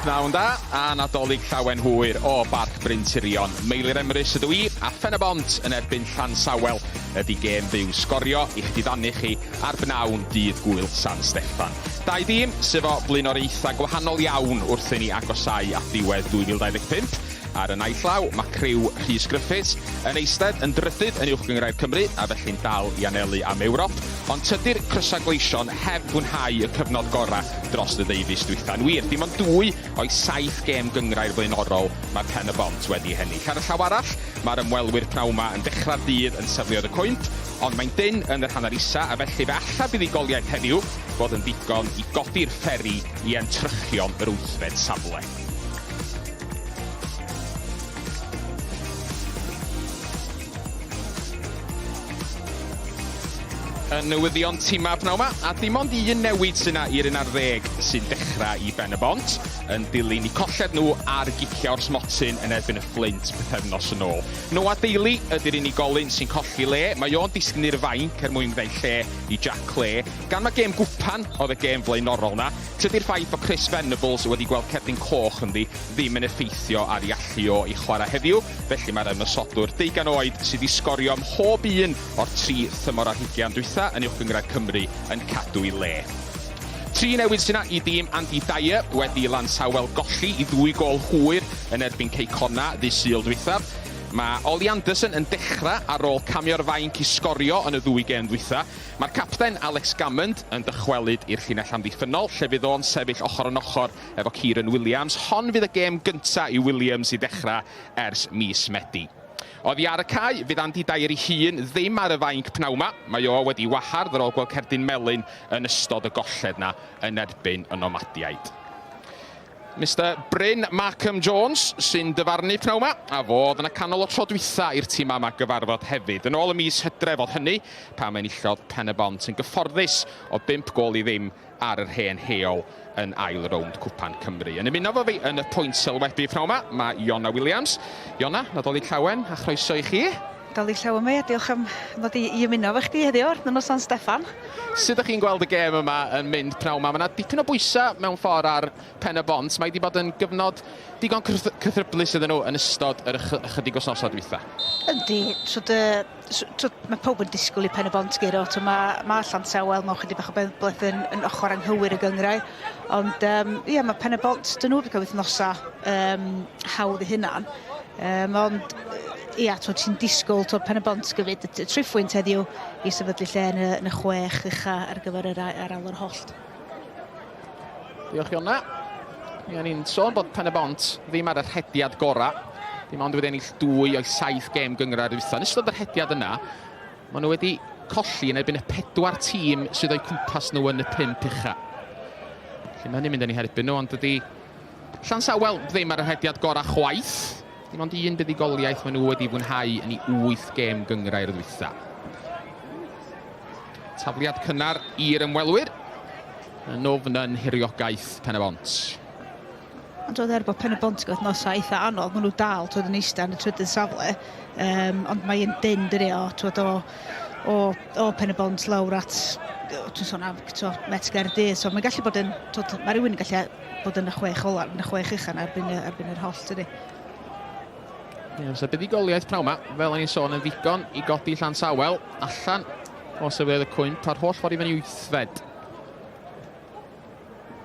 Pnawn da a Nadolig Llawen hwyr o Barc Bryn Tirion. Meilir Emrys ydw i a Phen-y-bont yn erbyn Llansawel ydy gêm fyw Sgorio i'ch diddanu chi ar bnawn dydd Gŵyl San Steffan. Dau dîm sydd efo blaenoriaethau gwahanol iawn wrth i ni agosáu at ddiwedd 2025. Ar y naill law, mae criw Rhys Griffiths yn eistedd yn drydydd yn Uwch Gynghrair Cymru a felly'n dal i anelu am Ewrop, ond tydi'r Crysau Gleision heb fwynhau y cyfnod gorau dros y ddeufis dwytha. Yn wir, dim ond dwy o'i saith gêm gynghrair flaenorol mae Pen-y-bont wedi hennill. Ar y llaw arall, mae'r ymwelwyr pnawn 'ma yn dechrau'r dydd yn safleoedd y cwymp, ond mae'n dynn yn yr hanner isa' a felly fe alla buddugoliaeth heddiw fod yn ddigon i godi'r fferi i entrychion yr wythfed safle. Y newyddion timau pnawn 'ma, a dim ond un newid sy'n na i'r un ar ddeg sy'n dechrau i Ben y Bont, yn dilyn i colled nhw ar giciau o'r smotyn yn erbyn y Fflint pythefnos yn ôl. Noah Daly ydy'r unigolyn sy'n colli le, mae o'n disgyn i'r fainc er mwyn gwneud lle i Jack Clay. Gan mae gêm gwpan oedd y gêm flaenorol 'na, Tydi'r ffaith bod Chris Venables wedi gweld cerdyn coch ynddi ddim yn effeithio ar ei allu o i chwarae heddiw, felly mae'r ymosodwr deugain oed sydd 'di sgorio ym mhob un o'r tri thymor ar hugain dwytha yn Uwch Gynghrair Cymru yn cadw'i le. Tri newid sy 'na i dîm Andy Dyer wedi i Lansawel golli i ddwy gôl hwyr yn erbyn Cei Connah ddydd Sul dwythaf. Mae Ollie Anderson yn dechrau ar ôl camio'r fainc i sgorio yn y ddwy gêm ddwytha. Mae'r capten, Alex Gammond, yn dychwelyd i'r llinell amddiffynnol, lle fydd o'n sefyll ochr yn ochr efo Kieran Williams. Hon fydd y gêm gyntaf i Williams i ddechrau ers mis Medi. Oddi ar y cae, fydd Andy Dyer ei hun ddim ar y fainc pnawn 'ma. Mae o wedi wahardd ar ôl gweld cerdyn melyn yn ystod y golled 'na yn erbyn y Nomadiaid. Mister Bryn Markham Jones sy'n dyfarnu pnawn 'ma, a fo oedd yn y canol o tro dwytha i'r tîmau yma gyfarfod hefyd. Yn ôl y mis Hydref oedd hynny, pan enillodd Pen-y-bont yn gyfforddus o bump gôl i ddim ar yr hen heol yn ail rownd Cwpan Cymru. Yn ymuno efo fi yn y pwynt sylwebu pnawn 'ma, mae Iona Williams. Iona, Nadolig Llawen a chroeso i chi. Nadolig Llawen Mei a diolch am ddod i, i ymuno efo chdi heddiw ar Nos San Steffan. Sut ydych chi'n gweld y gêm yma yn mynd pnawn 'ma? Mae yna dipyn o bwysau mewn ffordd ar Pen y Bont. Mae wedi bod yn gyfnod digon cythryblus iddyn nhw yn ystod yr ychydig wythnosau dwytha. Yndi, twyd, twyd, mae pawb yn disgwyl i Pen y Bont guro. Twyd, mae, mae Llansawel mewn chydig bach o benbleth yn, yn ochr anghywir y gynghrair. Ond um, ie, mae Pen y Bont, dyn nhw wedi cael wythnosau um, hawdd eu hunan. Um, ond ia, twod, ti'n disgwyl twod, Pen y Bont gyfyd y triphwynt heddiw i sefydlu lle yn y, yn y chwech ucha ar gyfer yr, ar alw'r hollt. Diolch Iona. Ia, ni'n sôn bod Pen y Bont ddim ar y rhediad gorau. Dim ond wedi ennill dwy o'i saith gêm gynghrair dwytha. Yn ystod y rhediad yna, maen nhw wedi colli yn erbyn y pedwar tîm sydd o'u cwmpas nhw yn y pump ucha. Felly mae hynny'n mynd yn eu herbyn nhw, ond dydy Llansawel ddim ar y rhediad gorau chwaith. Dim ond un buddugoliaeth maen nhw wedi fwynhau yn ei wyth gêm gynghrair ddwytha. Tafliad cynnar i'r ymwelwyr. Yn nwfn yn nhiriogaeth Pen-y-bont. Ond oedd er bod Pen-y-bont gyda wythnosau eitha anodd, maen nhw dal twyd, yn eistedd yn y trydydd safle. Um, ond mae'n dyn dydy o, twyd, o, o, o Pen-y-bont lawr at, dwi'n sôn am, twyd, Met Gaerdydd. So mae'n gallu bod yn, twyd, mae rhywun yn gallu bod yn y chwech olaf, yn y chwech ucha yna erbyn, erbyn yr hollt, dydy. Ie, yeah, so buddugoliaeth pnawn 'ma, fel o'n i'n sôn, yn ddigon i godi Llansawel allan o sefyllfa y cwymp a'r holl ffordd i fyny wythfed.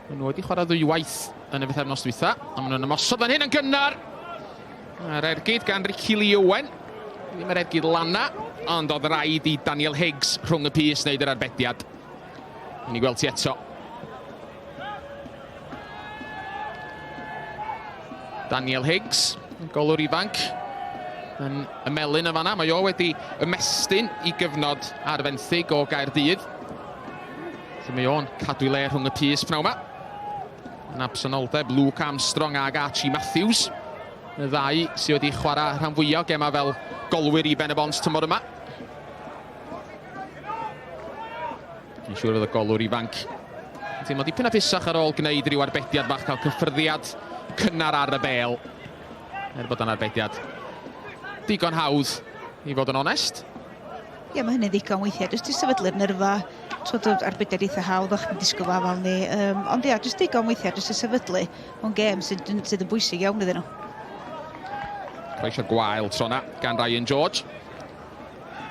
Maen nhw wedi chwarae ddwywaith yn y bythefnos dwytha, a maen nhw'n ymosod fan hyn yn gynnar. Yr ergyd gan Ricky Lee Owen. Ddim yr ergyd lana, ond oedd rhaid i Daniel Higgs rhwng y pys wneud yr arbediad. Ni'n gweld ti eto. Daniel Higgs, golwr ifanc, yn y melyn yn fanna. Mae o wedi ymestyn i gyfnod ar fenthyg o Gaerdydd. Felly mae o'n cadw i le rhwng y pys pnawn yma. Yn absenoldeb Luke Armstrong ag Archie Matthews. Y ddau sydd wedi chwarae rhan fwyaf o gemau fel golwyr i Ben-y-bont tymor yma. Fi'n siŵr fydd y golwr ifanc yn teimlo dipyn hapusach ar ôl gwneud rhyw arbediad bach, cael cyffyrddiad cynnar ar y bêl. Er bod o'n arbediad digon hawdd, i fod yn onest. Ie, mae hynny'n ddigon weithiau, jyst i sefydlu'r nyrfa. Twod, arbediad eitha hawdd, o'ch chi'n disgwyl afal ni. Um, ond ia, jyst digon weithiau, jyst y sefydlu mewn gêm sydd, sydd yn bwysig iawn iddyn nhw. Croesio gwael tro na gan Ryan George.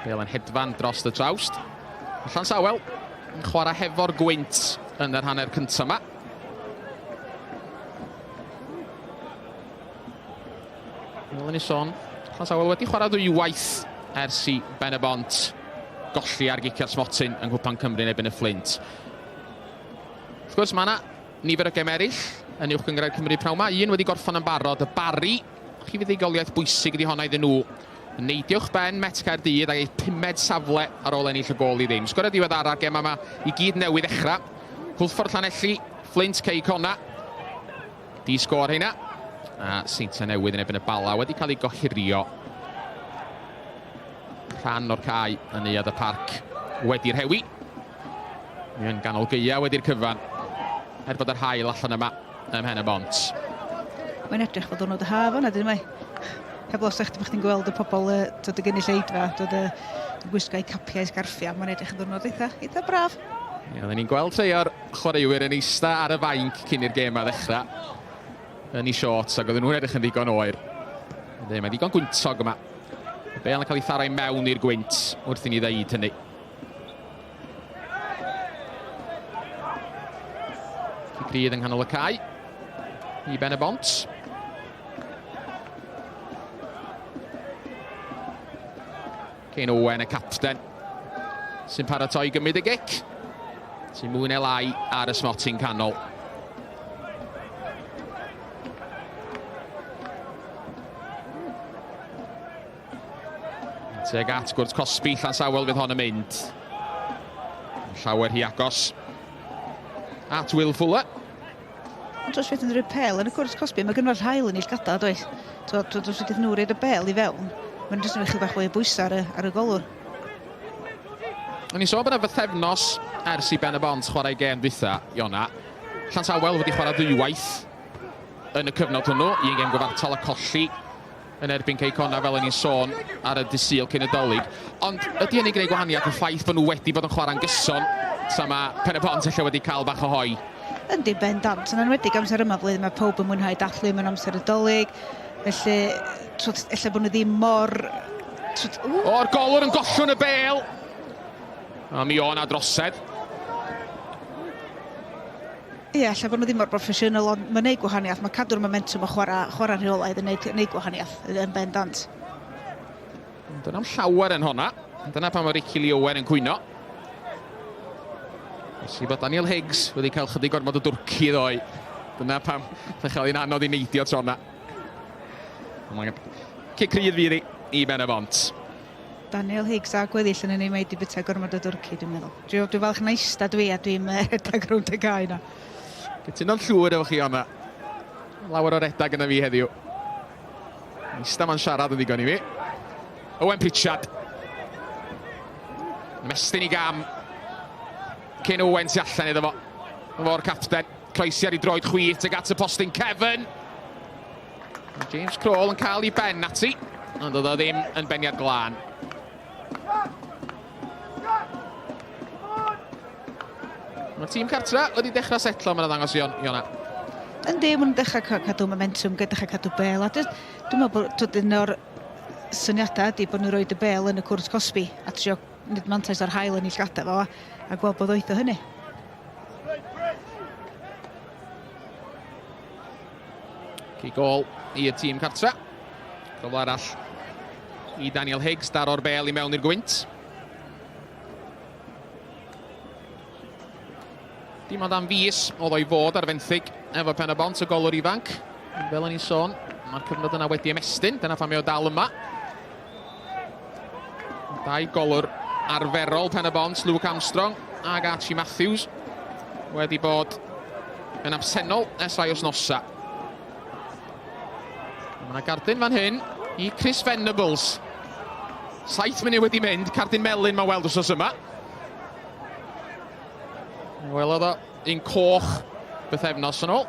Bel yn hedfan dros y trawst. Llansawel yn chwarae hefo'r gwynt yn yr hanner cyntaf yma. Fel o'n i sôn, Llansawel wedi chwarae ddwywaith ers i Ben y Bont golli ar gicio'r smotyn yng Nghwpan Cymru yn erbyn y Fflint. Wrth gwrs, mae yna nifer o gem eraill yn Uwch Gynghrair Cymru pnawn 'ma. Un wedi gorffen yn barod, y Barri. Chi fuddugoliaeth bwysig ydi honna iddyn nhw. Neidiwch ben Met Caerdydd ag eu pumed safle ar ôl ennill y gôl i ddim. Sgoriau diweddara'r gem yma i gyd newydd ddechrau. Hwlffordd Llanelli, Fflint Cei Connah. Di sgôr heina. A Seintiau Newydd yn erbyn y Bala wedi cael ei gohirio. Rhan o'r cae yn Neuadd y Parc wedi rhewi. Yn ganol gaea wedi'r cyfan. Er bod yr haul allan yma ym Mhen y Bont. Mae'n edrych fel diwrnod y haf yna, dyn mae. Heb os eich bod chdi'n gweld y pobl uh, dod y gynulleidfa, dod y gwisgo eu capiau, sgarffiau, mae'n edrych yn ddiwrnod eitha, eitha braf. Ie, oedden ni'n gweld rhai o'r chwaraewyr yn eista ar y fainc cyn i'r gêm 'ma ddechrau yn eu shorts ac oedden nhw'n edrych yn ddigon oer. Ynddi, mae'n ddigon gwyntog yma. Y bêl yn cael ei tharo i mewn i'r gwynt wrth i ni ddeud hynny. Cic rydd yng nghanol y cae i Ben y Bont. Kane Owen, y capten, sy'n paratoi gymryd y gic. Sy'n mwy neu lai ar y smotyn canol. Tuag at gwrt cosbi, Llansawel fydd hon yn mynd. Llawer hi agos at Will Fuller. Ond os fydd yn rhoi pel yn y cwrt cosbi, mae gynno'r haul yn ei llgada, does? Twod, os ydyn nhw'n rhaid y bel i fewn, mae'n jyst yn rhoi chydig bach fwy o bwysau ar y, ar y golwr. O'n i'n sôn bod yna fythefnos ers i Ben y Bont chwarae gêm dwytha, Iona. Llansawel wedi chwarae ddwywaith yn y cyfnod hwnnw, un gêm gyfartal a colli yn erbyn Cei Connah fel o'n i'n sôn ar y dydd Sul cyn y Dolig. Ond ydy hynny'n gwneud gwahaniaeth y ffaith bod nhw wedi bod yn chwarae'n gyson tra mae Pen y Bont ella wedi cael bach o hoi? Yndi, bendant. Yn enwedig amser yma flwyddyn mae pawb yn mwynhau dathlu mewn amser y Dolig. Felly, twod, ella bod nhw ddim mor... Twod, O'r golwr yn gollwng y bêl! A mi o' 'na drosedd. Ie, ella bod nhw ddim mor broffesiynol, ond mae'n neud gwahaniaeth. Mae cadw'r momentum o chwarae, chwarae rheolaidd yn neud, neud gwahaniaeth yn bendant. Dyna am llawer yn honna. Dyna pam mae Ricky Lee Owen yn cwyno. Felly bod Daniel Higgs wedi cael chydig gormod o dwrci ddoe. Dyna pam mae'n cael ein anodd i neidio tro yna. Mae'n cic rhydd fydd i i Ben y Bont. Daniel Higgs a gweddill yn ei mae 'di byta gormod o dwrci dwi'n meddwl. Dwi dwi falch na ista dwi a dwi'n rhedeg rownd y cae 'na. Cytuno'n llwyr efo chi Iona. Lawer o redag yna fi heddiw. Ista ma'n siarad yn ddigon i fi. Owen Pritchard. Mestyn i gam. Cyn Owen tu allan iddo fo. Fo'r capten. Croesi ar ei droed chwith tuag at y postyn Kevin. James Kroll yn cael ei ben ati, ond oedd o ddim yn beniad glân. Mae'r tîm cartra wedi dechrau setlo, mae'n ddangos Iona. Yndi, maen nhw'n dechrau cadw momentum, dechrau cadw bel. A dwi'n meddwl bod twyd, un o'r syniadau ydy bod nhw'n rhoi y bel yn y cwrt cosbi a trio wneud mantais o'r haul yn ei llgada fo a, a gweld bod oeth o hynny. Cic gôl i'r tîm cartra. Cyfle arall i Daniel Higgs daro'r bel i mewn i'r gwynt. Dim ond am fis oedd o'i fod ar fenthyg efo Pen y Bont, y golwr ifanc. Fel o'n i'n sôn, mae'r cyfnod yna wedi ymestyn, dyna pham mae o dal yma. Dau golwr arferol Pen y Bont, Luke Armstrong ag Archie Matthews, wedi bod yn absennol ers rhai wythnosau. Mae yna gardyn fan hyn i Chris Venables. 7 munud wedi mynd, cardyn melyn mae'n weld wythnos yma. Welodd o un coch bythefnos yn ôl.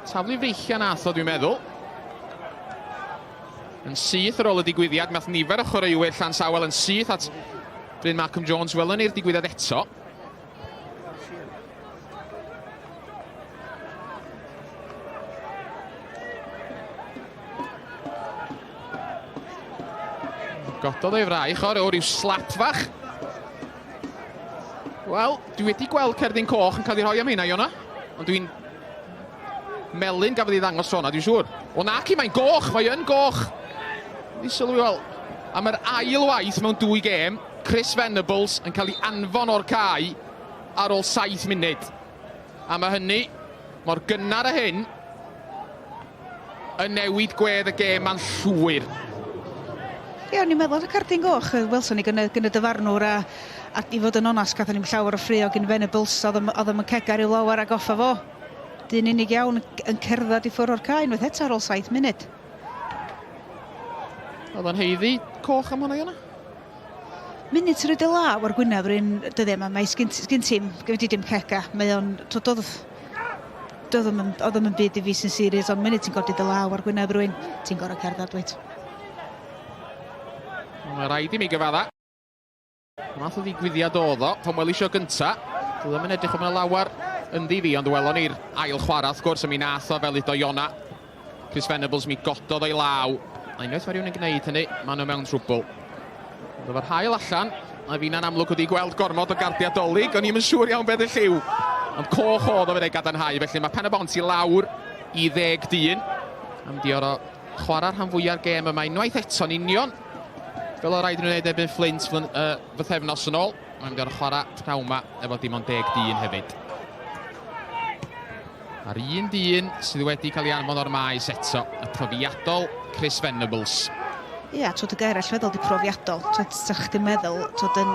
Taflu freichiau nath o, dwi'n meddwl. Yn syth ar ôl y digwyddiad, nath nifer o chwaraewyr Llansawel yn syth at Bryn Malcolm Jones, welwn ni'r digwyddiad eto. Gododd ei fraich o'r ryw slap fach. Wel, dwi wedi gweld cerdyn coch yn cael ei rhoi am hynna, Iona. Ond dwi'n... Melyn gafodd ei ddangos tro 'na, dwi'n siŵr. O naci, mae'n goch, mae yn goch. Ni sylwi, wel, am yr ail waith mewn dwy gêm, Chris Venables yn cael ei anfon o'r cae ar ôl 7 munud. A mae hynny, mor gynnar â hyn, yn newid gwedd y gêm ma'n llwyr. Ie, o'n i'n meddwl oedd y cardyn goch, welson ni gyn y, gyn y dyfarnwr a, a i fod yn onast, gathon ni'm llawer o ffrio gyn Venables, oedd o'm yn cega ryw lawer ag off a fo. Dyn unig iawn yn cerdded i ffwrdd o'r cae unwaith eto ar ôl 7 munud. Oedd o'n haeddu coch am hwnna, Iona? Munud ti'n rhoi dy law ar gwyneb rhywun dyddiau yma, mae sgyn, sgyn ti'm, gyn ti dim cega. Mae o'n, twyd, oedd, doedd o'm yn, oedd o'm yn byd i fi sy'n serious, ond munud ti'n godi dy law ar gwyneb rhywun, ti'n gorfod cerdded, dwyt. Mae rhaid i mi gyfadda. Math o ddigwyddiad oedd o, pan welis i o gynta. Doedd o'm yn edrych o mewn lawer ynddi fi, ond welon ni'r ail chwarae wrth gwrs, a mi nath o fel udo Iona. Chris Venables mi gododd o'i law. A unwaith mae rhywun yn gwneud hynny, maen nhw mewn trwbl. Ond efo'r haul allan, a fi'na'n amlwg wedi gweld gormod o gardiau dolyg, o'n i'm yn siŵr iawn beth y lliw. Ond coch oedd o fe gadarnhau, felly mae Pen-y-bont i lawr i ddeg dyn. Am dior o chwarae rhan fwyaf gêm yma unwaith eto'n union. Fel o raid nhw'n gwneud erbyn Flint fythefnos yn ôl. Mae'n mynd o'r chwarae pnawn yma efo dim ond deg dyn hefyd. A'r un dyn sydd wedi cael ei anfon o'r maes eto, y profiadol Chris Venables. Ia, twyd y gair allweddol di profiadol. Twyd, sa chdi'n meddwl, twyd yn,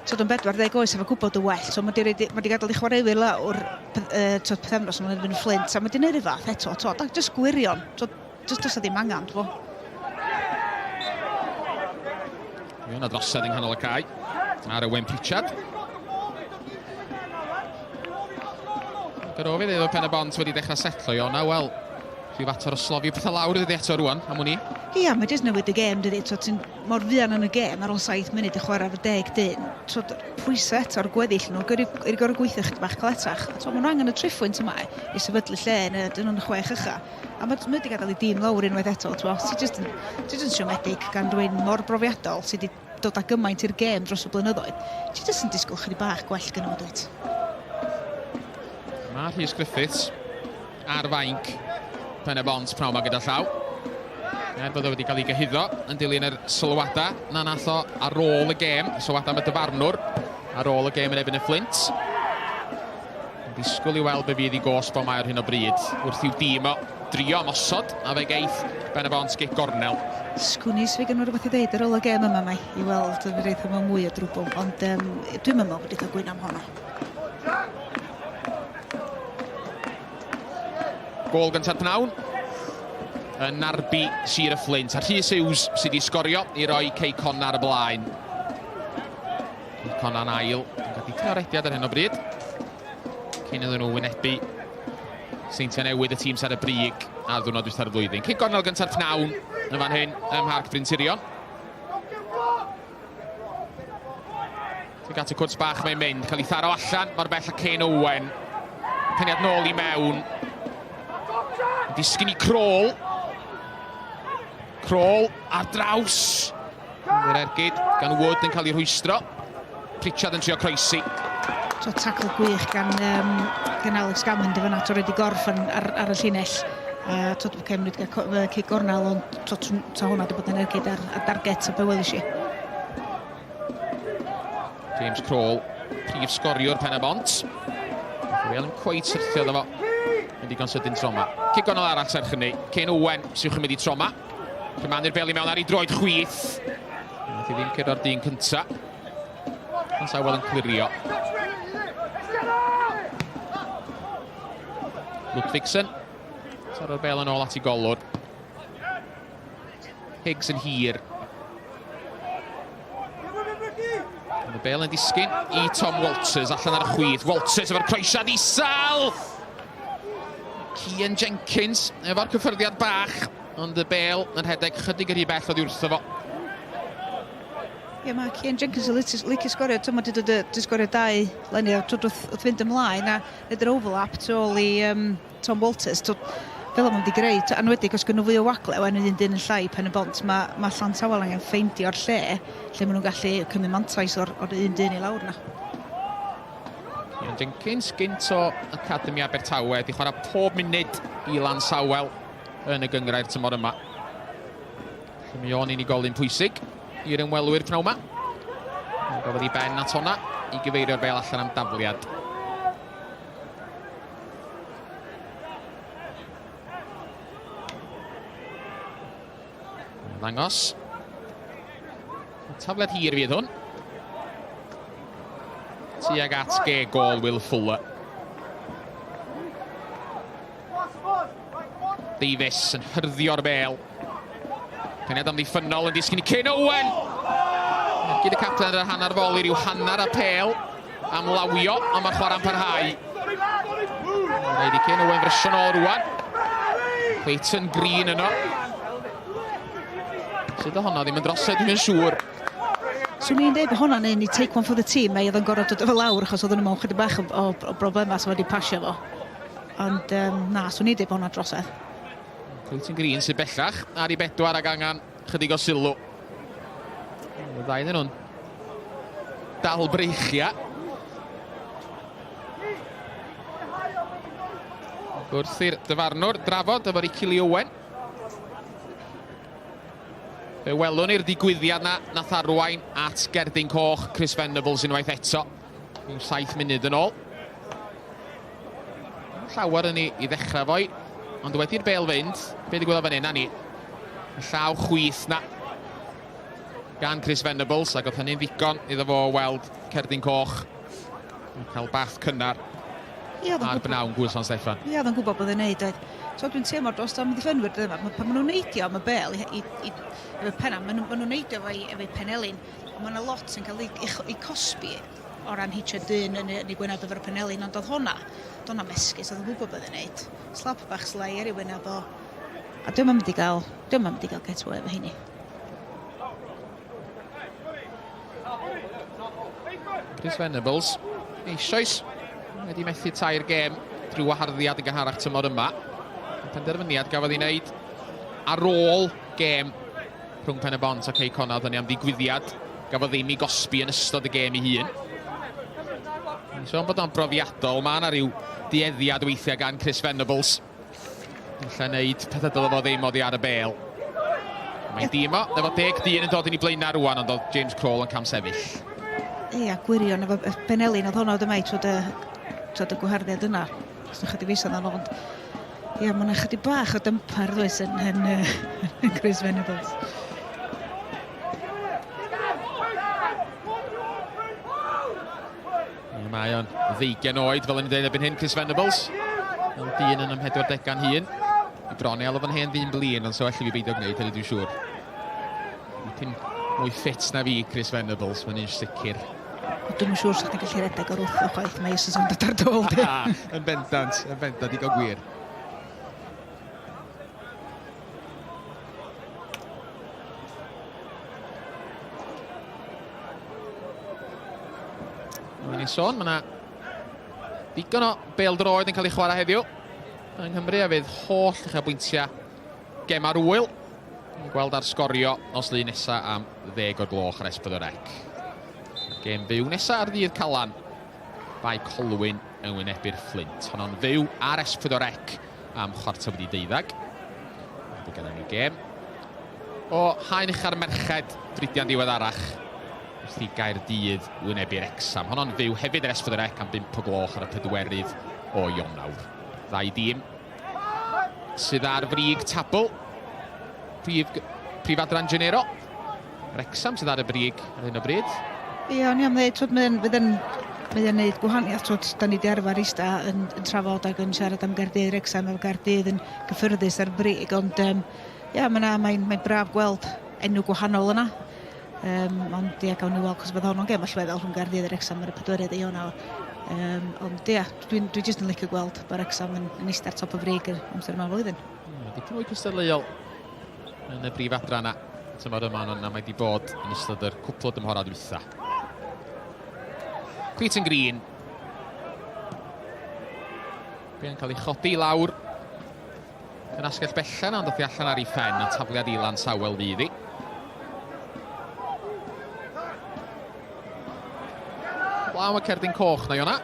twyd yn 40 oes efo gwybod y well. So mae di, ma di gadael i chwaraewyr lawr twyd, pythefnos yn erbyn Flint, a mae di neud y fath eto, twyd, a jyst gwirion. Twyd, jyst does ddim angen, twyd. Mae yna drosedd yng nghanol y cae ar Owen Pritchard. Ac ar ôl fi ddeud oedd Pen y Bont wedi dechrau setlo i o'na, wel, rhyw fater o slofi pethau lawr ydy eto rwan, am wn i. Ia, mae jyst newid y gêm, dydy. Twod, ti'n mor fuan yn y gêm ar ôl 7 munud y chwarae efo deg dyn. Twod, pwysau eto ar gweddill nhw, gyrru i'r gorau gweithio chydig bach caletach. A twod, maen nhw angen y triphwynt yma i sefydlu lle yn y, dyn nhw'n y chwech ucha. A mae wedi gadael i dîm lawr unwaith eto, twod. Ti jyst yn, ti jyst yn siomedig gan rywun mor brofiadol sydd wedi dod â gymaint i'r gêm dros y blynyddoedd. Ti jyst yn disgwyl chydig bach gwell gynno fo, dwyt? Mae Rhys Griffiths ar fainc Pen y Bont pnawn 'ma gyda llaw. Er bod o wedi cael ei gyhuddo yn dilyn yr sylwadau na nath o ar ôl y gêm, sylwadau am y dyfarnwr ar ôl y gêm yn erbyn y Fflint. Yn disgwyl i weld be fydd i gosb o mae ar hyn o bryd wrth i'w dîm o drio ymosod a fe geith Ben y Bont gic gornel. Sgwn i os fydd gen nhw rhywbeth i ddeud ar ôl y gêm yma, mae i weld y fydd mewn mwy o drwbl, ond um, dwi'n meddwl bod eitha gwyn am honno. Gôl gynta'r pnawn yn Narbi Sir y Fflint. A Rhys Hughes sydd wedi sgorio i roi Cei Connah ar y blaen. Cei Connah'n ail, yn cael dipyn o rediad ar hyn o bryd. Cyn iddyn nhw wynebu Seintiau Newydd, y tîm sydd ar y brig ar ddwrnod dwytha'r flwyddyn. Cic gornel gynta'r pnawn yn fan hyn ym Mharc Bryntirion. Tuag at y cwrt bach mae'n mynd, cael ei tharo allan mor bell a Kane Owen. Peniad nôl i mewn. Disgyn i Kroll. Kroll ar draws. Yr ergyd gan Wood yn cael ei rhwystro. Pritchard yn trio croesi. So tacl gwych gan, um, gan Alex Gammond i fyna, to wedi gorff yn, ar, ar y llinell. Uh, to, okay, maen nhw wedi cael cic gornel, ond to, to, to hwnna wedi bod yn ergyd ar, ar darget o be welis i. James Kroll, prif sgoriwr Pen y Bont. Fe ddim cweit syrthio iddo fo. Yn digon sydyn tro yma. Cic gornel arall serch hynny. Kane Owen sy'n chymryd i tro yma. Cymanu'r bel i mewn ar ei droed chwith. Nath i ddim curo'r dyn cynta. Llansawel yn clirio. Ludvigsen. Taro'r bel yn ôl at ei golwr. Higgs yn hir. Ond y bel yn disgyn i Tom Walters allan ar y chwith. Walters efo'r croesiad isel! Cian Jenkins efo'r cyffyrddiad bach, ond y bel yn rhedeg chydig yn rhy bell oddi wrtho fo. Ie, mae Cian Jenkins yn licio sgorio. Mae wedi dod wedi sgorio dau lenni a twyd, wrth, wrth fynd ymlaen a neud yr overlap tu ôl i um, Tom Walters. Twyd, fel yma'n wedi greu, anwedig os gynnu fwy o wagle, wen un dyn yn llai pen y bont, mae, mae Llantawel angen ffeindio'r lle lle maen nhw'n gallu cymryd mantais o'r, or un dyn i lawr na. Ian Jenkins, gynt o Academi Abertawe, wedi chwarae pob munud i Lansawel yn y gynghrair tymor yma. Felly mae o'n unigolyn pwysig i'r ymwelwyr pnawn yma. Gafodd ei ben at honna i gyfeirio'r bel allan am dafliad. Ddangos. Tafliad hir fydd hwn. Tuag at ge gol Will Fuller. Davies yn hyrddio'r bel. Peniad amddiffynnol yn disgyn i Cyn Owen. Gyda capten ar y hanner foli rhyw hanner a pel am lawio, ond mae'r chwarae'n parhau. Rhaid i Cyn Owen frysio nôl rwan. Clayton Green yno. Sut o honno ddim yn drosedd, dwi'n siŵr. Swn i'n dweud bod hwnna'n un i take one for the team, neu oedd yn gorfod dod efo lawr achos oedd nhw mewn chydig bach o, o, o broblemau, so wedi pasio fo. Ond um, na, swn i'n dweud bod hwnna'n drosedd. Clayton Green sydd bellach ar ei bedwar ac angen chydig o sylw. Y ddau yn nhw'n dal breichiau. Wrth i'r dyfarnwr drafod efo Ricky Lee Owen. Fe welwn ni'r digwyddiad na nath arwain at gerdyn coch Chris Venables unwaith eto. Rhyw 7 munud yn ôl. Llawer yn ei i ddechrau foi, ond wedi'r bel fynd, be ddigwyddodd fan hyn, na ni. Y llaw chwith na gan Chris Venables, ac oedd hynny'n ddigon iddo fo weld cerdyn coch yn cael bath cynnar Ie, oedd o'n ar gwbod- bnawn Gŵyl San Steffan. Ie, oedd o'n gwybod bod e'n neud, oedd. So dwi'n teimlo dros am ddiffynwyr dyma, pan maen nhw'n neidio am y bel i, i, i, efo'i penna, maen nhw'n ma nhw neidio efo'i efo penelin, ond mae yna lot sy'n cael ei, ei, ei cosbi o ran hitio dyn yn, yn ei gwyneb efo'r penelin, ond oedd hwnna, oedd hwnna'n esgus, oedd o'n gwybod beth yn neud. Slap bach slai ar ei wyneb o. A dwi'n mynd i gael, dwi'n mynd i gael get away efo heini. Chris Venables eisoes wedi methu tair gêm drwy waharddiad yn gynharach tymor yma. Y penderfyniad gafodd ei wneud ar ôl gêm rhwng Pen y Bont a Cei Connah, oedd hynny am ddigwyddiad gafodd ddim i gosbi yn ystod y gêm ei hun. Ni'n sôn bod o'n brofiadol, mae yna rhyw dueddiad weithiau gan Chris Venables. Alla wneud pethau dylai fo ddim oddi ar y bel. Mae'n dîm o, efo deg dyn yn dod yn ei blaenau rwan, ond oedd James Kroll yn camsefyll. Ia, gwirion, efo Benelin oedd honno, dyma i, twyd y, twyd y gwaharddiad yna. Os ychydig fisoedd yn ôl, ond Ie, mae yna chydig bach o dympar does yn, yn, yn Chris Venables. Mae o'n ddeugen oed, fel o'n i'n dweud erbyn hyn, Chris Venables. Fel dyn yn ym 40 hun. I bron i alw fo'n hen ddyn blin, ond so well i fi beidio gwneud hynny, dwi'n siŵr. Dipyn mwy ffit na fi, Chris Venables, mae'n un sicr. Dwi'm yn siŵr os chdi'n gallu redeg o'r wrth o chwaith, mae Iesus yn dod ar dôl di. Yn bendant, yn bendant, digon gwir. Mae'n ei sôn, mae yna ddigon o bêl-droed yn cael ei chwarae heddiw yng Nghymru a fydd holl uchelbwyntiau Gemau'r ŵyl, ni'n gweld ar sgorio nos Lun nesa am ddeg o'r gloch ar S4C. Gêm fyw nesa ar ddydd Calan, Bae Colwyn yn wynebu'r Fflint. Honno'n fyw ar S4C am chwarter wedi deuddag. Bydd gennym ni gêm o haen ucha'r merched dridiau'n ddiweddarach wrth i Gaerdydd wynebu Wrecsam. Honno'n fyw hefyd ar S4C am 5 o gloch ar y pedwerydd o Ionawr. Ddau dîm sydd ar frig tabl prif, prif adran Genero. Wrecsam sydd ar y brig ar hyn o bryd. Ie, o'n i am ddeud, twyd, mae'n fydd yn mae o'n neud gwahaniaeth, twyd, da ni di arfer eista yn, yn trafod ac yn siarad am Gaerdydd, Wrecsam, efo Gaerdydd yn gyffyrddus ar brig, ond um, ie, mae'n mae mae braf gweld enw gwahanol yna. Um, ond ie, gawn ni weld, cos bydd honno'n gêm allweddol rhwng Gaerdydd a Wrecsam ar y pedwerydd i Ionawr. Um, ond ie, dwi'n dwi jyst yn licio gweld bod Wrecsam yn, yn eistedd ar top y frig yr amser yma flwyddyn. Mm, dipyn mwy cystadleuol yn y brif adran yna. tymor yma na mae wedi bod yn ystod yr cwpl o dymhorau dwytha. Clayton Green. Be'n cael ei chodi i lawr. Yn asgell bellan ond ddoth i allan ar ei phen a tafliad i Lansawel fydd hi. Blaw y cerdyn coch na Iona.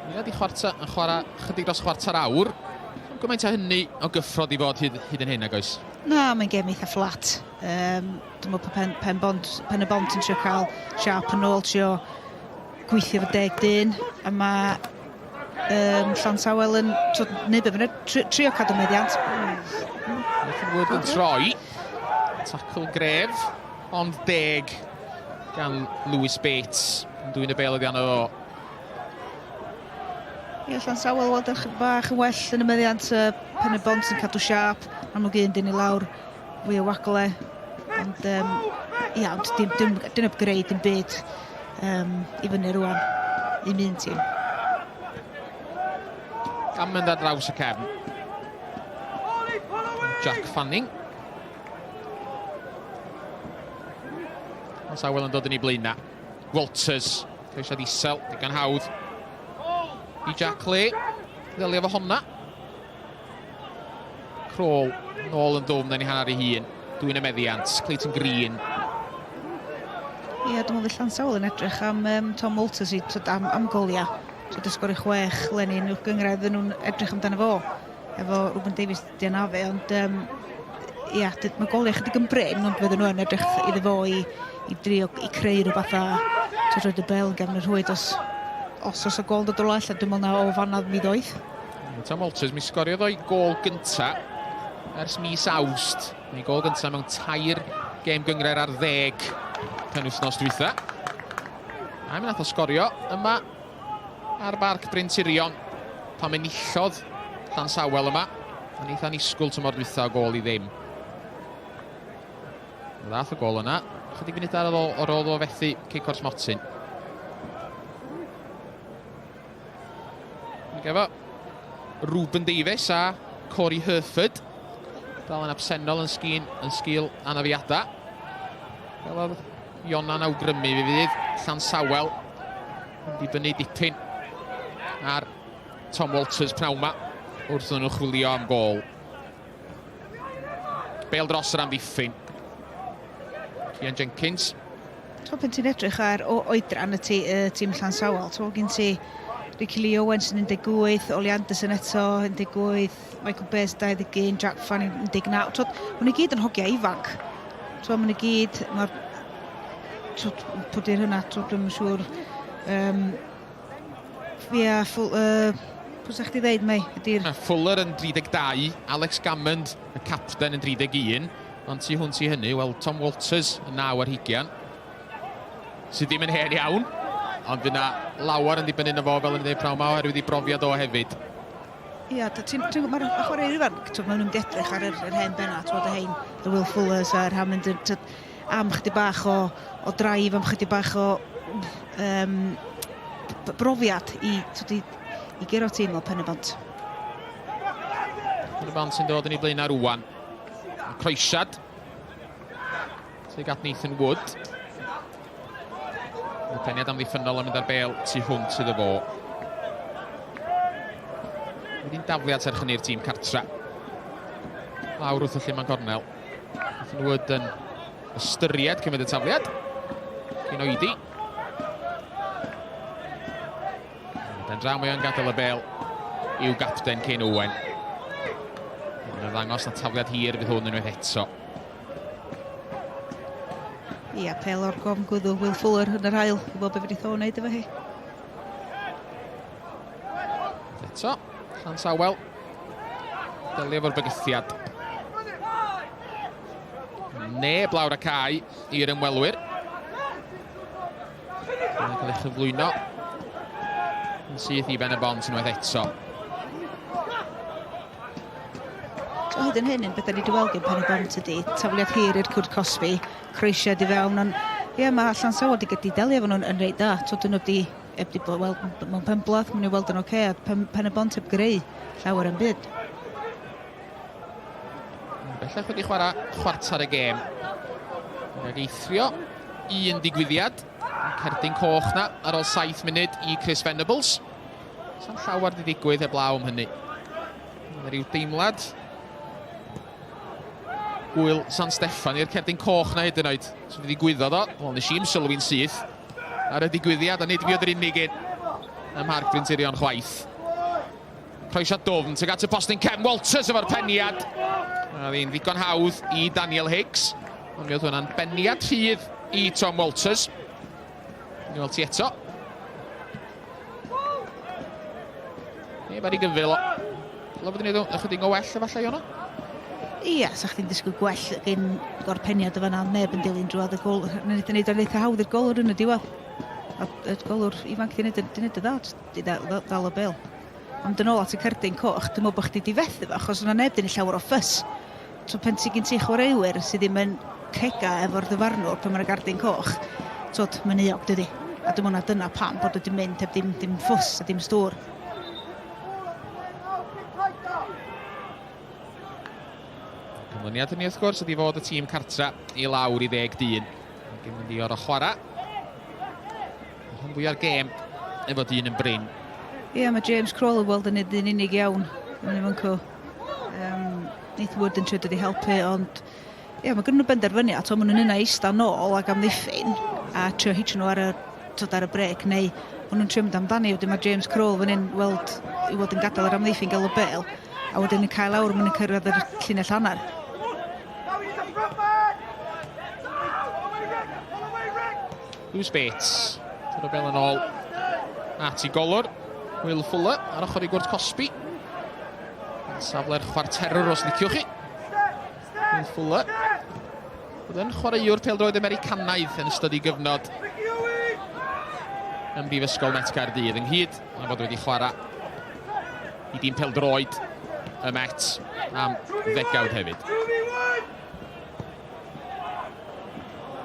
Ni wedi chwarta, yn chwarae chydig dros chwarter awr. Ddim gymaint o hynny o gyffro di fod hyd, hyd yn hyn, nag oes? Na, mae'n gêm eitha fflat. Um, dwi'n meddwl bod pen, pen, bont, pen y bont yn trio cael siap yn ôl, trio gweithio fo deg dyn, a mae um, Llansawel yn trio, neud be bynnag, trio, trio cadw meddiant. Nathan Wood yn troi. Tackle gref, ond deg gan Lewis Bates. Yn dwyn y bel oddi arno fo. Ie, Llansawel weld ychydig bach yn well yn y meddiant. Uh, Pen y Bont yn cadw siâp. Amlwg un dyn i lawr, fwy o wagle. Ond, um, ia, ond dim, dim, dim upgrade dim byd um, i fyny rwan. Un un tîm. Gan mynd ar draws y cefn. Jack Fanning. Llansawel yn dod yn ei blaenau. Walters, ceisiad isel, digon hawdd i Jack Clay. Ddelio efo honna. Kroll nôl yn ddwfn yn ei hanner ei hun. Dwy'n y meddiant, Clayton Green. Ie, yeah, dwi'n meddwl Llansawel yn edrych am um, Tom Walters i, tyd, am, am goliau. So, dy sgori chwech lenni yn uwch gynghrair, fydden nhw'n edrych amdano fo efo Ruben Davies di anafu, ond um, ia, mae goliau chydig yn brin, ond fydden nhw yn edrych iddo fo i, i drio i creu rhywbeth a tyd roed y bel yn gefn y rhwyd os os oes y gol dod o allan, dwi'n meddwl na o fanna mi ddoeth. Tom Walters, mi sgoriodd o'i gol gynta ers mis Awst. Ei gol gynta mewn tair gêm gynghrair ar ddeg penwythnos dwytha. A mi nath o sgorio yma ar Barc Bryn Tirion pan enillodd Llansawel yma. Yn eitha annisgwyl tymor dwytha o gôl i ddim. Ddath y gôl yna. Chydig funudau ar ôl, ar ôl o fethu cic o'r smotyn. Ac efo Ruben Davies a Corey Herford dal yn absennol yn sgil, yn sgil anafiadau. Fel oedd Iona'n awgrymu fe fydd Llansawel yn dibynnu dipyn ar Tom Walters pnawn ma wrth nhw chwilio am gôl. Bel dros yr amddiffyn. Cian Jenkins. T'mo' pan ti'n edrych ar o oedran y tî- y tîm Llansawel, t'mo' gen ti Ricky Lee Owens yn 18, Ollie Anderson eto 18, Michael Bates 21, Jack Fanning 19. T'wod, ma' nhw i gyd yn hogia ifanc. T'mo' ma' nhw i gyd, ma'r t'wod, pwy di'r hynna, t'wod, dwi'm yn siŵr. Um, ia, ffwl, uh, pwy sa chdi ddeud, mei, ydi'r... Mae Fuller yn 32, Alex Gammond, y capten, yn 31, ond tu hwnt i hynny, wel, Tom Walters yn 9 ar hugian, sydd ddim yn hen iawn, ond fydd na lawer yn dibynnu yno fo, fel yn ei ddeud pnawn ma, oherwydd ei brofiad o hefyd. Ia, ti'n, ti'n, mae'r chwaraewyr ifanc, t'wod, maen nhw'n mynd i edrych ar yr, yr hen benna, t'wod, y hein, y Will Fullers a'r Hammond, t'wod, am chydig bach o, o drive, am chydig bach o um, brofiad i, t'wod, i, i guro tîm fel Pen-y-bont. Pen-y-bont sy'n dod yn ei blaenau rwan. Croesiad. Tuag at Nathan Wood. Y peniad amddiffynnol yn mynd ar bel tu hwnt iddo fo. Wedi'n dafliad serch hynny'r tîm cartra. Lawr wrth y lle mae'n gornel. Nathan Wood yn ystyried cymryd y tafliad. Cyn oedi. Ben draw mae o'n gadael y bel i'w gapten Kane Owen. Mae'n ymddangos na tafliad hir fydd hwn unwaith eto. Ia, pel o'r gofn gwddw Will Fuller yn yr ail. I weld beth fydd o'n wneud efo hi. Eto, Llansawel. Delio efo'r bygythiad. Neb lawr y cae i'r ymwelwyr. Mae'n cael ei chyflwyno yn syth i ben y bont unwaith eto. So hyd yn hyn, un beth da ni wedi weld gen Pen y Bont ydy tafliad hir i'r cwrt cosbi, croesiad i fewn, ond ie, mae Llansawel wedi gyda delio efo nhw'n yn reit dda. So, dyn nhw wedi heb di bod weld mewn penblath, maen nhw weld yn oce, okay, a pen, pen y bont heb greu llawer yn byd. Bellach wedi chwarae chwarter y gêm. Ac eithrio un digwyddiad, cerdyn coch na ar ôl 7 munud i Chris Venables. Sa'n llawer di ddigwydd heblaw am hynny. Mae rhyw deimlad gwyl San Steffan i'r cerdyn coch na hyd yn oed. So fi ddigwyddodd o, wel nes i'm sylwi'n syth ar y digwyddiad, a nid fi oedd yr unig un ym Mharc Bryntirion chwaith. Croesiad dwfn tuag at y postyn Kevin Walters efo'r peniad. A ddi'n ddigon hawdd i Daniel Higgs. Ond mi oedd hwnna'n beniad rhydd i Tom Walters. Ni weld ti eto. Neb ar ei gyfyl o. Dylai fod yn ei ychydig o well efallai o'na. Ia, sa chdi'n disgwyl gwell gyn gorpeniad o fanna, ond neb yn dilyn drwodd y gol. Wnaeth wneud o'n eitha hawdd i'r golwr yn y diwedd. A y golwr ifanc di wneud di wneud y dda, jyst di ddal y bel. Ond yn ôl at y cerdyn coch, dwi'n meddwl bod chdi di fethu fo, achos yna neb di wneud llawer o ffys. So pen ti gyn ti chwaraewyr sydd ddim yn cega efo'r ddyfarnwr pan mae'n gardyn coch, twod, mae'n euog dydi. A dwi'n meddwl na dyna pam bod wedi mynd heb dim, dim ffws a dim stwr. Canlyniad hynny wrth gwrs ydy fod y tîm cartra i lawr i ddeg dyn. Ac yn mynd i orau chwarae. Rhan fwyaf gêm efo dyn yn brin. Ie, yeah, mae James Kroll yn weld yn un unig iawn yn y fanco. Um, Nathan Wood yn trio dod i helpu, ond ie, yeah, mae gynnu nhw benderfyniad, so maen nhw'n yna eista nôl ac amddiffyn a trio hitio nhw ar y, tod, ar y brec, neu maen nhw'n trio mynd amdani, wedyn mae James Kroll fan hyn weld, i weld yn gadael yr amddiffyn gael y bel, a wedyn yn cael awr, maen nhw'n cyrraedd yr llinell hanner. Lewis Bates, tynnu bel yn ôl at i golwr. Will Fuller ar ochr i gwrt Cosby. Safle'r chwarterwr os liciwch chi. Will Fuller. Oedd yn chwaraewr pêl-droed Americanaidd yn ystod ei gyfnod ym Mhrifysgol Met Caerdydd ynghyd â fod wedi chwarae i dîm pêl-droed y Met am ddegawd hefyd.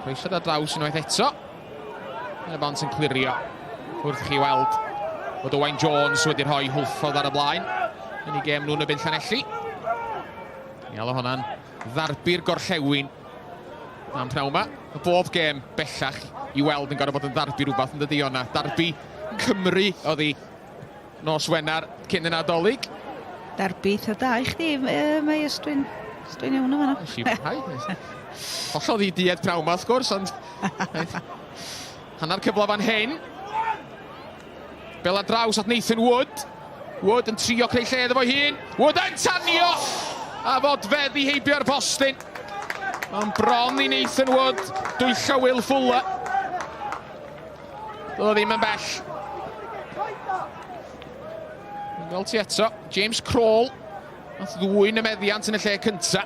Croesiad ar draws unwaith eto. Yn y bont yn clirio wrth chi weld bod Owain Jones wedi rhoi Hwlffordd ar y blaen yn ei gêm nhw'n y byn Llanelli. Mi alw hwnna'n ddarbi'r gorllewin am pnawn yma. Mae bob gêm bellach i weld yn gorfod bod yn ddarbi rhywbeth yn dydi o'na. Darbi Cymru oedd hi Nos Wener cyn y Nadolig. Derby eitha da i chdi, mae os dwi'n os dwi'n iawn yn fan'na. Nes i fwynhau. Hollol ddi-duedd pnawn 'ma wrth gwrs, ond hanner cyfle fan hyn. Bel ar draws at Nathan Wood. Wood yn trio creu lle iddo fo hun. Wood yn tanio! A fodfedd i heibio'r postyn. Mae'n bron i Nathan Wood dwyllo Will Fuller. Doedd o ddim yn bell. Yn ti eto, James Kroll. Nath ddwyn y meddiant yn y lle cynta.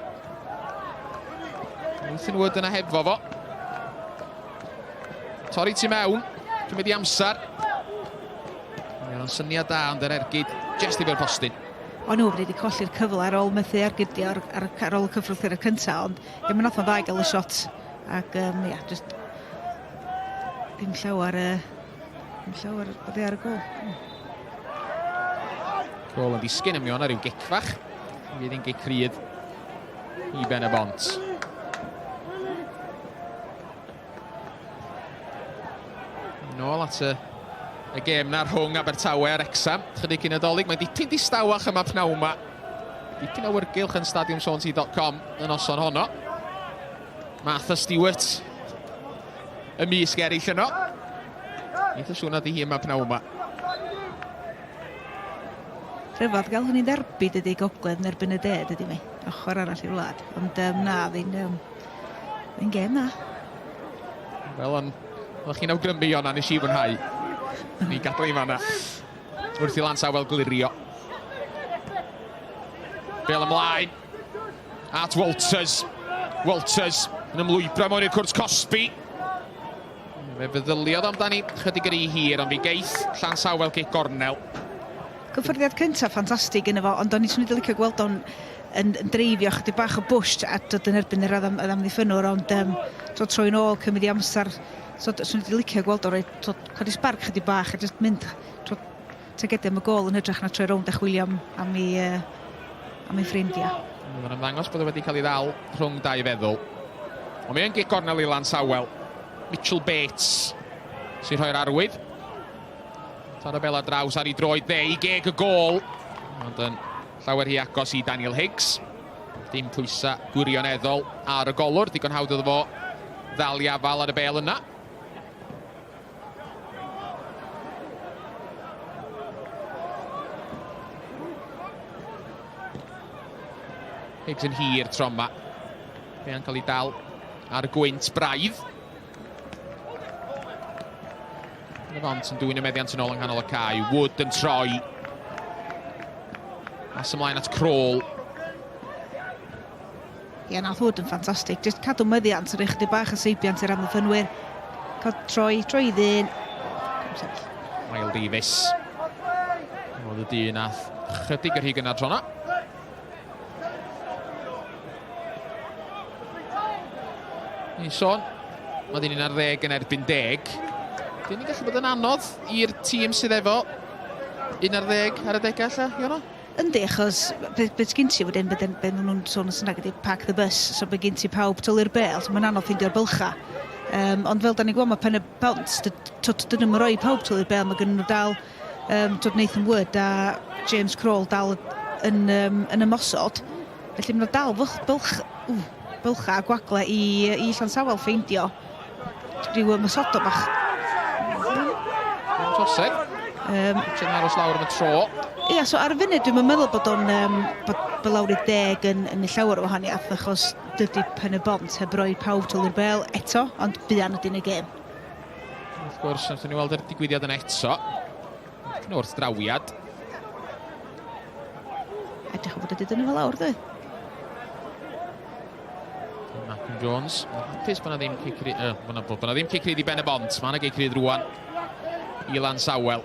Nathan Wood yna hefo fo. Torri tu mewn, cymryd i amser. Mae'n syniad da, ond yr ergyd jyst i fe'r postyn. O'n nhw wedi colli'r cyfle ar ôl methu ergydio ar, ar, ar ôl y cyffrwth cyntaf, ond ie, mae'n nath o'n dda i gael y shot. Ac um, ia, just Ddim llawer, uh, ddim llawer oddi ar y gol. Gol yn disgyn, am ar ryw gic fach. Fydd hi'n gic rydd i Ben y Bont. Nôl at y, y gêm na rhwng Abertawe a'r Wrexham. Chydig cyn y dolyg, mae'n dipyn distawach yma pnawn yma. Dipyn o wyrgylch yn stadiwmswansea.com y noson honno. Martha Stewart ymysg eraill yno. Eitha siŵr nad i hi yma pnawn yma. Rhyfedd gael hynny'n dderby dydy gogledd yn erbyn y de dydy mi. Ochr arall i'r wlad. Ond um, na, fi'n um, fi'n gêm na. Wel, ond oeddech chi'n awgrymu o'na, nes i fwynhau. Ni gadael i fanna. Wrth i Lance Awel glirio. Bel ymlaen. At Walters. Walters yn ymlwybro mewn i'r cwrt cosbi. Fe feddyliodd amdani chydig yr i hir, ond fi geith Llansawel gic gornel. Cyffyrddiad cyntaf ffantastig yna fo, ond o'n i swn i wedi licio gweld o'n yn, yn dreifio chydig bach o bwsh a dod yn erbyn yr yr amddiffynnwr, ond um, so, troi'n ôl, cymryd i amser. So, swn i wedi licio gweld o'n rhoi, so, codi sbarc chydig bach a just mynd, so, targedu am y gôl yn hytrach na troi rownd a chwilio am, am ei, uh, am ei ffrindiau. Mae'n ymddangos bod e wedi cael ei ddal rhwng dau feddwl. Ond mae yn gic gornel i Lansawel. Mitchell Bates sy'n rhoi'r arwydd. Tarabella draws ar ei droed dde i geg y gôl. Ond yn llawer rhy agos i Daniel Higgs. Dim pwysau gwirioneddol ar y golwr. Digon hawdd iddo fo ddal i afal ar y bel yna. Higgs yn hir tro yma. Be'n cael ei dal ar y gwynt braidd. Y bont yn dwyn y meddiant yn ôl yng nghanol y cae. Wood yn troi. As ymlaen at Kroll. Ie, yeah, nath Wood yn ffantastig. Just cadw meddiant, rhoi chydig bach o seibiant i'r amddiffynwyr. Cael troi, troi i ddyn. Miles Davies. Oedd y dyn nath chydig yr hig yna tro na. Ni'n sôn, mae dyn 11 yn erbyn 10. Dyn ni'n gallu bod yn anodd i'r tîm sydd efo 11 ar y degau ella, Iona? Yndi, achos be, be gen ti wedyn, be, be maen nhw'n sôn yn Saesneg ydy park the bus, so be gen ti pawb tyllu'r bel, so mae'n anodd ffeindio'r bylcha. Um, ond fel da ni'n gweld, mae Pen y Bont, dydyn nhw'n rhoi pawb tyllu'r bel, mae gen nhw dal um, twyd Nathan Wood a James Kroll dal yn, um, yn ymosod. Felly maen nhw dal fwch, bylch, ww, bylcha a gwagle i, i Llansawel ffeindio rhyw ymosodol bach. Toseg. Um, Ti'n aros lawr am y tro. Ia, so ar y funud dwi'n meddwl bod o'n um, bod, bod lawr i deg yn, yn llawer o wahaniaeth achos dydy Pen y Bont heb roi pawb twlu'r bel eto, ond buan ydy'n y gêm. Wrth gwrs, wnaethon ni weld yr digwyddiad yna eto. Yn wrth drawiad. Edrych o fod wedi dynnu fel lawr, dwi. Malcolm Jones, mae'n hapus bod na ddim cic rhydd, uh, bod na, bod na ddim cic rhydd i Ben y Bont. Mae yna gic rhydd rwan i Lansawel.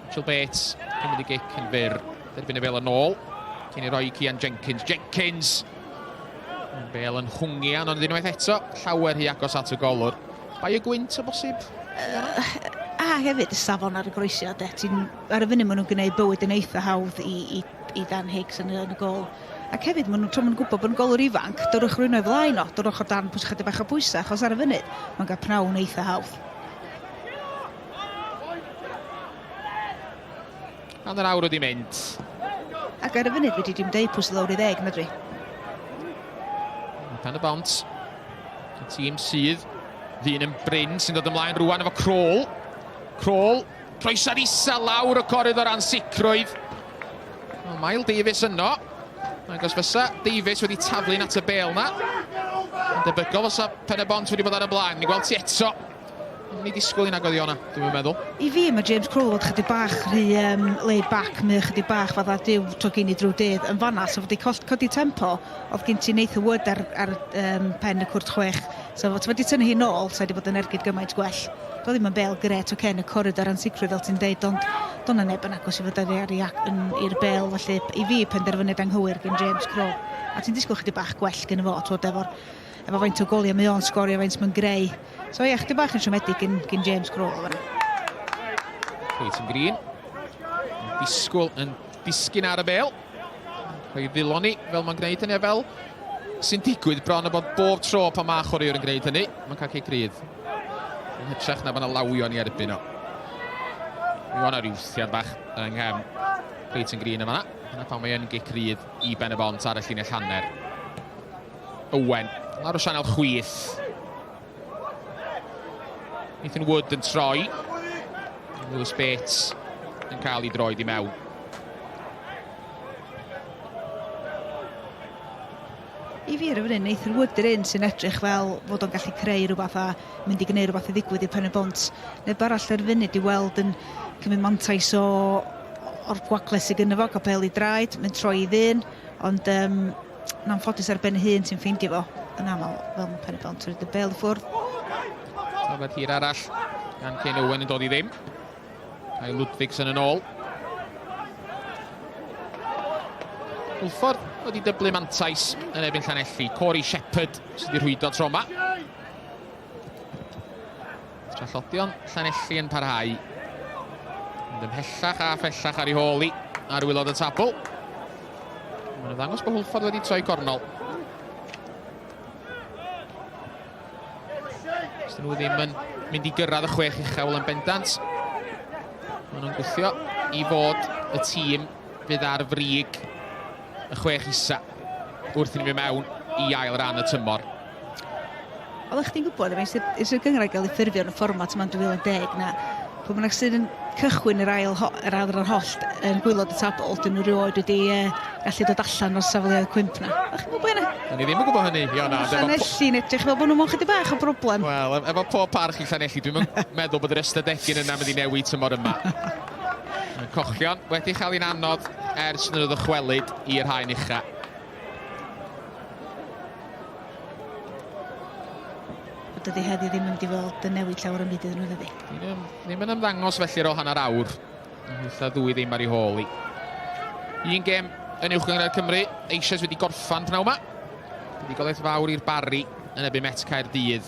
Mitchell Bates, cymryd y gic yn fyr. Derbyn y bel yn ôl, cyn i roi Cian Jenkins. Jenkins! Bel yn hwngian, ond unwaith eto, llawer rhy agos at y golwr. Bai y gwynt o bosib? Uh, a hefyd y safon ar y groesiad. De. Ti'n, ar y funud maen nhw'n gwneud bywyd yn eitha hawdd i, i, i Dan Higgs yn, yn y gol. Ac hefyd, maen nhw'n, maen nhw'n gwybod bod yn golwr ifanc, dyrwch rhywun o'i flaen o, dyrwch o dan pwys chydig bach o bwysau, achos ar y funud, mae'n cael pnawn eitha hawdd. Hanner awr wedi mynd. Ac ar y funud, wedi dim deud pwys lawr i ddeg, na dwi. Pen y bont. Y tîm sydd ddyn yn brin sy'n dod ymlaen rwan efo Kroll. Kroll, croesad isel lawr y corydd o'r ansicrwydd. Well, Mael Davies yno. Ac os fysa Davies wedi taflu'n at y bel na, yn debygol fysa Pen y Bont wedi bod ar y blaen. Ni'n gweld ti eto. Ni disgwyl i nag oedd Iona, dwi'n meddwl. I fi, mae James Kroll fod chydig bach rhy um, laid back, mae chydig bach fatha diw tro gyn i drwy dydd yn fanna, so fod i codi tempo, oedd gen ti Nathan Wood ar, ar um, pen y cwrt chwech, so fod wedi tynnu hi nôl, so wedi bod yn ergyd gymaint gwell. Doedd ddim yn bel gret, oce, okay, yn y coridor ansicrwydd fel ti'n deud, ond doedd na neb yn agos i fod ar, ar, i'r bel, felly i fi penderfyniad anghywir gen James Kroll. A ti'n disgwyl chydig bach gwell gen fo, twod, efo'r efo faint o goliau mae o'n sgorio, faint mae'n greu. So ie, chydig bach yn siomedig gyn, gyn James Kroll o fanna. Clayton Green. Yn disgwyl yn disgyn ar y bel. Rhoi ddiloni fel mae'n gwneud hynny a fel sy'n digwydd bron a bod bob tro pan mae chwaraewr yn gwneud hynny, mae'n cael cic rydd. Yn hytrach na bod yna lawion i erbyn o. Mi o'na rhyw wthiad bach yng nghefn Clayton Green yma. Dyna pam mae yn gic rydd i Ben y Bont ar y llinell hanner. Owen, lawr o sianel chwith. Nathan Wood yn troi. Lewis Bates yn cael ei droed i mewn. I fi ar y funud, Nathan Wood yr un sy'n edrych fel fod o'n gallu creu rhywbeth a mynd i gwneud rhywbeth i ddigwydd i Pen y Bont. Neb arall ar y funud i weld yn cymryd mantais o o'r gwagle sydd gynno fo, cael pel i draed, mynd troi i ddyn, ond um, yn anffodus ar ben ei hun ti'n ffeindio fo yn aml fel mae Pen y Bont yn rhaid y bel i ffwrdd. Tafod hir arall gan Ken Owen yn dod i ddim. Kai Ludvigsen yn ôl. Hwlffordd wedi dyblu mantais yn erbyn Llanelli. Corey Shepherd sydd wedi rhwydo tro yma. Trallodion Llanelli yn parhau. Mynd ymhellach a phellach ar ei hôl i ar wylod y tabl. Mae'n ymddangos bod Hwlffordd wedi troi cornol. Os nhw ddim yn mynd i gyrraedd y chwech uchel yn bendant, maen nhw'n gwthio i fod y tîm fydd ar frig y chwech isa wrth i ni fynd mewn i ail ran y tymor. Oeddech chdi'n gwybod, ers i'r gynghrair gael ei ffurfio yn y fformat yma yn 2010, na pwy bynnag sydd yn cychwyn yr ail, yr ail ran hollt yn gwylod y tabl, dyn nhw rioed wedi gallu dod allan o'r safleoedd cwymp na. O'ch chi'n gwybod hynna? O'n i ddim yn gwybod hynny, Iona. Llanelli'n edrych fel bod nhw mewn chydig bach o broblem. Wel, efo pob parch i Llanelli, dwi'm yn meddwl bod yr ystadegyn yna mynd i newid tymor yma. Y cochion wedi chael hi'n anodd ers nhw ddychwelyd i'r haen ucha. Dydy heddi ddim yn mynd i fod yn newid llawer o'n byd iddyn nhw, dydy. Ddim, ddim yn ymddangos felly ar ôl hanner awr. Eitha ddwy ddim ar ei hôl i. Un gêm yn Uwch Gynghrair Cymru eisoes wedi gorffan pnawn yma. Buddugoliaeth fawr i'r Barri yn erbyn Met Caerdydd.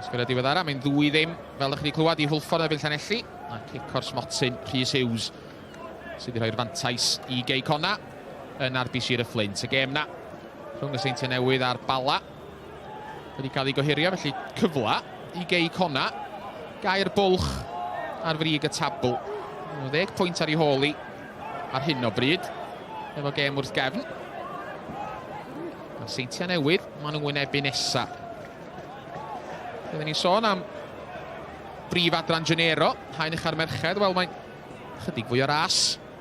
Sgoriau diweddara, mae'n ddwy ddim, fel ydych chi wedi clywed, i Hwlffordd erbyn Llanelli. A cic o'r smotyn, Rhys Hughes, sydd wedi rhoi'r fantais i Gei Conna yn arbi Sir y Fflint. Y gêm na rhwng y Seintiau Newydd a'r Bala wedi cael ei gohirio, felly cyfle i Gei Conna gau'r bwlch ar frig y tabl. 10 pwynt ar ei hôl i ar hyn o bryd, efo gêm wrth gefn. A'r Seintiau Newydd, maen nhw'n wynebu nesa. Byddwn ni'n sôn am brif adran Genero, haen ucha'r merched, wel mae'n chydig fwy o ras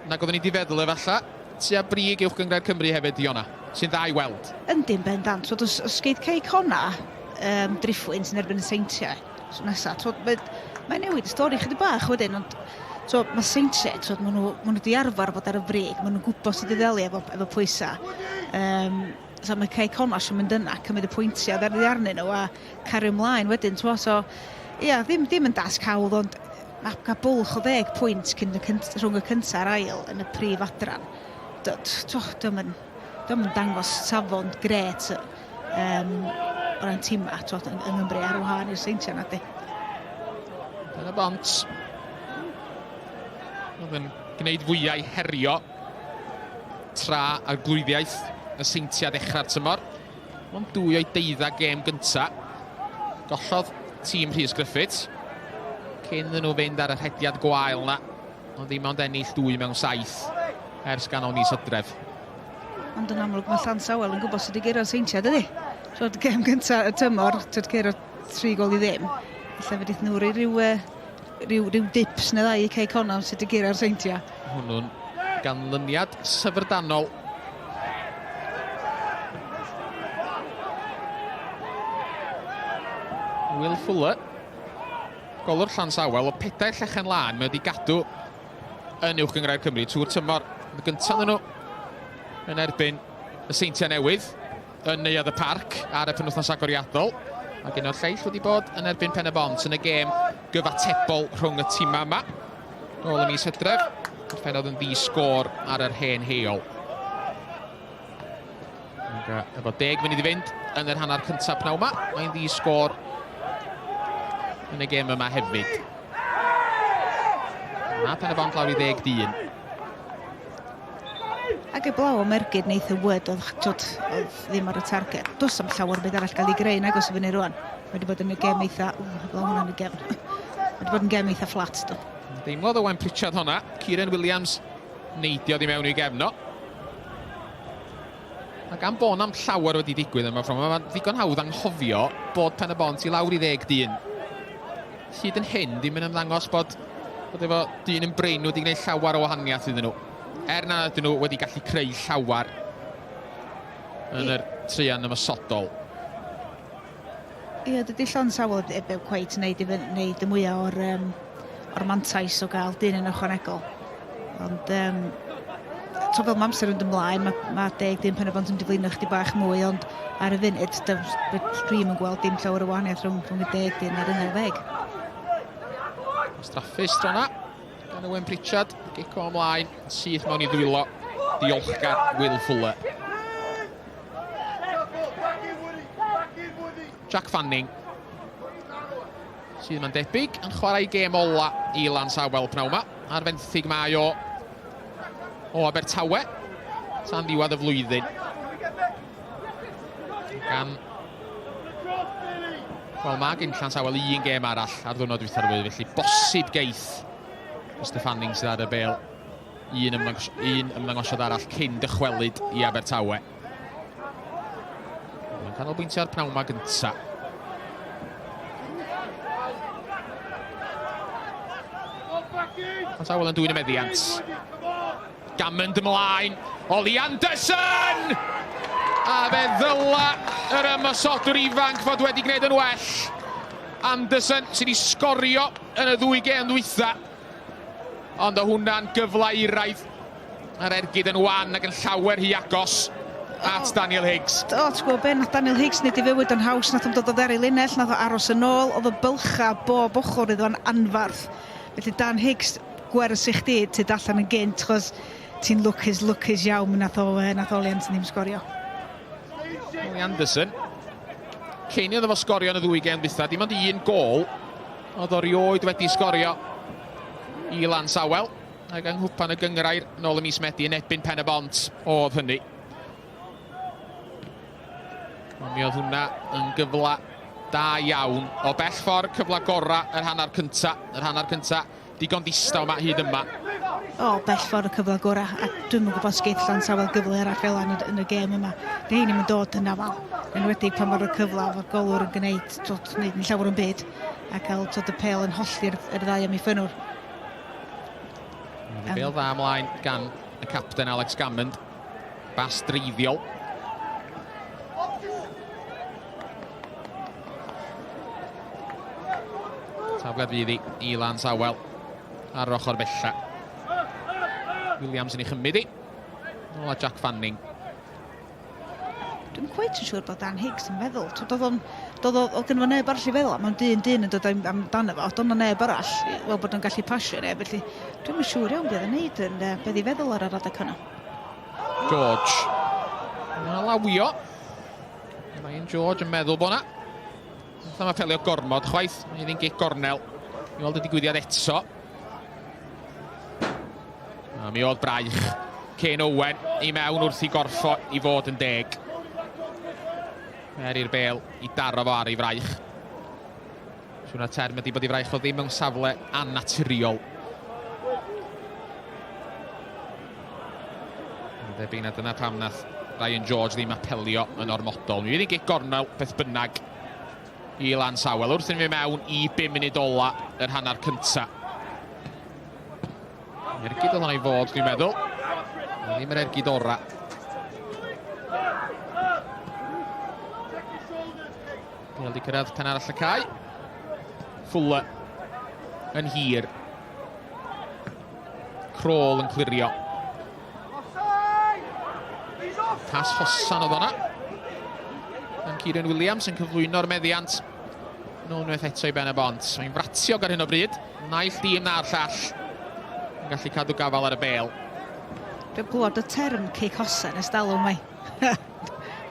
nag oeddwn i wedi feddwl efallai. Tua brig Uwch Gynghrair Cymru hefyd, Iona, sy'n dda i weld. Yndyn, bendant. Twod, os, os geith Cei Conna um, driphwynt yn erbyn y Seintiau tro nesa, twod, mae, mae newid y stori chydig bach wedyn, ond twod, mae Seintiau, twod, maen nhw, maen nhw wedi arfer bod ar y frig, maen nhw'n gwybod sut i ddelio efo, efo pwysau. Um, so mae Cei Conna eisiau mynd yna, cymryd y pwyntiau ar arnyn nhw a cario ymlaen wedyn, twod, so, ia, ddim, ddim yn dasg hawdd, ond mae cael bwlch o ddeg pwynt cyn y cynt, rhwng y cyntaf a'r ail yn y prif adran. Dio'm yn, dio'm yn dangos safon gret um, o ran timau twod, yng, yng Nghymru ar wahân i'r Seintiau na di. Pen y bont. Oedd yn gwneud fwyau herio tra arglwyddiaeth y Seintiau ddechrau'r tymor. Ond dwy o'i deuddag gêm gynta. Gollodd tîm Rhys Griffiths cyn iddyn nhw fynd ar y rhediad gwael na. Ond ddim ond ennill dwy mewn saith ers ganol mis Hydref. Ond yn amlwg mae Llansawel yn gwybod sut i guro'r Seintiau, dydy? So, gêm gynta y tymor, tyd curo 3 gol i ddim. Felly fe nhw roi rhyw, rhyw, rhyw dips neu ddau i Cei Connah sut i guro'r Seintiau. Hwnnw'n ganlyniad syfrdanol. Will Fuller, golwr Llansawel, o pedair llechen lân, mae wedi gadw yn Uwch Gynghrair Cymru trwy'r tymor. Y gyntaf nhw yn erbyn y Seintiau Newydd yn Neuadd y Parc ar y penwythnos agoriadol. Ac un o'r lleill wedi bod yn erbyn Pen y Bont yn y gêm gyfatebol rhwng y timau yma. Nôl ym mis Hydref, gorffennodd yn ddi-sgôr ar yr hen heol. Ac efo deg munud i fynd yn yr hanner cyntaf pnawn yma, mae'n ddi-sgôr yn y gêm yma hefyd. Mae Pen y Bont lawr i ddeg dyn. Ac eblaw am ergyd Nathan Wood, oedd, twod, oedd ddim ar y targed. Does am llawer byd arall gael ei greu nag oes i fyny rwan. Mae wedi bod yn y gêm eitha... Ww, heblaw hwnna yn y gefn. Mae wedi bod yn gêm eitha fflat, do. Deimlodd Owain Pritchard honna. Kieran Williams neidiodd i mewn i'w gefn o. A gan bod na'm llawer wedi digwydd yma, mae'n ddigon hawdd anghofio bod Pen y Bont i lawr i ddeg dyn. Hyd yn hyn, ddim yn ymddangos bod, bod efo dyn yn brin wedi gwneud llawer o wahaniaeth iddyn nhw. Er na ydyn nhw wedi gallu creu llawer yn yr treian ymosodol. Ie, dydy Llansawel heb heb cweit wneud i fyny, wneud y mwyaf o'r, um, or mantais o gael dyn yn ychwanegol. Ond, um, to fel mae amser yn ymlaen, mae, mae deg dyn pen y bont yn diflino chdi bach mwy, ond ar y funud, dwi'm yn gweld dim llawer o wahaniaeth rhwng, rhwng y deg dyn a'r 11. Straffus tro na, gan Owen Pritchard, gic o ymlaen, syth mewn i ddwylo diolchgar Will Fuller. Jack Fanning, sydd mae'n debyg yn chwarae gêm ola i Lansawel pnawn yma. Ar fenthyg mae o o Abertawe tan ddiwedd y flwyddyn. Gan... Wel, mae gen Llansawel un gêm arall ar ddwrnod dwytha'r wy, felly bosib geith Mr Fanning sydd ar y bel un, ymddangos, un ymddangosiad arall cyn dychwelyd i Abertawe. Mae'n canolbwyntio ar pnawn ma gynta. Llansawel yn dwyn y meddiant. Gammond ymlaen. Ollie Anderson! A fe ddyla yr ymosodwr ifanc fod wedi gwneud yn well. Anderson sydd wedi sgorio yn y ddwy gêm ddwytha. Ond o hwnna'n gyfle iraidd. Mae'r ergyd yn wan ac yn llawer rhy agos at Daniel Higgs. O, ti'n gwybod be, nath Daniel Higgs wneud ei fywyd yn haws, nath o'm dod o dder i linell, nath o aros yn ôl, oedd y bylcha bob ochr iddo yn anfarth. Felly Dan Higgs, gwers i chdi, tyd allan yn gynt, chos ti'n lwcus, lwcus iawn, mi nath o, nath Ollie Anderson ddim sgorio. Ollie Anderson, cyn iddo fo sgorio yn y ddwy gêm ddwytha, dim ond un gôl oedd o rioed wedi sgorio i Lansawel. Ac yng Nghwpan y Gynghrair nôl ym mis Medi yn erbyn Pen y Bont oedd hynny. Ond mi oedd hwnna yn gyfle da iawn. O bell ffordd, cyfle gorau yr hanner cynta. Yr hanner cynta digon distaw yma hyd yma. O, bell ffordd y cyfle gorau. A dwi'm yn gwybod sgeith Llansawel gyfle arall fel yn, yn y gêm yma. Di hein ddim yn dod yn aml. Yn enwedig pan mae'r cyfle o'r golwr yn gwneud, dod, wneud yn llawer o'n byd. A cael dod y pel yn hollti'r yr ddau amddiffynnwr. Um, Bel dda ymlaen gan y capten Alex Gammond. Bas dreiddiol. Tafliad fydd i i Lance Awel ar yr ochr bella. Williams yn ei chymryd i. Nôl a Jack Fanning. Dwi'm cweit yn siŵr bod Dan Higgs yn feddwl. Twyd, oedd o'n, doedd o, oedd gynno fo neb arall i feddwl am, ond dyn dyn yn dod am, amdano fo, doedd 'na neb arall i weld bod o'n gallu pasio neb, felly dwi'm yn siŵr iawn beth oedd o'n neud yn, uh, beth i feddwl ar yr adeg hwnnw. George. Mae'n lawio. Ryan George yn meddwl bod na. Nath am apelio gormod chwaith. Mae hi'n gic gornel. I weld y digwyddiad eto. A mi oedd braich Kane Owen i mewn wrth i gorffo i fod yn deg. Er i'r bel i daro fo ar ei fraich. Siwna term ydy bod ei fraich o ddim mewn safle annaturiol. Yn debyg na dyna pam nath Ryan George ddim apelio yn ormodol. Mi fydd hi'n gic gornel beth bynnag i Lansawel wrth i ni fynd mewn i 5 munud ola yr hanner cynta. Ergyd oedd hwnna i fod, dwi'n meddwl. Ddim yr ergyd ora. Bale di cyrraedd pen arall y cae. Fuller yn hir. Kroll yn clirio. Pas hosan oedd hwnna. Yn Kieran Williams yn cyflwyno'r meddiant. Nôl unwaith eto i Ben y Bont. Mae'n fratiog ar hyn o bryd. Naill dîm na'r llall yn gallu cadw gafael ar y bêl. Dwi'n glwad y term ceic hosen ers dalwm mae.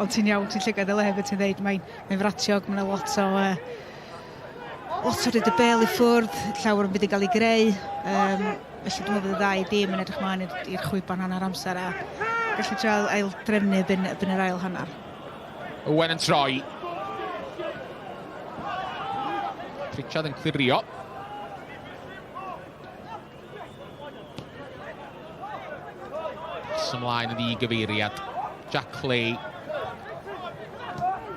Ond ti'n iawn, ti'n llygad y le hefyd ti'n dweud, mae'n mae fratiog, mae'n lot o uh, lot o ryd y bêl i ffwrdd, llawer yn byd yn cael ei greu. Um, felly dwi'n meddwl bod y ddau dîm yn edrych mlaen i'r chwiban hanner amser a gallu trial ail drefnu byn, byn yr ail hanner. Owen yn troi. Pritchard yn clirio. Pas ymlaen yn ddi-gyfeiriad. Jack Clay.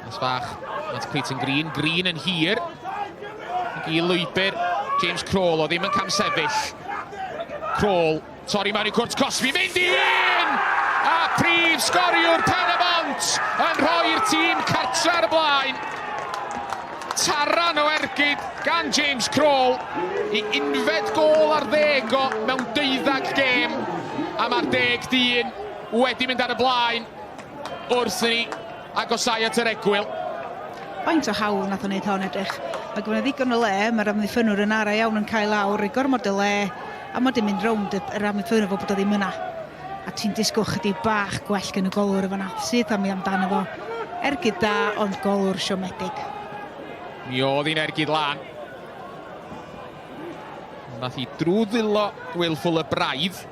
Pas fach at Clayton Green. Green yn hir. Ac i lwybr James Kroll o ddim yn camsefyll. Kroll Torri mewn i cwrt cosbi, mynd i un! A prif sgoriwr Pen-y-bont yn rhoi'r tîm cartre ar y blaen. Taran o ergyd gan James Kroll i unfed gôl ar ddeg o mewn deuddag gêm. A mae'r deg dyn wedi mynd ar y blaen wrth i ni agosau at yr egwyl. Faint o hawl nath o wneud hon edrych. Mae gyda ddigon o le, mae'r amddiffynwr yn ara iawn yn cael lawr, rhoi gormod o le, a mae di mynd rownd yr amddiffynwr fel bod o ddim yna. A ti'n disgwyl chydig bach gwell gen y golwr efo na. Syth am i amdano fo. Ergyd da, ond golwr siomedig. Mi oedd hi'n ergyd lan. Nath hi drwy ddwylo Will Fuller braidd.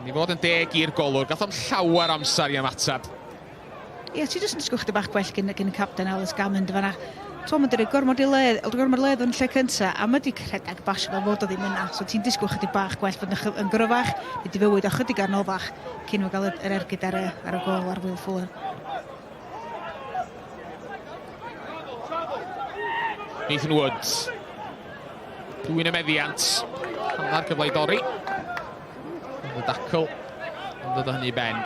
Ni fod yn deg i'r golwr. Gath o'n llawer amser i ymateb. Ie, ti jyst yn disgwyl chydig bach gwell gyn, gyn y capten Alex Gammond fanna. T'mo, mae'n dweud gormod i le, gormod o ledd yn lle cynta, a mae wedi rhedeg basio fel fod o ddim yna. So ti'n disgwyl chydig bach gwell fod yn, yn gryfach, neu di fywyd o chydig anoddach cyn nhw gael yr ergyd ar y, ar y gol ar Will Fuller. Nathan Woods. Dwy'n y meddiant. Hanner cyfle i dorri. Ond y dacl yn dod o hynny i ben.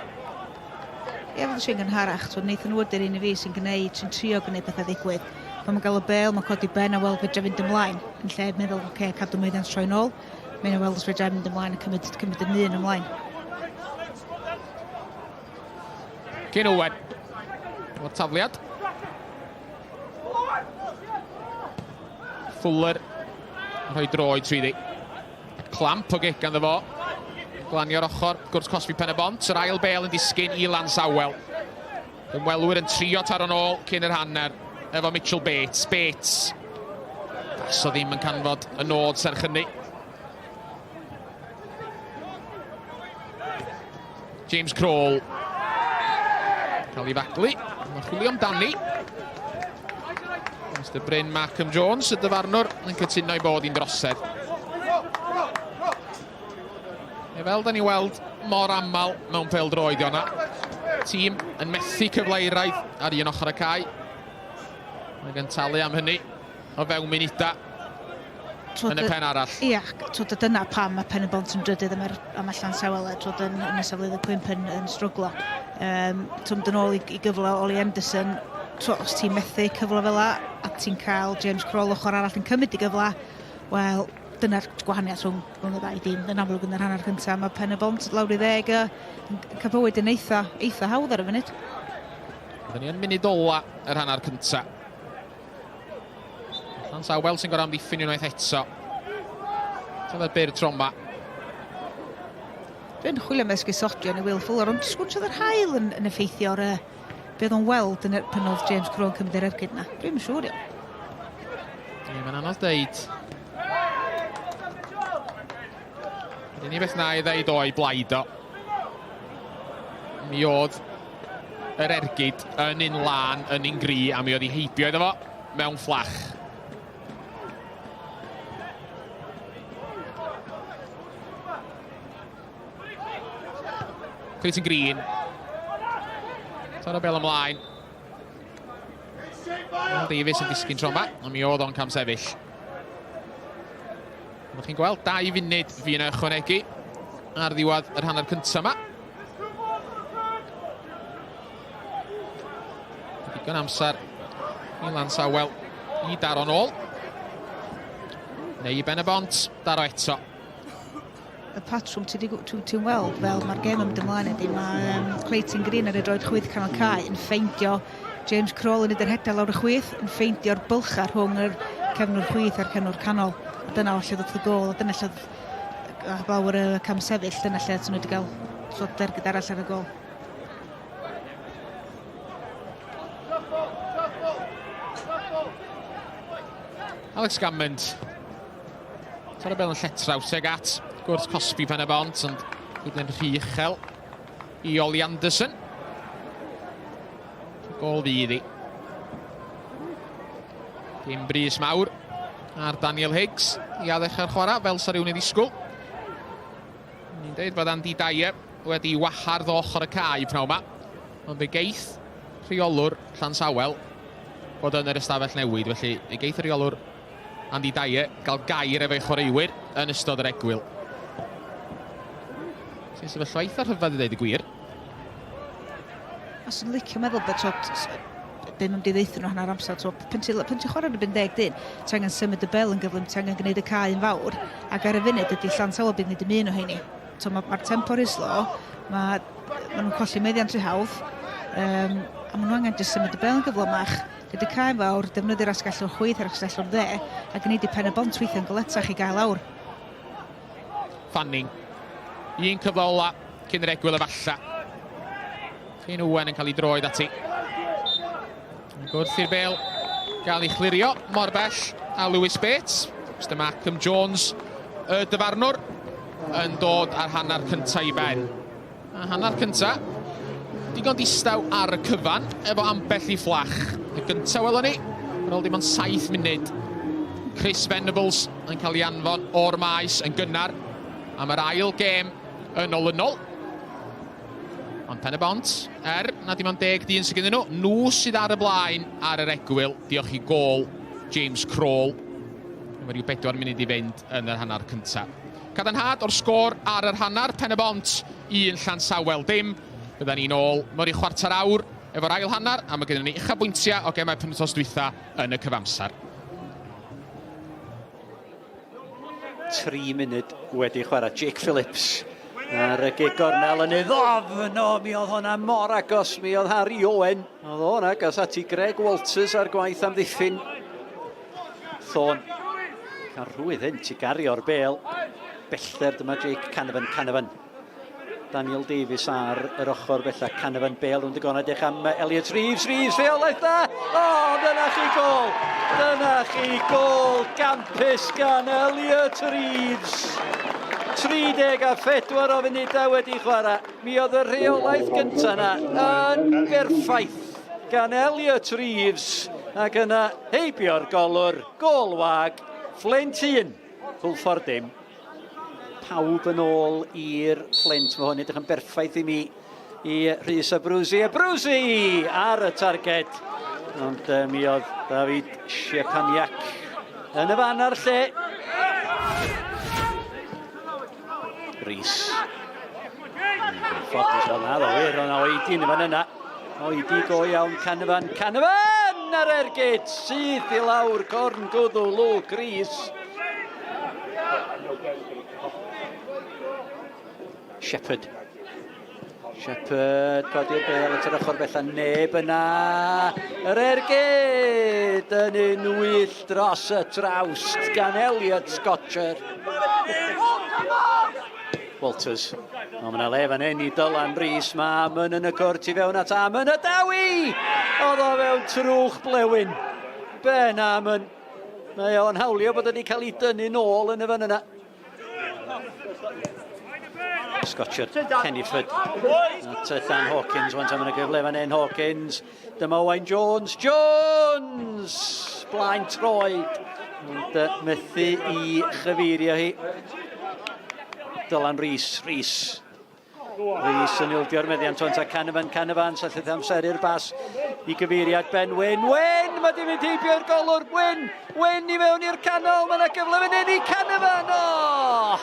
Ie, fel sy'n gynharach, so Nathan Wood yr un i fi sy'n gwneud, sy'n trio gwneud pethau ddigwydd. Pan mae'n gael y bel, mae'n codi ben a weld fedra fynd ymlaen. Yn lle meddwl, oce, okay, cadw meddiant troi nôl. Mae'n weld os fedra mynd ymlaen a cymryd, cymryd y un ymlaen. Cyn Owen. O'r tafliad. Fuller. Rhoi droed trwyddi. Clamp o gic ganddo fo. Glanio'r ochr, gwrs cosbi pen y bont. Yr ail bel yn disgyn i Lansawel. Ymwelwyr yn trio taro'n ôl cyn yr hanner efo Mitchell Bates. Bates. Bas o ddim yn canfod y nod serch hynny. James Kroll. Cael ei faglu. Mae'n chwilio amdani. Mr Bryn Markham Jones, y dyfarnwr, yn cytuno i bod hi'n drosedd. E fel da ni weld mor aml mewn pêl-droed yna, tîm yn methu cyfle iraidd ar un ochr y cae. Mae gen talu am hynny o fewn munudau yn y pen arall. Ia, twyd, dyna pam mae Pen y Bont yn drydydd a mae'r a mae Llansawel twyd, yn, yn y safleoedd y cwymp yn, yn stryglo. Um, twyd, yn ôl i, i gyfle Oli Anderson, twyd, os ti'n methu cyfle fel la, a ti'n cael James Kroll ochr arall yn cymryd i gyfle, wel, dyna'r gwahaniaeth rhwng, rhwng y ddau dîm. Yn amlwg yn yr hanner cyntaf, mae Pen y Bont lawr i ddeg a yn cael bywyd yn eitha, eitha hawdd ar y funud. Byddwn ni yn munud ola yr hanner cyntaf. Llansawel sy'n gorau amddiffyn unwaith eto. Tyfed byr tro yma. Dwi'n chwilio am esgusodion i Will Fuller, ond sgwrs oedd yr hael yn, yn effeithio ar y be oedd o'n weld yn y, pan oedd James Crowe yn cymryd yr ergyd na. Dwi'n siŵr iawn. Ie, mae'n anodd deud. Yr unig beth na i ddeud o'i blaid o. Mi oedd yr ergyd yn un lân, yn un gri, a mi oedd hi heibio iddo fo mewn fflach. Clayton Green. Taro bel ymlaen. Davies yn disgyn tro yma, ond mi oedd o'n cam sefyll. Ydych chi'n gweld, 2 funud fi yna ychwanegu ar ddiwedd yr hanner cyntaf yma. Digon amser i Lansawel i daro'n ôl. Neu i Ben y Bont, daro eto. Y patrwm ti 'di ti'n weld fel mae'r gêm yn mynd ymlaen ydy mae um, Clayton Green ar ei droed chwith canol cae yn ffeindio James Kroll yn neud yr hedau lawr y chwith, yn ffeindio'r bylchau rhwng yr cefnwr chwith a'r cefnwr canol. A dyna lle ddod y gol, a dyna lle oedd lawr y cam sefyll, dyna lle nhw wedi cael sort ergyd arall ar y gol. Alex Gammond Taro bel yn lletraws tuag at gwrs cosbi pen y bont, ond hyd yn rhy uchel i Oli Anderson. Gol fydd i. Dim brys mawr ar Daniel Higgs i addechrau'r chwarae fel sa rhywun i ddisgwyl. Ni'n dweud bod Andy Dyer wedi wahardd o ochr y cae pnawn yma, ond fe geith rheolwr Llansawel fod yn yr ystafell newid, felly fe geith y rheolwr Andy Dyer gael gair efo'i chwaraewyr yn ystod yr egwyl. Sy'n sefyllfa eitha rhyfedd i ddeud y gwir. Os yn licio meddwl bod tot, be mae'n di ddeithio nhw hanner amser, to, pan ti'n ti chwarae yn y deg dyn, ti angen symud y bel yn gyflym, ti angen gwneud y cae yn fawr, ac ar y funud ydy Llansawel bydd wneud dim un o heini. So, mae'r ma tempo rhy slo, mae ma nhw'n colli meddiant rhy hawdd, um, a maen nhw angen jyst symud y bel yn gyflymach. Gyda cae fawr, defnyddir asgellwr chwith a'r asgellwr dde, a gwneud i Pen y Bont weithio'n galetach i gael awr. Fanning. Un cyfle ola cyn yr egwyl efalla. Cyn Owen yn cael ei droed ati. Gwrth i'r bel gael ei chlirio mor bell a Lewis Bates. Mr Markham Jones, y dyfarnwr, yn dod ar hanner cyntaf i ben. A hanner cynta. Digon distaw ar y cyfan, efo ambell i fflach. Y gyntaf welon ni, ar ôl dim ond 7 munud. Chris Venables yn cael ei anfon o'r maes yn gynnar am yr ail gêm yn olynol. Ond Pen y Bont, er na dim ond deg dyn sydd gennym nhw, nhw sydd ar y blaen ar yr egwyl, diolch i gôl James Kroll. Mae rhyw bedwar munud i fynd yn yr hanner cyntaf. Cadarnhad o'r sgôr ar yr hanner, Pen y Bont 1, Llansawel dim. Bydda ni'n ôl mewn rhyw chwarter awr efo'r ail hanner, a mae gennym ni uchafbwyntiau o gemau penwythnos dwytha yn y cyfamser. 3 munud wedi chwarae. Jake Phillips ar y gig gornel yn ei ddofn. O, mi oedd hwnna mor agos. Mi oedd Harry Owen. Oedd o'n agos at i Greg Walters ar gwaith amddiffyn. Thorne. Cael rhwydd hynt i gario'r bel. Bellter dyma Jake Canavan. Canavan. Daniel Davies ar yr ochr bella. Canavan Bale rownd y gornel edrych am Elliot Reeves. Reeves, rheolaeth da! O, oh, dyna chi gol! Dyna chi gol gampus gan Elliot Reeves. 34 o funudau wedi chwarae. Mi oedd y rheolaeth gyntaf yna yn berffaith gan Elliot Reeves. Ac yna heibio'r golwr, gol wag, Flint 1, Hwlffordd dim. Pawb yn ôl i'r Flint. Mae hwn edrych yn berffaith i mi i Rhys Abruzzi. Abruzzi ar y targed. Ond mi oedd David Siepaniak yn y fan a'r lle. Rhys. Ffodus o'n addo, wir, o'n oedi yn y fan yna. Oedi go iawn, Canavan, Canavan ar ergyd, syth i lawr, corn gwddw, Luke Rhys. Shepherd. Shepherd, codi'r bel at yr ochr bella, neb yna. Yr ergyd yn un wyll dros y trawst gan Elliot Scotcher. Walters. O, mae yna le fan hyn i Dylan Rees. Mae Amon yn y cwrt i fewn at Amon. Y dawi! Oedd o fewn trwch blewyn. Ben Amon. Mae o'n hawlio bod wedi cael ei dynnu nôl yn y fan yna. Scotcher, Kennyford, at Dan Hawkins, wan tan y gyfle fan hyn, Hawkins, dyma Owain Jones, Jones! Blaen troed, ond methu i chyfeirio hi. Dylan Rees, Rees, Rees yn ildio'r meddiant ond a Canavan, Canavan, syllith amseru'r bas i gyfeiriad Ben Wyn. Wyn! Mae di mynd heibio i'r golwr. Wyn! Wyn i mewn i'r canol. Mae yna gyfle fan hyn i Canavan! O!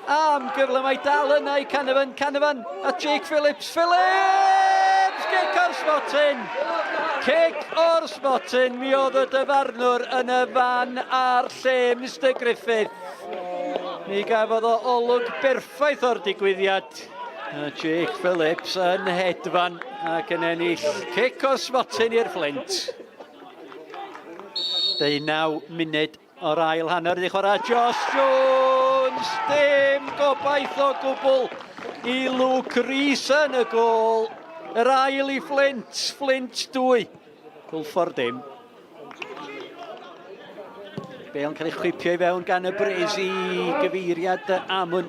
Am gyfle mae dal yna i Canavan. Canavan a Jake Phillips. Phillips! Cic o'r smotyn! Cic o'r smotyn. Mi oedd y dyfarnwr yn y fan a'r lle, Mr Griffith. Mi gafodd o olwg berffaith o'r digwyddiad. Jake Phillips yn hedfan ac yn ennill cic o'r smotyn i'r Flint. 19 munud o'r ail hanner wedi chwarae Josh Jones. Dim gobaith o gwbl i Luke Rees yn y gôl. Yr ail i Flint, Flint 2. Hwlffordd dim. Bale yn cael ei chwipio i fewn gan y Brys i gyfeiriad Amwn.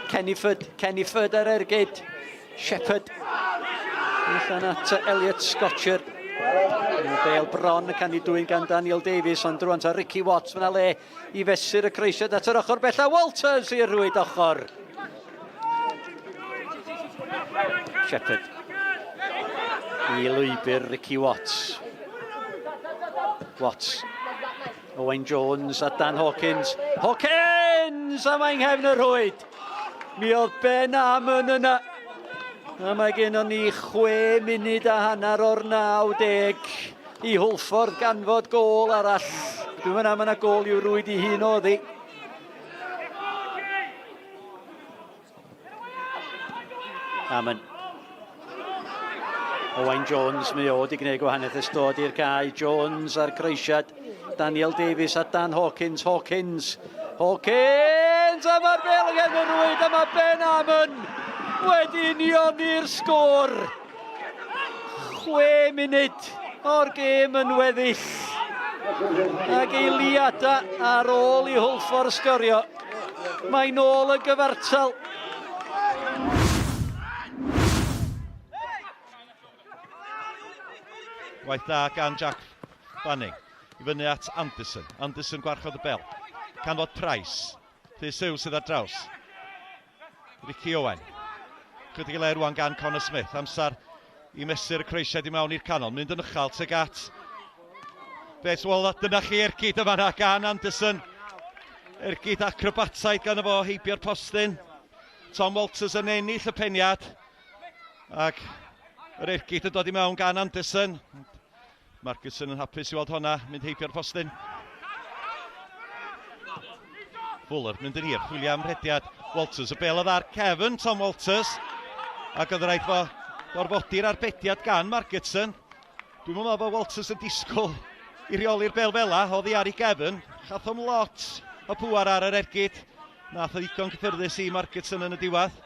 Kennyford, Kennyford ar ergyd. Shepherd. Allan at Elliot Scotcher. Bale bron yn cael ei dwyn gan Daniel Davies, ond rwan ta Ricky Watts. Mae yna le i fesur y croesiad at yr ochr bella. Walters i'r rhwyd ochr. Shepherd. I lwybr Ricky Watts. Watts. Owain Jones a Dan Hawkins. Hawkins! A mae'n nghefn y rhwyd. Mi oedd Ben Amon yna. A mae gennon ni 6 munud a hanner o'r 90 i Hwlffordd ganfod gôl arall. Dwi'n meddwl am yna gôl i'w rwyd i hun oddi. Amon. Owain Jones, mae o wedi gwneud gwahaniaeth ers dod i'r cae. Jones a'r croesiad. Daniel Davies a Dan Hawkins. Hawkins. Hawkins! A mae'r bel yn gefn y rwyd a mae Ben Amon wedi unioni'r sgôr. 6 munud o'r gêm yn weddill. Ac eiliadau ar ôl i Hwlffordd sgorio. Mae nôl y gyfartal. Gwaith da gan Jack Fanning. I fyny at Anderson. Anderson gwarchod y bel. Canfod Price. Rhys Hughes sydd ar draws. Ricky Owen. Chydig i le rwan gan Connor Smith. Amser i mesur y croesiad i mewn i'r canol. Mynd yn uchel tuag at Beth, wel, dyna chi ergyd yma na gan Anderson. Ergyd acrobataidd gan y fo heibio'r postyn. Tom Walters yn ennill y peniad. Ac yr ergyd yn dod i mewn gan Anderson. Markinson yn hapus i weld honna, mynd heibio'r postyn. Fuller mynd yn hir, chwilio am rhediad Walters. Y bel oedd ar Kevin, Tom Walters. Ac oedd rhaid fo gorfodi'r arbediad gan Margetson. Dwi'n meddwl bod Walters yn disgwyl i reoli'r bel fela, oddi ar ei gefn. Chath o'm lot o pŵar ar yr ergyd. Nath o ddigon cyffyrddus i Margetson yn y diwedd.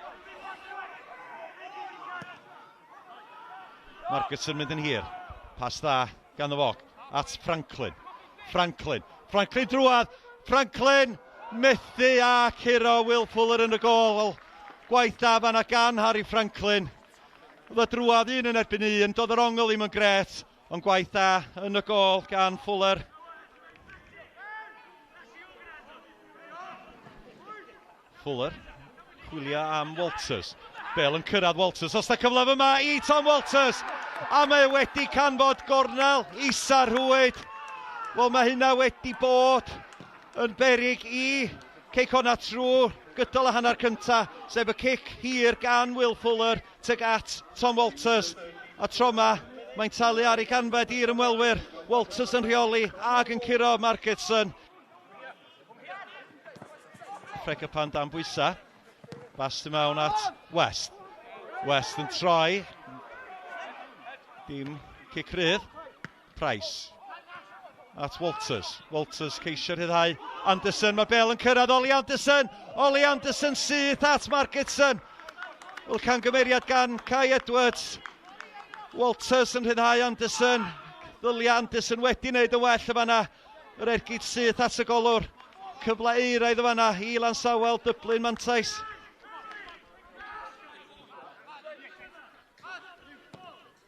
Margetson mynd yn hir. Pas dda gan y fo at Franklin. Franklin. Franklin drwad. Franklin methu a curo Will Fuller yn y gol. Wel, gwaith da fanna gan Harry Franklin. Oedd y drwad un yn erbyn un, doedd yr ongl ddim yn gret, ond gwaith da yn y gol gan Fuller. Fuller, chwilio am Walters. Bale yn cyrraedd Walters. Os da cyfle fyma i Tom Walters. A mae wedi canfod gornel isa rhwyd. Wel, mae hynna wedi bod yn berig i Cei Connah trwy gydol y hanner cynta, sef y cic hir gan Will Fuller tuag at Tom Walters. A tro yma, mae'n talu ar ei ganfed i'r ymwelwyr. Walters yn rheoli ac yn curo Margetson. Fregapan dan bwysa. Bas i mewn at West. West yn troi. Dim cic rydd. Price at Walters. Walters ceisio rhyddhau Anderson. Mae Bale yn cyrraedd Ollie Anderson. Ollie Anderson syth at Margetson. Wel, cangymeriad gan Kai Edwards. Walters yn rhyddhau Anderson. Ddylia Anderson wedi wneud y well y fanna. Yr ergyd syth at y golwr. Cyfle eiraidd y fanna i Lansawel, dyblu'n mantais.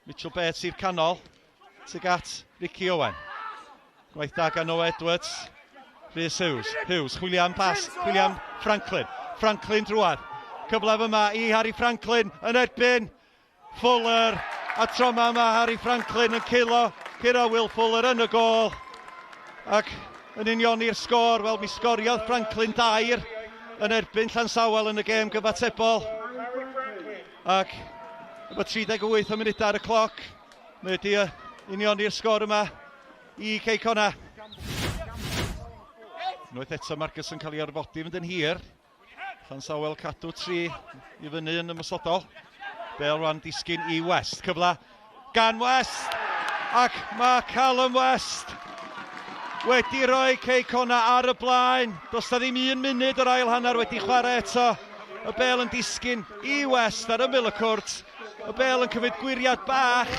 Mitchell Bates i'r canol. Tuag at Ricky Owen. Gwaith da gan Noah Edwards. Rhys Hughes. Hughes, chwilio am pas. Chwilio am Franklin. Franklin drwad. Cyfle fyma i Harry Franklin yn erbyn Fuller. A tro yma mae Harry Franklin yn curo, curo Will Fuller yn y gol. Ac yn unioni'r sgôr, wel mi sgoriodd Franklin dair yn erbyn Llansawel yn y gêm gyfatebol. Ac efo 38 o munudau ar y cloc, mae wedi unioni'r sgôr yma i Cei Connah. Unwaith eto Marcus yn cael ei orfodi fynd yn hir. Llansawel cadw tri i fyny yn ymosodol. Bale rwan disgyn i West. Cyfle gan West. Ac mae Callum West wedi rhoi Cei Connah ar y blaen. Does na ddim un munud o'r ail hanner wedi chwarae eto. Y bel yn disgyn i West ar ymyl y cwrt. Y bel yn cymryd gwyriad bach.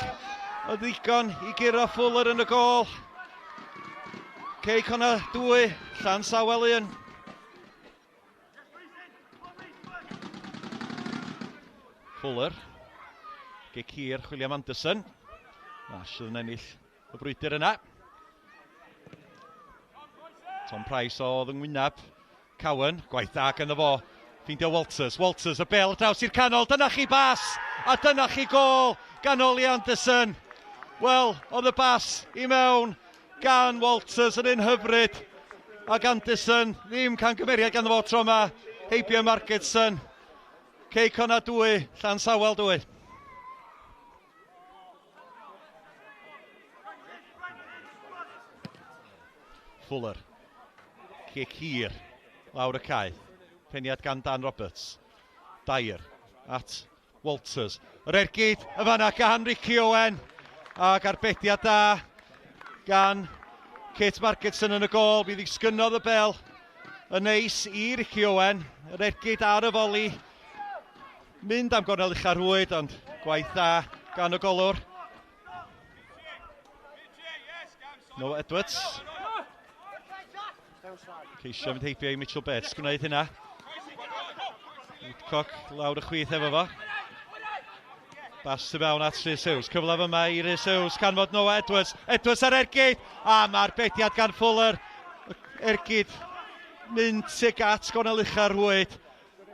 O ddigon i guro Fuller yn y gôl. Cei Connah 2, Llansawel 1. Fuller. Gic hir, William Anderson. Nash yn ennill y brwydr yna. Tom Price oedd yng ngwyneb Cowan. Gwaith da gan fo. Ffeindio Walters. Walters, y bel draws i'r canol. Dyna chi bas! A dyna chi gol gan Ollie Anderson. Wel, oedd y bas i mewn gan Walters yn un hyfryd. Ac Anderson, ddim cangymeriad gan fo tro yma. Heibio Margetson. Cei Connah 2, Llansawel 2. Fuller. Cic hir lawr y cae. Peniad gan Dan Roberts. Dyer at Walters. Yr ergyd y fanna gan Ricky Owen. Ac arbediad da gan Kate Margetson yn y gol. Mi ddisgynnodd y bel yn neis i Ricky Owen. Yr ergyd ar y foli. Mynd am gornel ucha'r rhwyd, ond gwaith da gan y golwr. Noah Edwards. Ceisio mynd heibio i Mitchell Bates, gwneud hynna. Woodcock lawr y chwith efo fo. Bas tu fewn at Rhys Hughes. Cyfle fyma i Rhys Hughes. Canfod Noah Edwards. Edwards ar ergyd. A mae'r bediad gan Fuller. Ergyd mynd tuag at gornel ucha'r rhwyd.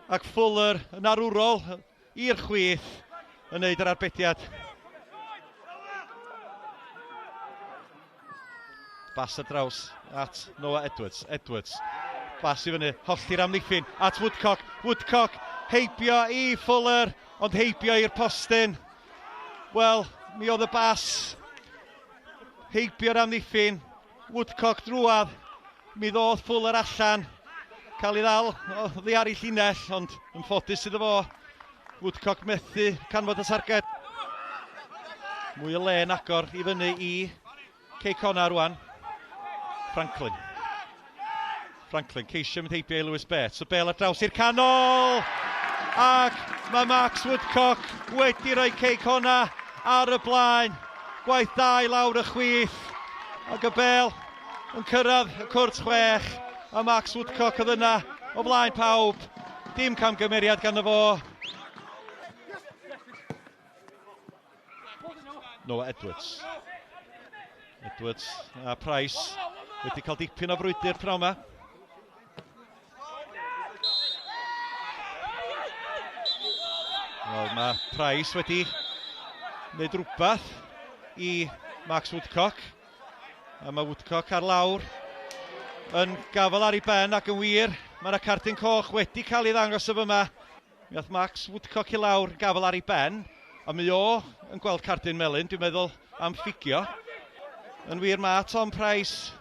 Ac Fuller yn arwrol i'r chwith yn neud yr arbediad. Bas ar draws at Noah Edwards. Edwards. Bas i fyny. Hollti'r amddiffyn at Woodcock. Woodcock heibio i Fuller, ond heibio i'r postyn. Wel, mi oedd y bas heibio'r amddiffyn. Woodcock drwadd. Mi ddodd Fuller allan. Cael ei ddal oddi ar ei llinell, ond yn ffodus iddo fo. Woodcock methu canfod y targed. Mwy o le yn agor i fyny i Cei Connah rwan. Franklin. Franklin ceisio mynd heibio i Lewis Bates. Y bel ar draws i'r canol! Ac mae Max Woodcock wedi rhoi Cei Connah ar y blaen. Gwaith da i lawr y chwith. Ac y bel yn cyrraedd y cwrt chwech. A Max Woodcock oedd yna o flaen pawb. Dim camgymeriad ganddo fo. Noah Edwards. Edwards a Price wedi cael dipyn o frwydr pnawn yma. Wel, mae Price wedi gwneud rhywbeth i Max Woodcock. A mae Woodcock ar lawr yn gafael ar ei ben ac yn wir, mae yna cardyn coch wedi cael ei ddangos y fyma. Mi ath Max Woodcock i lawr, gafael ar ei ben, a mi o yn gweld cardyn melyn, dwi'n meddwl, am ffugio. Yn wir, mae Tom Price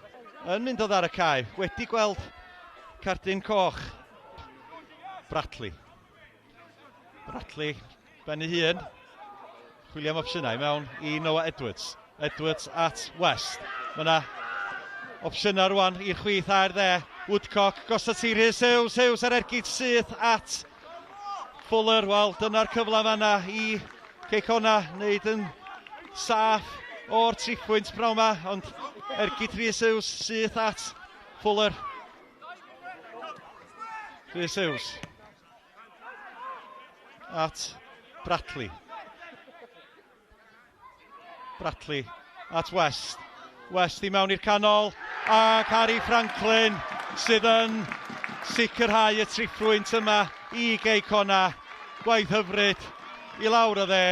yn mynd o ar y cae, wedi gweld cardyn coch. Bradley. Bradley, ben ei hun. Chwilio am opsiynau mewn i Noah Edwards. Edwards at West. Mae yna opsiynau rwan i'r chwith a'r dde. Woodcock, gosod ti Rhys Hughes, Hughes ar ergyd syth at Fuller. Wel, dyna'r cyfle fanna i Cei Connah wneud yn saff o'r triphwynt prawn yma, ond ergyd Rhys Hughes syth at Fuller. Rhys Hughes at Bradley. Bradley at West. West i mewn i'r canol ac Harry Franklin sydd yn sicrhau y triphwynt yma i Gei Connah. Gwaith hyfryd i lawr y dde,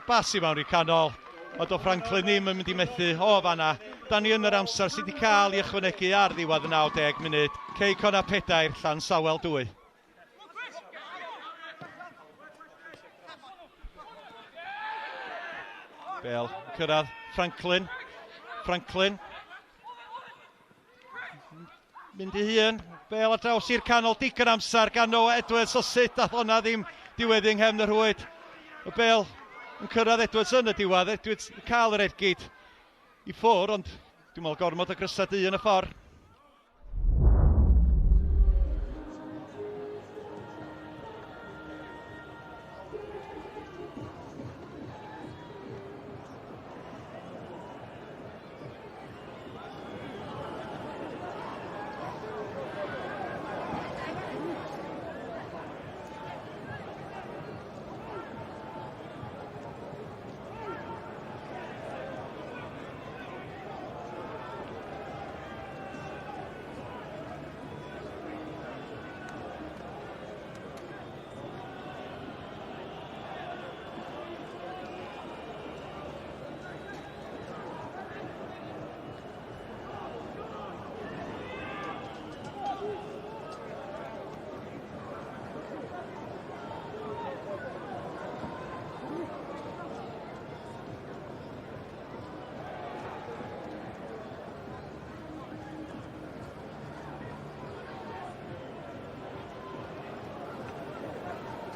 bas i mewn i'r canol. A do Franklin ddim yn mynd i methu o fanna. Da ni yn yr amser sydd wedi cael ei ychwanegu ar ddiwedd y 90 munud. Cei Connah 4, Llansawel 2. Bel cyrraedd Franklin. Franklin. Mynd i hun. Bel ar draws i'r canol. Digon amser gan Noah Edwards. O sut ath hwnna ddim diweddu yng nghefn y rhwyd. Y bel yn cyrraedd Edwards yn y diwedd. Edwards yn cael yr ergyd i ffwr, ond dwi'n meddwl gormod o grysau du yn y ffordd.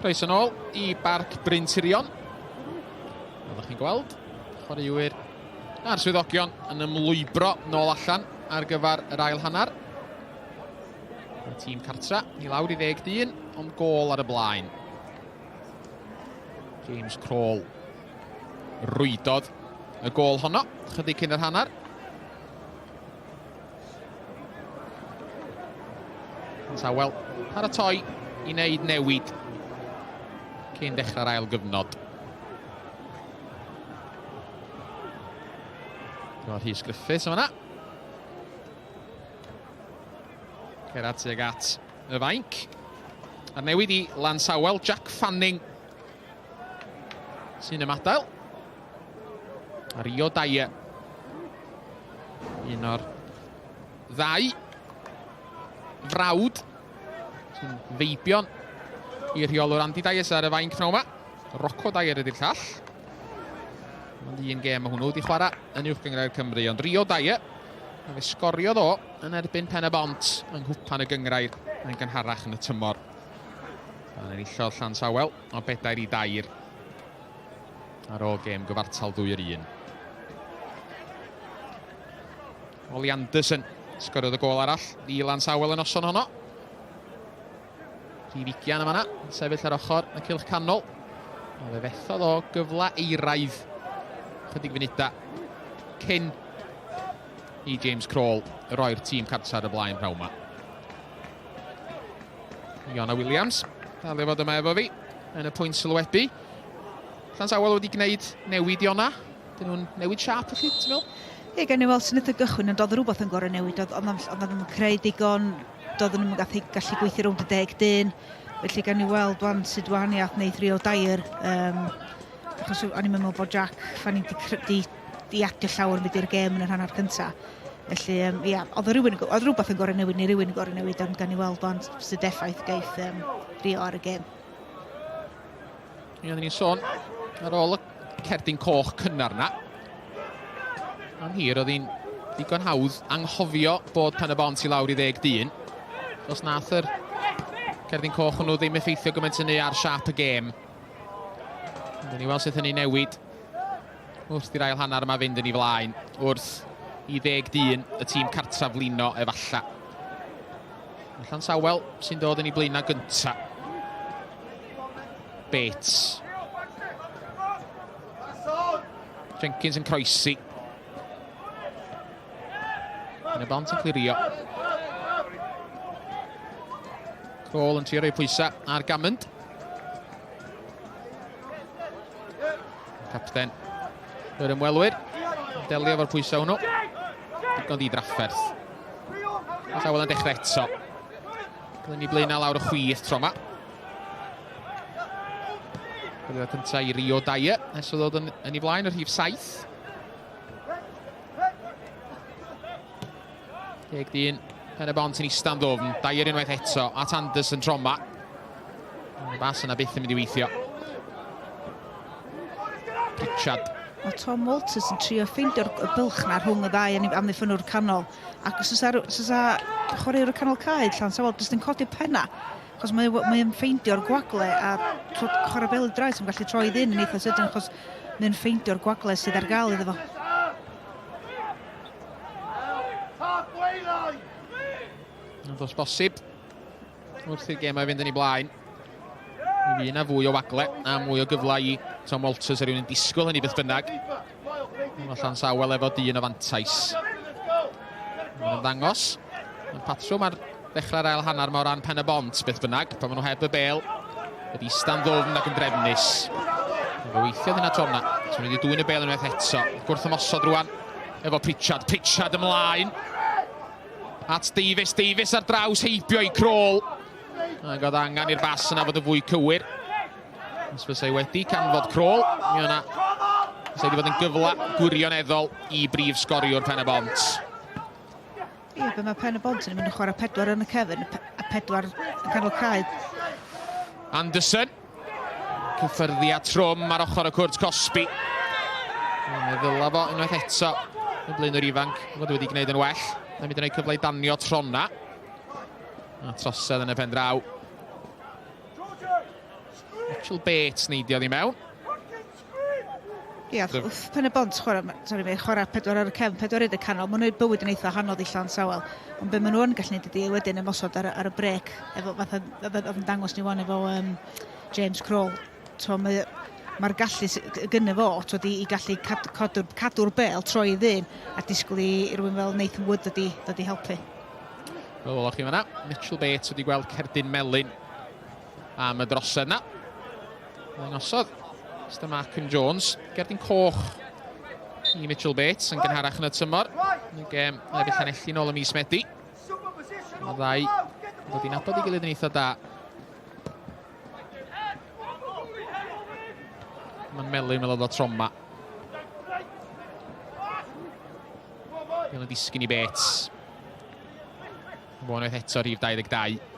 Croeso nôl i Barc Bryn Tirion. Oeddech chi'n gweld, chwaraewyr a'r swyddogion yn ymlwybro nôl allan ar gyfer yr ail hanner. Y tîm cartra i lawr i ddeg dyn, ond gôl ar y blaen. James Kroll rwydodd y gôl honno, chydig cyn yr hanner. Sawel paratoi i wneud newid cyn dechrau'r ail gyfnod. Efo Rhys Griffiths yma. Cerad tuag at y fainc. A'r newid i Lansawel, Jack Fanning sy'n ymadael. A Rio Dyer, un o'r ddau frawd sy'n feibion i'r rheolwr Andy Dyer sydd ar y fainc pnawn yma. Rocco Dyer ydy'r llall. Ond un gêm mae hwnnw wedi chwarae yn Uwch Gynghrair Cymru. Ond Rio Dyer, a fe sgoriodd o yn erbyn Pen y Bont yng Nghwpan y Gynghrair yn gynharach yn y tymor. Pan enillodd Llansawel o 4-3 ar ôl gêm gyfartal 2-1. Ollie Anderson sgoriodd y gôl arall i Lansawel y noson honno. Rhif ugian yma na, sefyll ar ochr y cylch canol. A fe fethodd o gyfle eiraidd chydig funudau cyn i James Kroll roi'r tîm cartra ar y blaen rhaw yma. Iona Williams, dal i fod yma efo fi yn y pwynt sylwebu. Llansawel wedi gwneud newid Iona. Dyn nhw'n newid siâp felly, ti'n meddwl? Ie, gan i weld sy'n eitha gychwyn, ond oedd rhywbeth yn gorau newid. Oedd oedd ddim yn creu digon, doedden nhw'n gallu, gallu gweithio rownd y deg dyn. Felly gan i weld wan sut wahaniaeth wneud Rio Dyer. Um, achos o'n i'n meddwl bod Jack Fanning di, di, di adio llawer mynd i'r gêm yn yr hanner cyntaf. Felly, um, ia, oedd rhywun, oedd rhywbeth yn gorau newid, neu rhywun yn gorau newid, ond gan i weld wan sut effaith geith um, Rio ar y gêm. Mi oeddwn ni'n sôn ar ôl y cerdyn coch cynnar na. Am hir oedd hi'n digon hawdd anghofio bod Pen y Bont i lawr i ddeg dyn. Os nath yr cerdyn coch hwnnw ddim effeithio gymaint hynny ar siâp y gêm. Ond ni weld sut hynny newid wrth i'r ail hanner yma fynd yn ei flaen, wrth i ddeg dyn y tîm cartref flino efalla. Llansawel sy'n dod yn ei blaenau gynta. Bates. Jenkins yn croesi. Yn y bont yn clirio. Kroll yn trio rhoi pwysau ar Gammond. Capten yr ymwelwyr. Delio efo'r pwysau hwnnw. Digon di drafferth. Llansawel yn dechrau eto. Glynu blaenau lawr y chwith tro yma. Gyda cyntaf i Rio Dyer, nes o ddod yn, yn ei flaen y rhif 7. Deg dyn, pen y bont yn ista'n ddwfn. Dyer unwaith eto, at Anderson tro yma. Y bas yna byth yn mynd i weithio. Pritchard. Mae Tom Walters yn trio ffeindio'r bylch na rhwng y ddau amddiffynnwr canol. Ac os oes chwaraewr y canol cae, Llansawel, jyst yn codi penna. Achos mae mae o'n ffeindio'r gwagle a twod, chwarae bel i draed sy'n gallu troi ddyn yn eitha sydyn achos mae'n ffeindio'r gwagle sydd ar gael iddo fo. Ond os bosib, wrth i'r gemau fynd yn ei blaen, mi fydd yna fwy o wagle a mwy o gyfle i Tom Walters a rhywun yn disgwyl hynny beth bynnag. Mae Llansawel efo dyn o fantais. Mae'n ymddangos. Mae'n patrwm ar ddechrau'r ail hanner mae o ran Pen y Bont beth bynnag. Pan maen nhw heb y bel, wedi ista'n ddwfn ac yn drefnus. Fe weithiodd hynna tro yna. So wedi dwyn y bel unwaith eto. Gwrth ymosod rwan efo Pritchard. Pritchard ymlaen. At Davies. Davies ar draws heibio i Kroll. Ac oedd angen i'r bas yna fod yn fwy cywir. Os fysai wedi canfod Kroll, mi o'na fysa wedi bod yn gyfle gwirioneddol i brif sgoriwr Pen y Bont. Ie, be mae Pen y Bont yn mynd yn chwarae pedwar yn y cefn a pedwar yn canol cae. Anderson. Cyffyrddiad trwm ar ochr y cwrt cosbi. Fe ddyla fo unwaith eto. Y blaenwr ifanc fod wedi gwneud yn well. Mae'n mynd yn ei cyfle i danio trona. A trosedd yn y pen draw. Mitchell Bates neidiodd i mewn. Ie, wrth Pen y Bont chwarae, sorry, mae chwarae pedwar ar y cefn, pedwar yn y canol, maen nhw'n bywyd yn eitha hanodd i Llansawel. Ond be maen nhw yn gallu neud ydy wedyn ymosod ar, ar y brec, efo, fatha, oedd yn dangos ni wan efo um, James Kroll. Mae'r mae gallu gynnu fo twod, i, i gallu cad, cadw'r cadw bel, troi i ddyn, a disgwyl i, i rywun fel Nathan Wood ddod i, ddod i helpu. Fel welwch chi fanna, Mitchell Bates wedi gweld cerdyn melyn am y drosedd na. Ddanghosodd Mr Markham Jones, gerdyn coch. i Mitchell Bates yn gynharach yn y tymor. Yn y gêm yn erbyn Llanelli nôl ym mis Medi. Mae ddau yn dod i nabod ei gilydd yn eitha da. Mae'n melyn fel oedd o troma. Mae'n disgyn i Bates. Fo unwaith eto rhif 22.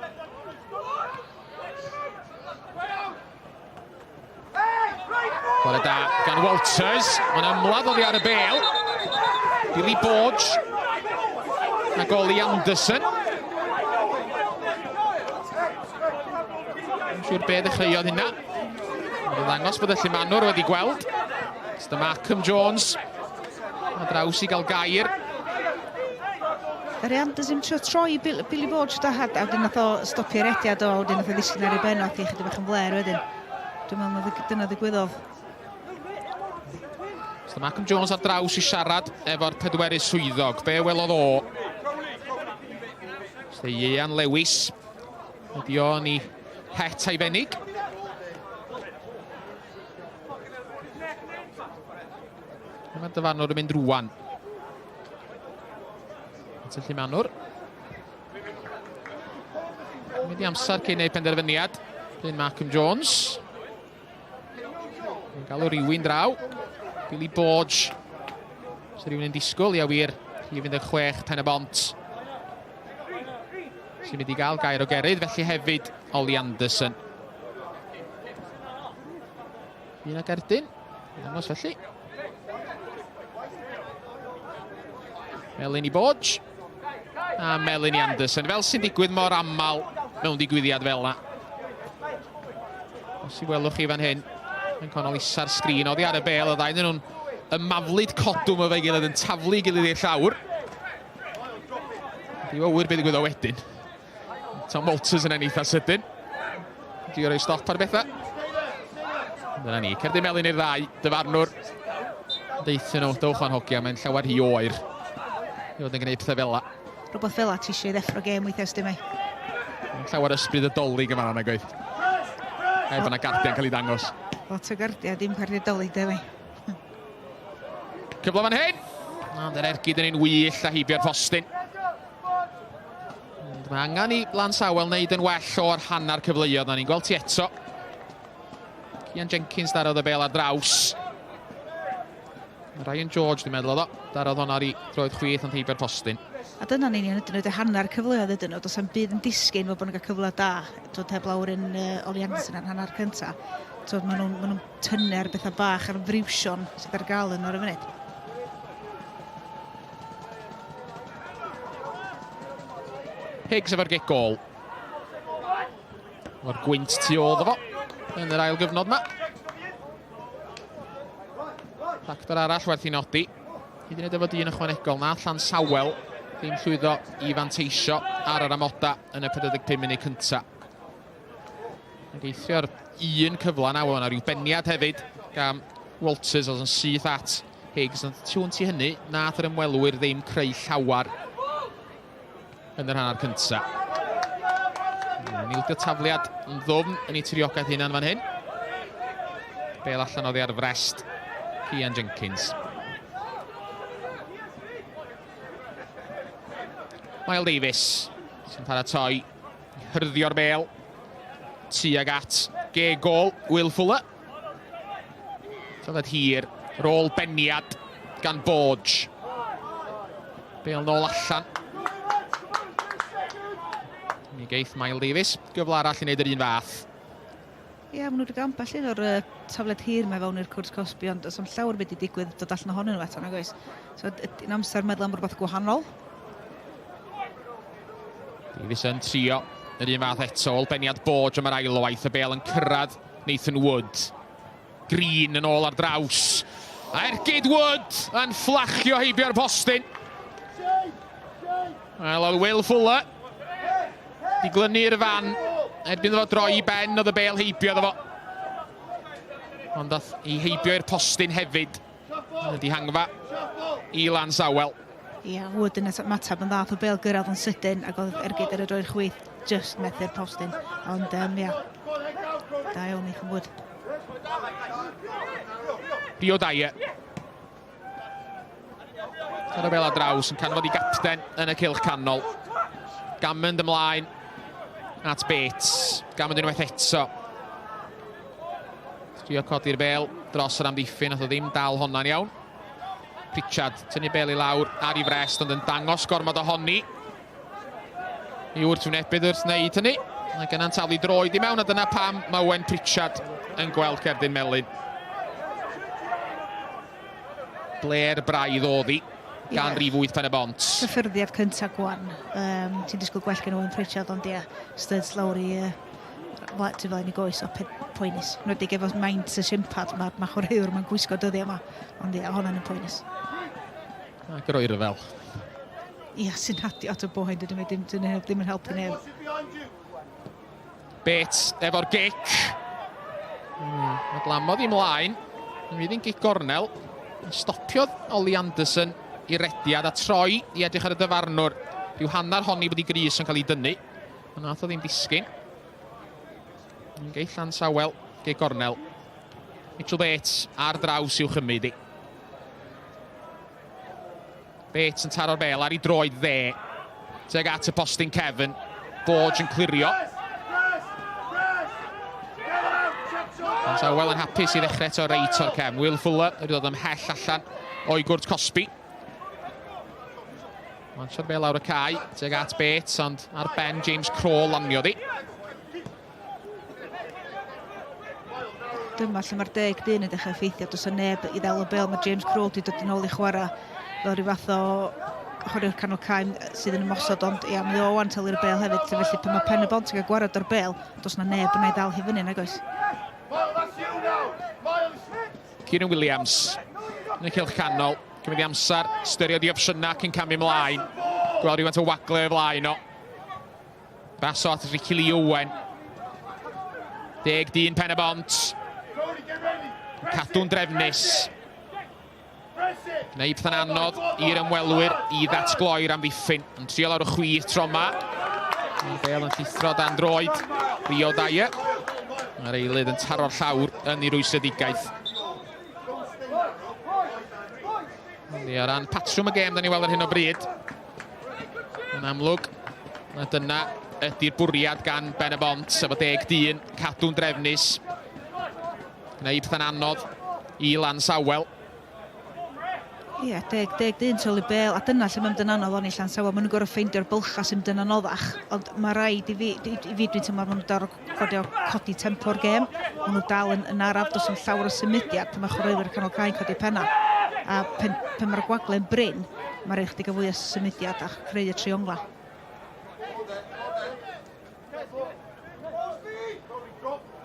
Chwarae da gan Walters. Mae'n ymladd oddi ar y bel. Billy Borge. A gol i Anderson. Yn siŵr be ddechreuodd hynna. Mae'n ddangos bod y llumanwr wedi gweld. Dyma Malcolm Jones. A draws i gael gair. Yr Anderson trio troi Billy Borge da, a wedyn nath o stopio'r rediad o, a wedyn nath o ddisgyn ar ei ben o, a chydig bach yn fler wedyn. Dwi'n meddwl na dyna ddigwyddodd. So Malcolm Jones ar draws i siarad efo'r pedwerydd swyddog. Be welodd o? So Ieuan Lewis. Ydi o yn ei het a'i fenig. Mae'r dyfarnwr yn mynd rwan. At y llumanwr. Mynd i amser cyn ei penderfyniad. Dyn Malcolm Jones. Yn galw rhywun draw. Billy Borge. Os rhywun yn disgwyl, ia wir, rhif 16 Pen y Bont. Sy'n mynd i gael gair o gerydd, felly hefyd Ollie Anderson. Un ag erdyn. Ddangos felly. Melin i Borge. A Melin i Anderson. Fel sy'n digwydd mor aml mewn digwyddiad fel yna. Os i welwch chi fan hyn, yn canol isa'r sgrin, oddi ar y bel, y ddau nhw'n ymaflyd codwm efo'i gilydd, yn taflu gilydd i'r llawr. Di o wir beth ddigwyddodd wedyn. Tom Walters yn eitha sydyn. Di roi stop ar bethau. Dyna ni, cerdyn melyn i'r ddau, dyfarnwr. Deithio nhw, dowch o'n hogia, mae'n llawer hi oer. I fod yn gwneud pethau fel la. Rhywbeth fel la ti eisiau i ddeffro gêm weithiau, ysdi mi. Llawer ysbryd y dolyg yma nag oedd. Er bod yna gardiau'n cael ei ddangos. Lot o gardiau, dim cardiau dolyg, de mi. Cyfle fan hyn! Ond yr ergyd yn un wych a heibio'r postyn. Ond mae angen i Lansawel wneud yn well o'r hanner cyfleoedd. Na ni'n gweld ti eto. Cian Jenkins darodd y bel ar draws. Ryan George, dwi'n meddwl oedd o. Darodd hwn ar ei droed chwith ond heibio'r postyn. A dyna'n union ydyn nhw, hanner cyfleoedd ydyn nhw. Does am byd yn disgyn fel bod nhw'n cael cyfle da. Dod heb lawr yn Ollie Anderson ar hanner cyntaf. Twod, maen nhw'n ma nhw tynnu ar bethau bach ar friwsion sydd ar gael yn o'r funud. Higgs efo'r gic gol. Mae'r gwynt tu ôl iddo fo yn yr ail gyfnod yma. Ffactor arall werth i nodi. Hyd yn oed efo dyn ychwanegol na Llansawel ddim llwyddo i fanteisio ar yr amoda yn y 45 munud cyntaf. Ac eithrio'r un cyfle na, yna rhyw beniad hefyd gan Walters oedd yn syth at Higgs. Ond tu hwnt i hynny, nath yr ymwelwyr ddim creu llawer yn yr hanner cyntaf. Yn ildio tafliad yn ddwfn yn ei tiriogaeth hunan fan hyn. Bel allan oddi ar frest Cian Jenkins. Miles Davies sy'n paratoi hyrddio'r bel tuag at ge gol Will Fuller. Tafliad hir, rôl beniad gan Borge. Bel nôl allan. Mi geith Miles Davies gyfle arall i wneud yr un fath. Ie, yeah, maen nhw wedi cael ambell un o'r tafliad hir mae fewn i'r cwrt cosbi, ond does am llawer wedi digwydd dod allan ohonyn nhw eto, nag oes? So, ydy'n amser meddwl am rhywbeth gwahanol. Davies yn trio yr un fath eto, ôl beniad Borge am yr ailwaith, y bel yn cyrraedd Nathan Wood. Green yn ôl ar draws. A ergyd Wood yn fflachio heibio'r postyn. Wel, oedd Will Fuller di glynu'r fan. Erbyn iddo fo droi i ben, oedd y bel heibio iddo fo. Ond dath i heibio i'r postyn hefyd. Y dihangfa i Lansawel. Ie, yeah, Wood yn ymateb yn dda, o bel gyrraedd yn sydyn ac oedd ergyd ar y droed chwith just methu'r postyn. Ond, ia, da iawn Nathan Wood. Rio Dyer. Ar y bel ar draws yn canfod i gapten yn y cylch canol. Gammond ymlaen at Bates. Gammond unwaith eto. Trio codi'r bel dros yr amddiffyn, nath o ddim dal honna'n iawn. Pritchard tynnu bel i lawr ar ei frest, ond yn dangos gormod ohoni. I wrthwynebydd wrth wneud hynny. Ac yna'n taflu droed i mewn, a dyna pam mae Owen Pritchard yn gweld cerdyn melyn. Blair braidd oedd hi gan yeah. rif 8 Pen y Bont. Cyffyrddiad cyntaf gwan. Um, ti'n disgwyl gwell gan Owen Pritchard, ond ie, studs lawr i uh, tu flaen i goes o poenus. Nwedig efo maint y simpad, mae ma chwaraewr mae'n gwisgo dyddiau yma. Ond ie, hwnna'n yn poenus. Ac yr oerfel. Ia, sy'n adio at y boen, dydyn nhw ddim, dyn nhw ddim yn helpu neb. Bates efo'r gic. Mae glamodd i mlaen. Mi fydd hi'n gic gornel. Stopiodd Ollie Anderson i rediad a troi i edrych ar y dyfarnwr. Rhyw hanner honni bod ei grys yn cael ei dynnu. Ond nath o ddim disgyn. Geill Llansawel, gic gornel. Mitchell Bates ar draws i'w chymryd i. Bates yn taro'r bel ar ei droed dde. Tuag at y postyn cefn. Borge yn clirio. Llansawel yn hapus i ddechrau eto reit o'r cefn. Will Fuller wedi dod ymhell allan o'i gwrt cosbi. Lansio'r bel lawr y cae, tuag at Bates, ond ar ben James Crowe laniodd hi. Dyma lle mae'r deg dyn yn dechrau effeithio. Does yna neb i ddel y bel. Mae James Crowe wedi dod yn ôl i chwarae fel rhyw fath o chwaraewr canol cae sydd yn ymosod, ond ia, mae o wan talu'r bel hefyd. Felly pan mae Pen y Bont yn cael gwared o'r bel, does na neb yna i ddal hi fyny, nag oes? Kieran Williams yn y cylch canol, cymryd i amser, styried i opsiynau cyn camu ymlaen. Gweld rhywfaint o wagle o'i flaen o. Baso at Ricky Lee Owen. Deg dyn Pen y Bont. Cadw'n drefnus. Gwneud pethau'n anodd i'r ymwelwyr i ddatgloi'r amddiffyn. Yn trio lawr y chwith tro yma. Mae'r bel yn llithro dan droed Rio Dyer. Mae'r eilydd yn taro'r llawr yn ei rwystredigaeth. Yndi, o ran patrwm y gêm, da ni weld ar hyn o bryd. Yn amlwg, na dyna ydy'r bwriad gan Ben y Bont, efo deg dyn, cadw'n drefnus. Gwneud pethau'n anodd i Lansawel. Ie, yeah, deg, deg dyn tu ôl i bel, a dyna lle mae'n mynd yn anodd o'n i Llansawel. Maen nhw'n gorfod ffeindio'r bylchau sy'n mynd yn anoddach, ond mae rhaid i fi, i, i fi dwi'n teimlo, maen nhw'n dal codi, codi tempo'r gêm. Maen nhw dal yn, yn araf, does yn llawer o symudiad pan mae chwaraewyr canol cae'n codi penna. A pen, pen mae'r gwagle'n brin, mae rhaid chdi gael fwy o symudiad a creu y triongla.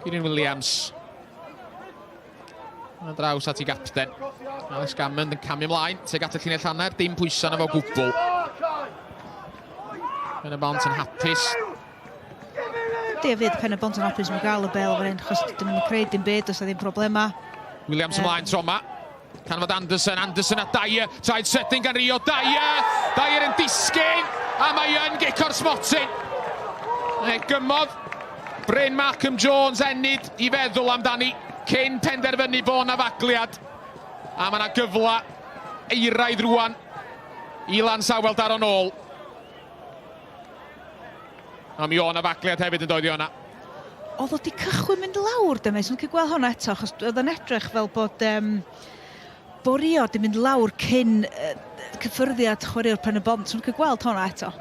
Kieran Williams. Yn draws at ei gapten. Alex Gammond yn camu ymlaen, tuag at y llinell hanner, dim pwysau na fo gwbl. Pen y Bont yn hapus. Ydy, fydd Pen y Bont yn hapus mae'n gael y bel fan hyn, achos dyn nhw'n creu dim byd, does ddim problema. Williams ymlaen tro yma. Canfod Anderson, Anderson a Dyer, traed sydyn gan Rio Dyer, Dyer yn disgyn, a mae yn gic o'r smotyn. E gymodd Bryn Malcolm Jones ennyd i feddwl amdani cyn penderfynu bod na fagliad. A mae yna gyfle eiraidd rwan i Lansawel daro nôl. A mi o' 'na fagliad hefyd yn doedd Iona? Oedd o 'di cychwyn mynd lawr de, Mason, licio gweld hwnna eto, achos oedd o'n edrych fel bod um, Borio 'di mynd lawr cyn uh, cyffyrddiad chwaraewr Pen y Bont. Swn licio gweld hwnna eto.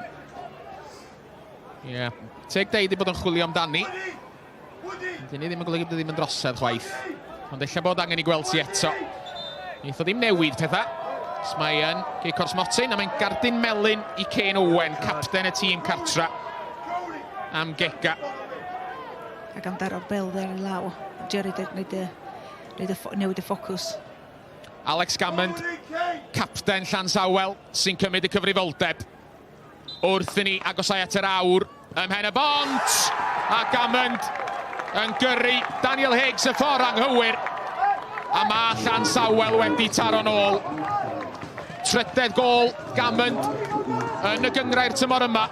Ie, yeah. teg deud ei bod yn chwilio amdani. Dyn ni ddim yn golygu bod e ddim yn drosedd chwaith. Ond ella bod angen i gweld ti eto. Neith o ddim newid pethau. Mae yn gic o'r smotyn a mae'n gardyn melyn i Kane Owen, capten y tîm cartra am gega. Ac am daro'r bel dde ar ei law. Jerry wneud y, wneud y, newid y ffocws. Alex Gammond, capten Llansawel, sy'n cymryd y cyfrifoldeb. Wrth i ni agosau at yr awr ym Mhen y Bont, a Gammond yn gyrru Daniel Higgs y ffordd anghywir, a mae Llansawel wedi taro nôl. Trydedd gôl Gammond yn y gynghrair tymor yma,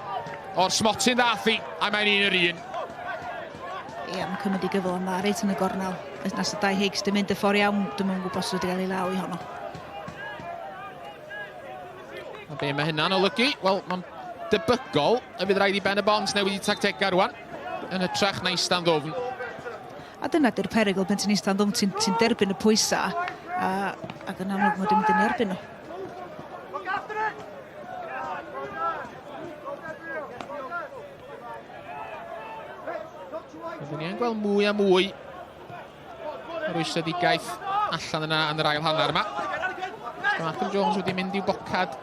o'r smotyn ddath hi, a mae'n un yr un. Ie, mae'n cymryd i gyfle yma, reit yn y gornel. Nes y Dai Higgs di mynd y ffordd iawn, dwi'm yn gwybod os wedi cael ei law i honno. A be mae hynna'n olygu? Wel, mae'n debygol y fydd rhaid i Ben y Bont newid i tactegau rwan, yn hytrach na ista'n ddwfn. A dyna di'r perygl pan ti'n ista'n ddwfn, ti'n ti derbyn y pwysau, a, ac yn amlwg mae wedi mynd yn erbyn nhw. Byddwn ni yn gweld mwy a mwy o rwystredigaeth allan yna yn yr ail hanner yma. Mae Malcolm Jones wedi mynd i'w bocad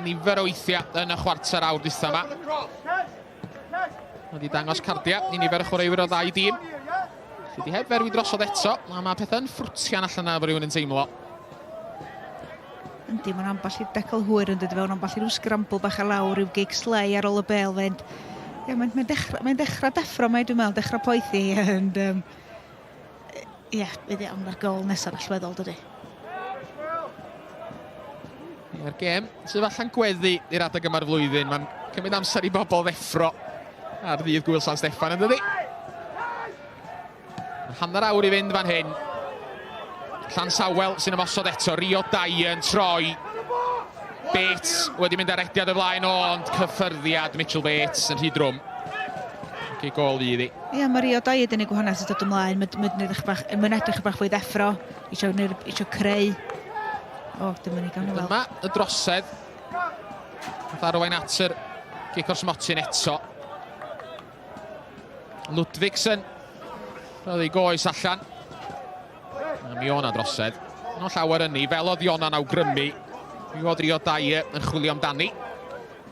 nifer o weithiau yn y chwarter awr dwytha yma. Mae wedi dangos cardiau i nifer o chwaraewyr o ddau dîm. Sydd wedi heb ferwi drosodd eto, a mae pethau'n ffrwtian allan yna efo rhywun yn teimlo. Yndi, mae'n ambell i decl hwyr yn dod i fewn, ambell i ryw scramble bach ar lawr, rhyw gig slei ar ôl y bel fynd. Ie, mae'n mae dechrau, mae dechrau deffro, mae dwi'n meddwl, dechrau poethi. And, ie, yeah, bydd iawn, mae'r gol nesaf allweddol, dydy. Mae'r gêm sydd allan gweddu i'r adeg yma'r flwyddyn. Mae'n cymryd amser i bobl ddeffro ar ddydd Gwyl San Steffan, yn dydy? Hanner awr i fynd fan hyn. Llansawel sy'n ymosod eto. Rio Dai yn troi. Bates wedi mynd ar rediad y flaen o, ond cyffyrddiad Mitchell Bates yn rhy drwm. Ac ei gol i iddi. Ie, yeah, mae Rio Dai yn unig gwahaniaeth sy'n dod ymlaen. Mae'n edrych bach, mae'n edrych bach fwy ddeffro, eisiau, eisiau creu. O, dyma ni gawn ni weld. Dyma y drosedd. Nath arwain at yr gic o'r smotyn eto. Ludvigsen. Roedd ei goes allan. A mi o'na drosedd. No llawer ynni, fel oedd Iona'n awgrymu. Mi oedd Rio Dyer yn chwilio amdani.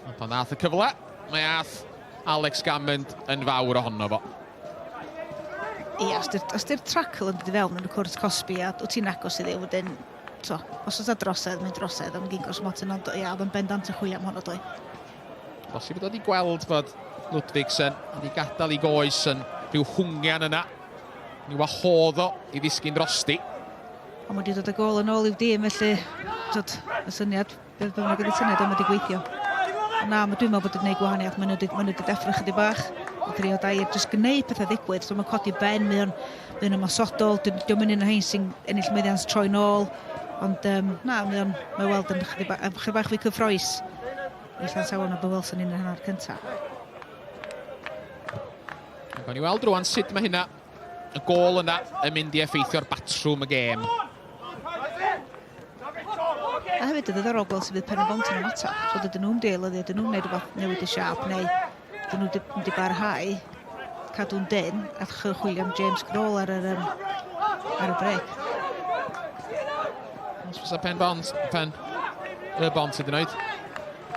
Ond pan ddath y cyfle, mae ath Alex Gammond yn fawr ohono fo. Ie, os di'r trackle yn dod i fewn yn y cwrt cosbi a wyt ti'n agos iddi, wedyn, to, os oes drosedd, mae'n drosedd, ond gyn gosmotyn, ond ia, oedd yn bendant yn chwilio am honno, dwi. Bosib bod wedi gweld fod Ludvigsen wedi gadael i goes yn rhyw hwngian yna. Ni wahodd o i ddisgyn drosti. Ond mae wedi dod â gol yn ôl i'w dîm, felly tyd, y syniad, beth bynnag oedd y syniad, ond mae wedi gweithio. Na, mae dwi'n meddwl bod wedi gwneud gwahaniaeth, maen nhw wedi, maen nhw wedi deffro chydig bach. O drio dair, jyst gwneud pethau ddigwydd, so mae'n codi ben, mae o'n mae o'n ymosodol, diolch yn un o hein sy'n ennill meddiant troi nôl, ond um, na, mae o'n mae weld yn chydig bach, chydig bach fwy cyffroes. I Llansawel na be welson ni yn yr hanner cyntaf. Gawn ni weld rwan sut mae hynna, y gôl yna, yn mynd i effeithio'r batrwm y gêm. A hefyd y ddiddorol gweld sut fydd Pen y Bont yn ymateb. So dydyn nhw'n deilyddu, ydyn nhw'n gwneud rhywbeth newid y siâp, neu dyn nhw wedi barhau cadw'n dyn a chwilio am James Grohl ar yr, um, ar y brec. Os fysa Pen Bont, Pen y Bont hyd yn oed,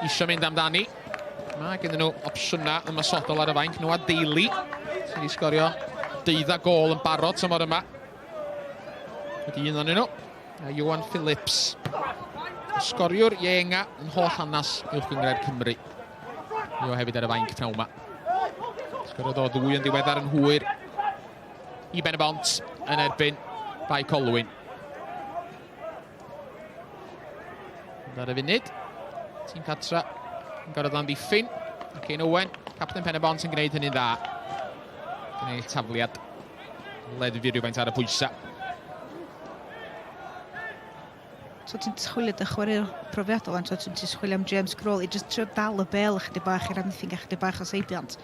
eisiau mynd amdani. Mae gen nhw opsiynau ymosodol ar y fainc. Nhw a Daly, sydd wedi sgorio deudda gol yn barod tymor yma. Ydy un ohonyn nhw. A Iwan Phillips, y sgoriwr ieuenga yn holl hanes Uwch Gynghrair Cymru. Mae o hefyd ar y fainc pnawn yma. Sgoriodd o ddwy yn ddiweddar yn hwyr i Ben y Bont yn erbyn Bae Colwyn. Ond ar y funud, tîm Catra yn gorfod amddiffyn. Ac Kane Owen, capten Pen y Bont yn gwneud hynny'n dda. Gwneud tafliad leddfu rhywfaint ar y pwysau. So ti'n chwilio dy chwaraewr profiadol, ond so ti'n chwilio am James Crowley, jyst trio dal y bel ychydig bach i'r amddiffyn gael chydig bach o seibiant.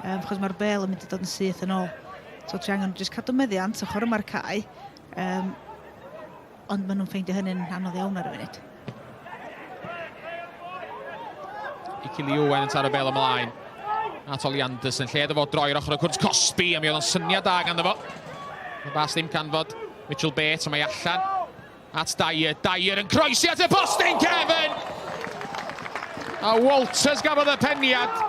Um, chos mae'r bel yn mynd i dod yn syth yn ôl. So ti angen jyst cadw meddiant, ochr yma'r cae, um, ond maen nhw'n ffeindio hynny'n anodd iawn ar y funud. Ikili Owen yn taro bel ymlaen. At Oli Anderson, lle iddo fo droi'r ochr o cwrt Cosby, a mi oedd o'n syniad da ganddo fo. Y bas ddim canfod Mitchell Bates, ond mae allan at Dyer. Dyer yn croesi at y postyn, Kevin! A Walters gafodd y peniad.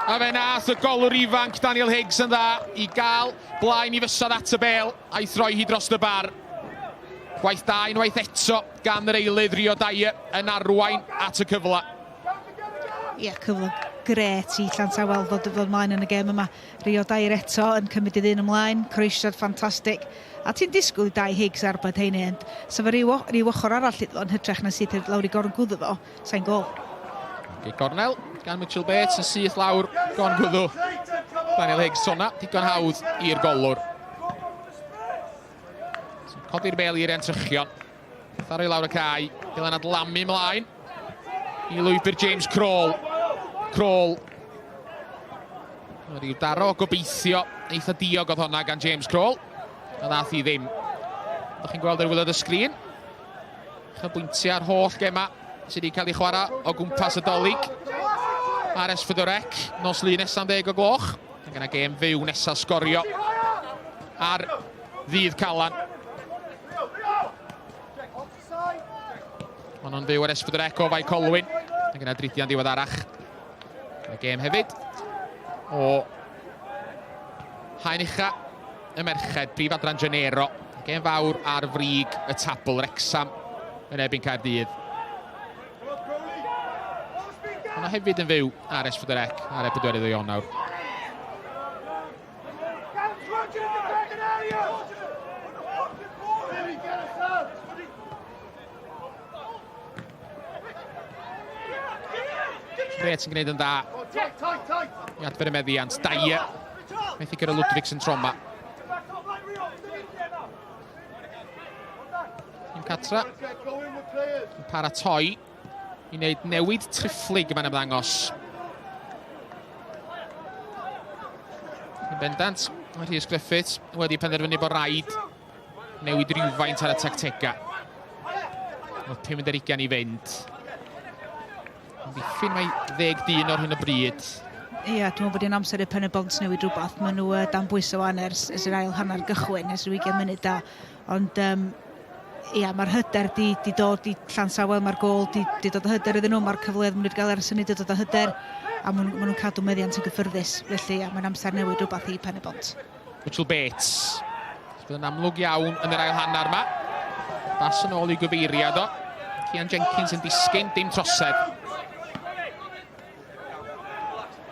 A fe nath y golwr ifanc Daniel Higgs yn dda i gael blaen i fysad at y bel a'i throi hi dros y bar. Gwaith da unwaith eto gan yr eilydd Rio Dyer yn arwain at y cyfle. Ie, yeah, cyfle gret i Llansawel ddod ddod ymlaen yn y gêm yma. Rio Dyer eto yn cymryd ei ddyn ymlaen, croesiad ffantastig. A ti'n disgwyl i Dai Higgs arbed heini, ond sa fe ryw, ryw ochr arall iddo yn hytrach na syth lawr i gorn gwddw fo, sa'n gol. Okay, gornel gan Mitchell Bates yn syth lawr gorn gwddw. Daniel Higgs tona, digon hawdd i'r golwr. Codi'r bel i'r entrychion. Tharu lawr y cae. Dylan adlamu ymlaen. I lwybr James Kroll. Kroll. Rhyw daro gobeithio eitha diog oedd honna gan James Kroll. A ddath i ddim. Ydych chi'n gweld ar wylod y sgrin? Uchelbwyntiau ar holl gema sydd wedi cael ei chwarae o gwmpas y Dolig. Ar S4C, nos Lun nesaf am 10 o gloch. Ac yna gêm fyw nesaf sgorio ar ddydd Calan. Ond nhw'n fyw ar S4C o Fae Colwyn. Ac yna dridiau'n ddiweddarach. Y gêm hefyd o haen ucha y merched, brif adran Genero. Gêm fawr ar frig y tabl, Wrecsam yn erbyn Caerdydd. Hwna hefyd yn fyw ar S4C ar y 4 o Ionawr. Brett yn gwneud yn dda i adfer y meddiant. Dyer. Methu gyda Ludwigson troma. Tîm Catra yn paratoi i wneud newid triphlyg yma'n ymddangos. Yn bendant, mae Rhys Griffiths wedi penderfynu bod rhaid newid rhywfaint ar y tactegau. Oedd 50 i fynd. Amddiffyn mae ddeg dyn o'r hyn o bryd. Ie, yeah, dwi'n meddwl bod hi'n amser i Pen y Bont newid rhywbeth. Maen nhw dan bwysau wan ers, ers yr ail hanner gychwyn, ers yr 20 munud da. Ond um, ia, mae'r hyder di, di dod i Llansawel, mae'r gol di, di dod o hyder iddyn nhw, mae'r cyfleoedd maen nhw wedi cael ers hynny di dod o hyder, a maen, maen nhw'n cadw meddiant yn gyffyrddus. Felly, ia, mae'n amser newid rhywbeth i Pen y Bont. Mitchell Bates. Bydd yn amlwg iawn yn yr ail hanner yma. Bas yn ôl i'w gyfeiriad o. Cian Jenkins yn disgyn, dim trosedd.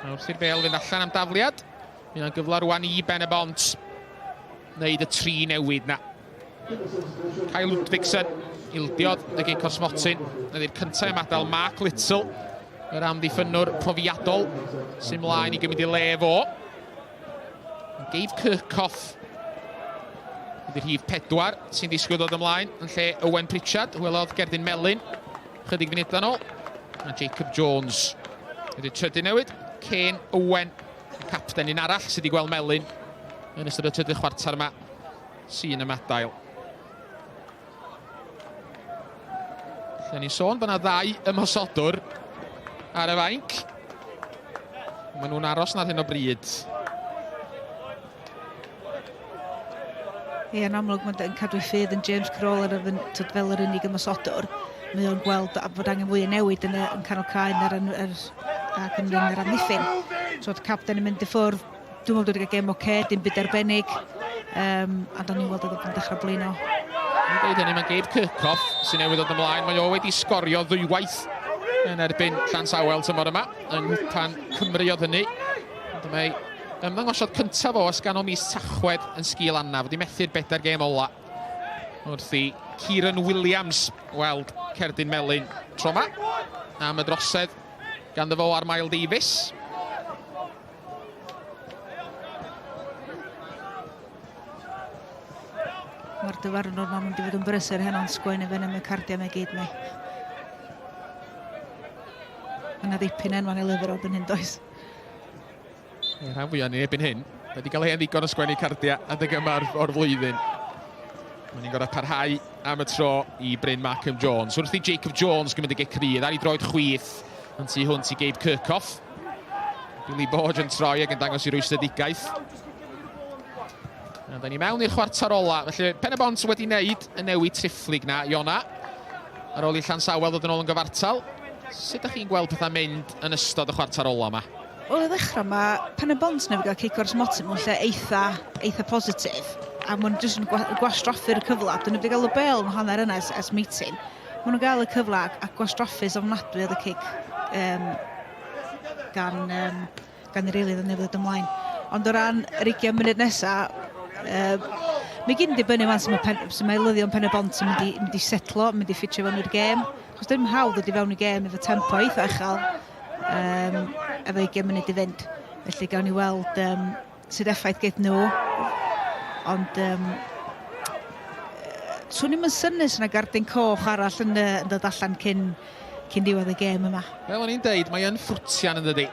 Nawr wrth i'r bel fynd allan am dafliad. Mi yna'n gyfle rwan i Ben y Bont wneud y tri newid na. Kyle Ludvigsen ildiodd y gic o'r smotyn. Ydy'r cyntaf ymadael Mark Little, yr amddiffynnwr profiadol sy'n mlaen i gymryd i le fo. Gabe Kirchhoff ydy'r rhif pedwar sy'n disgwyl dod ymlaen yn lle Owen Pritchard, welodd Gerdyn Melyn chydig funudau nôl. A Jacob Jones ydy'r trydydd newid. Kane Owen, y capten un arall sydd wedi gweld Melyn yn ystod y trydydd chwarter yma sy'n ymadael. Lle ni'n sôn bod yna ddau ymosodwr ar y fainc. Maen nhw'n aros ar hyn o bryd. Ie, yn amlwg mae'n cadw ei ffydd yn James Kroll ar yn, tyd, fel yr unig ymosodwr. Mae o'n gweld bod angen fwy o newid yn, y, yn canol cae na'r, yn, yr, ac yn, yn yr amddiffyn. So, capten yn mynd i ffwrdd, Dwi'n meddwl dwi wedi cael gêm oce, dim byd arbennig. Um, a do'n i'n weld oedd yn dechrau blino. Dwi'n dweud hynny, mae Gabe Kirchhoff sy'n newydd ddod ymlaen. Mae o wedi sgorio ddwywaith yn erbyn Llansawel tymor yma. Yng Nghwpan Cymru oedd hynny. Ond mae ymddangosiad cyntaf o ers ganol mis Tachwedd yn sgil anaf. Wedi methu'r bedair gêm ola wrth i Kieran Williams weld cerdyn melyn tro yma am y drosedd ganddo fo ar Mael Davies. Mae'r dyfarnwr ma'n mynd i fod yn brysur heno'n sgwennu fyny am y cardiau mae gyd mae. Mae yna ddipyn enwau yn ei lyfr o erbyn hyn, does? Y rhan fwyaf ni erbyn hyn, wedi cael hen ddigon o sgwennu cardiau adeg yma o'r flwyddyn. Mae'n ni'n gorau parhau am y tro i Bryn Markham Jones. Wrth i Jacob Jones gymryd y gic rydd ar ei droed chwith yn tu hwnt i Gabe Kirchhoff. Billy Borge yn troi ac yn dangos i rwystredigaeth. A da ni mewn i'r chwarter ola. Felly Pen y Bont wedi wneud y newid triphlyg na, Iona. Ar ôl i Llansawel ddod yn ôl yn gyfartal. Sut ydych chi'n gweld pethau'n mynd yn ystod y chwarter ola yma? Wel, i ddechrau, mae Pen y Bont newydd gael cic o'r smotyn mewn lle eitha, eitha positif. A maen nhw jyst yn gwastraffu'r cyfle. Dyn nhw wedi cael y bel yn hanner yna ers, ers meeting. Maen nhw'n gael y cyfle a, a gwastraffus ofnadwy oedd y cic um, gan, um, gan yr eilydd yn newydd ddod ymlaen. Ond o ran yr 20 munud nesaf, um, mae gyd yn dibynnu wan sut mae, pen, sut mae eilyddion Pen y Bont yn mynd i, mynd i setlo, mynd i ffitio fewn i'r gêm. Chos dim hawdd ydy fewn i gêm efo tempo eitha uchel, um, efo 20 munud i fynd. Felly gawn ni weld um, sut effaith geith nhw. Ond um, swn i'm yn synnu sy'n gardyn coch arall yn, yn dod allan cyn, cyn diwedd y gêm yma. Fel o'n i'n deud, mae yn ffrwtian yn dydi.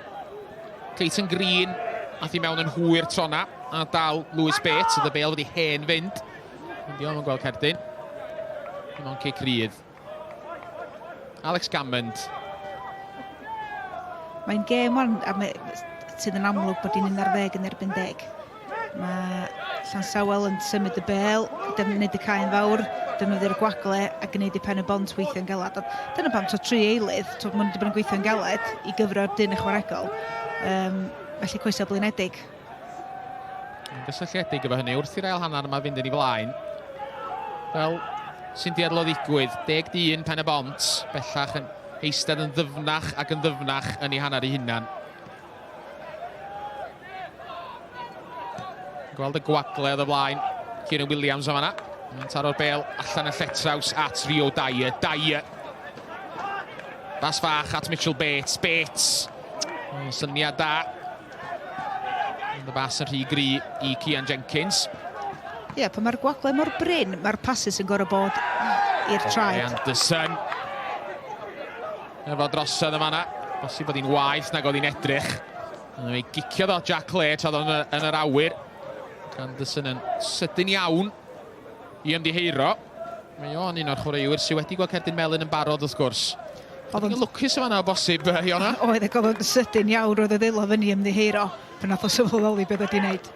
Clayton Green ath i mewn yn hwyr tro na, a dal Lewis Bates, oedd y bel wedi hen fynd. Ond diolch yn gweld cerdyn. Dim ond cic rydd. Alex Gammond. Mae'n gêm wan, a mae, sydd yn amlwg bod hi'n 11 yn erbyn 10. Mae Llansawel yn symud y bel, defnydd y caen fawr, defnyddio'r gwagle a gwneud i pen y bont weithio'n galed. A dyna pam, to tri eilydd, to, maen nhw wedi bod yn gweithio'n galed i gyfro'r dyn ychwanegol. Um, felly coesau blinedig. Yn gysylltiedig efo hynny, wrth i'r ail hanner yma fynd yn ei flaen, fel sy'n dueddol o ddigwydd, 11 pen y bont, bellach yn eistedd yn ddyfnach ac yn ddyfnach yn ei hanner ei hunan. Gweld y gwagle oedd o flaen Kieran Williams o fanna. Yn taro'r bel allan y lletraws at Rio Dyer. Dyer. Bas fach at Mitchell Bates. Bates. Syniad da. Ond y bas yn rhy gry i Cian Jenkins. Ie, yeah, pan mae'r gwagle mor brin, mae'r passes yn gorfod bod i'r traed. Anderson. Efo drosodd yma na. Bosib bod hi'n waeth nag oedd hi'n edrych. Fe giciodd o Jack Clare tra oedd yn, yn yr awyr. Anderson yn sydyn iawn i ymddiheuro. Mae o'n un o'r chwaraewyr sydd wedi gweld cerdyn melyn yn barod wrth gwrs. Oedd o'n lwcus yma o bosib, Iona. Oedd, ac oedd o'n sydyn iawn, roedd y ddwylo fyny ymddiheuro pan nath o sylweddoli beth oedd wedi wneud.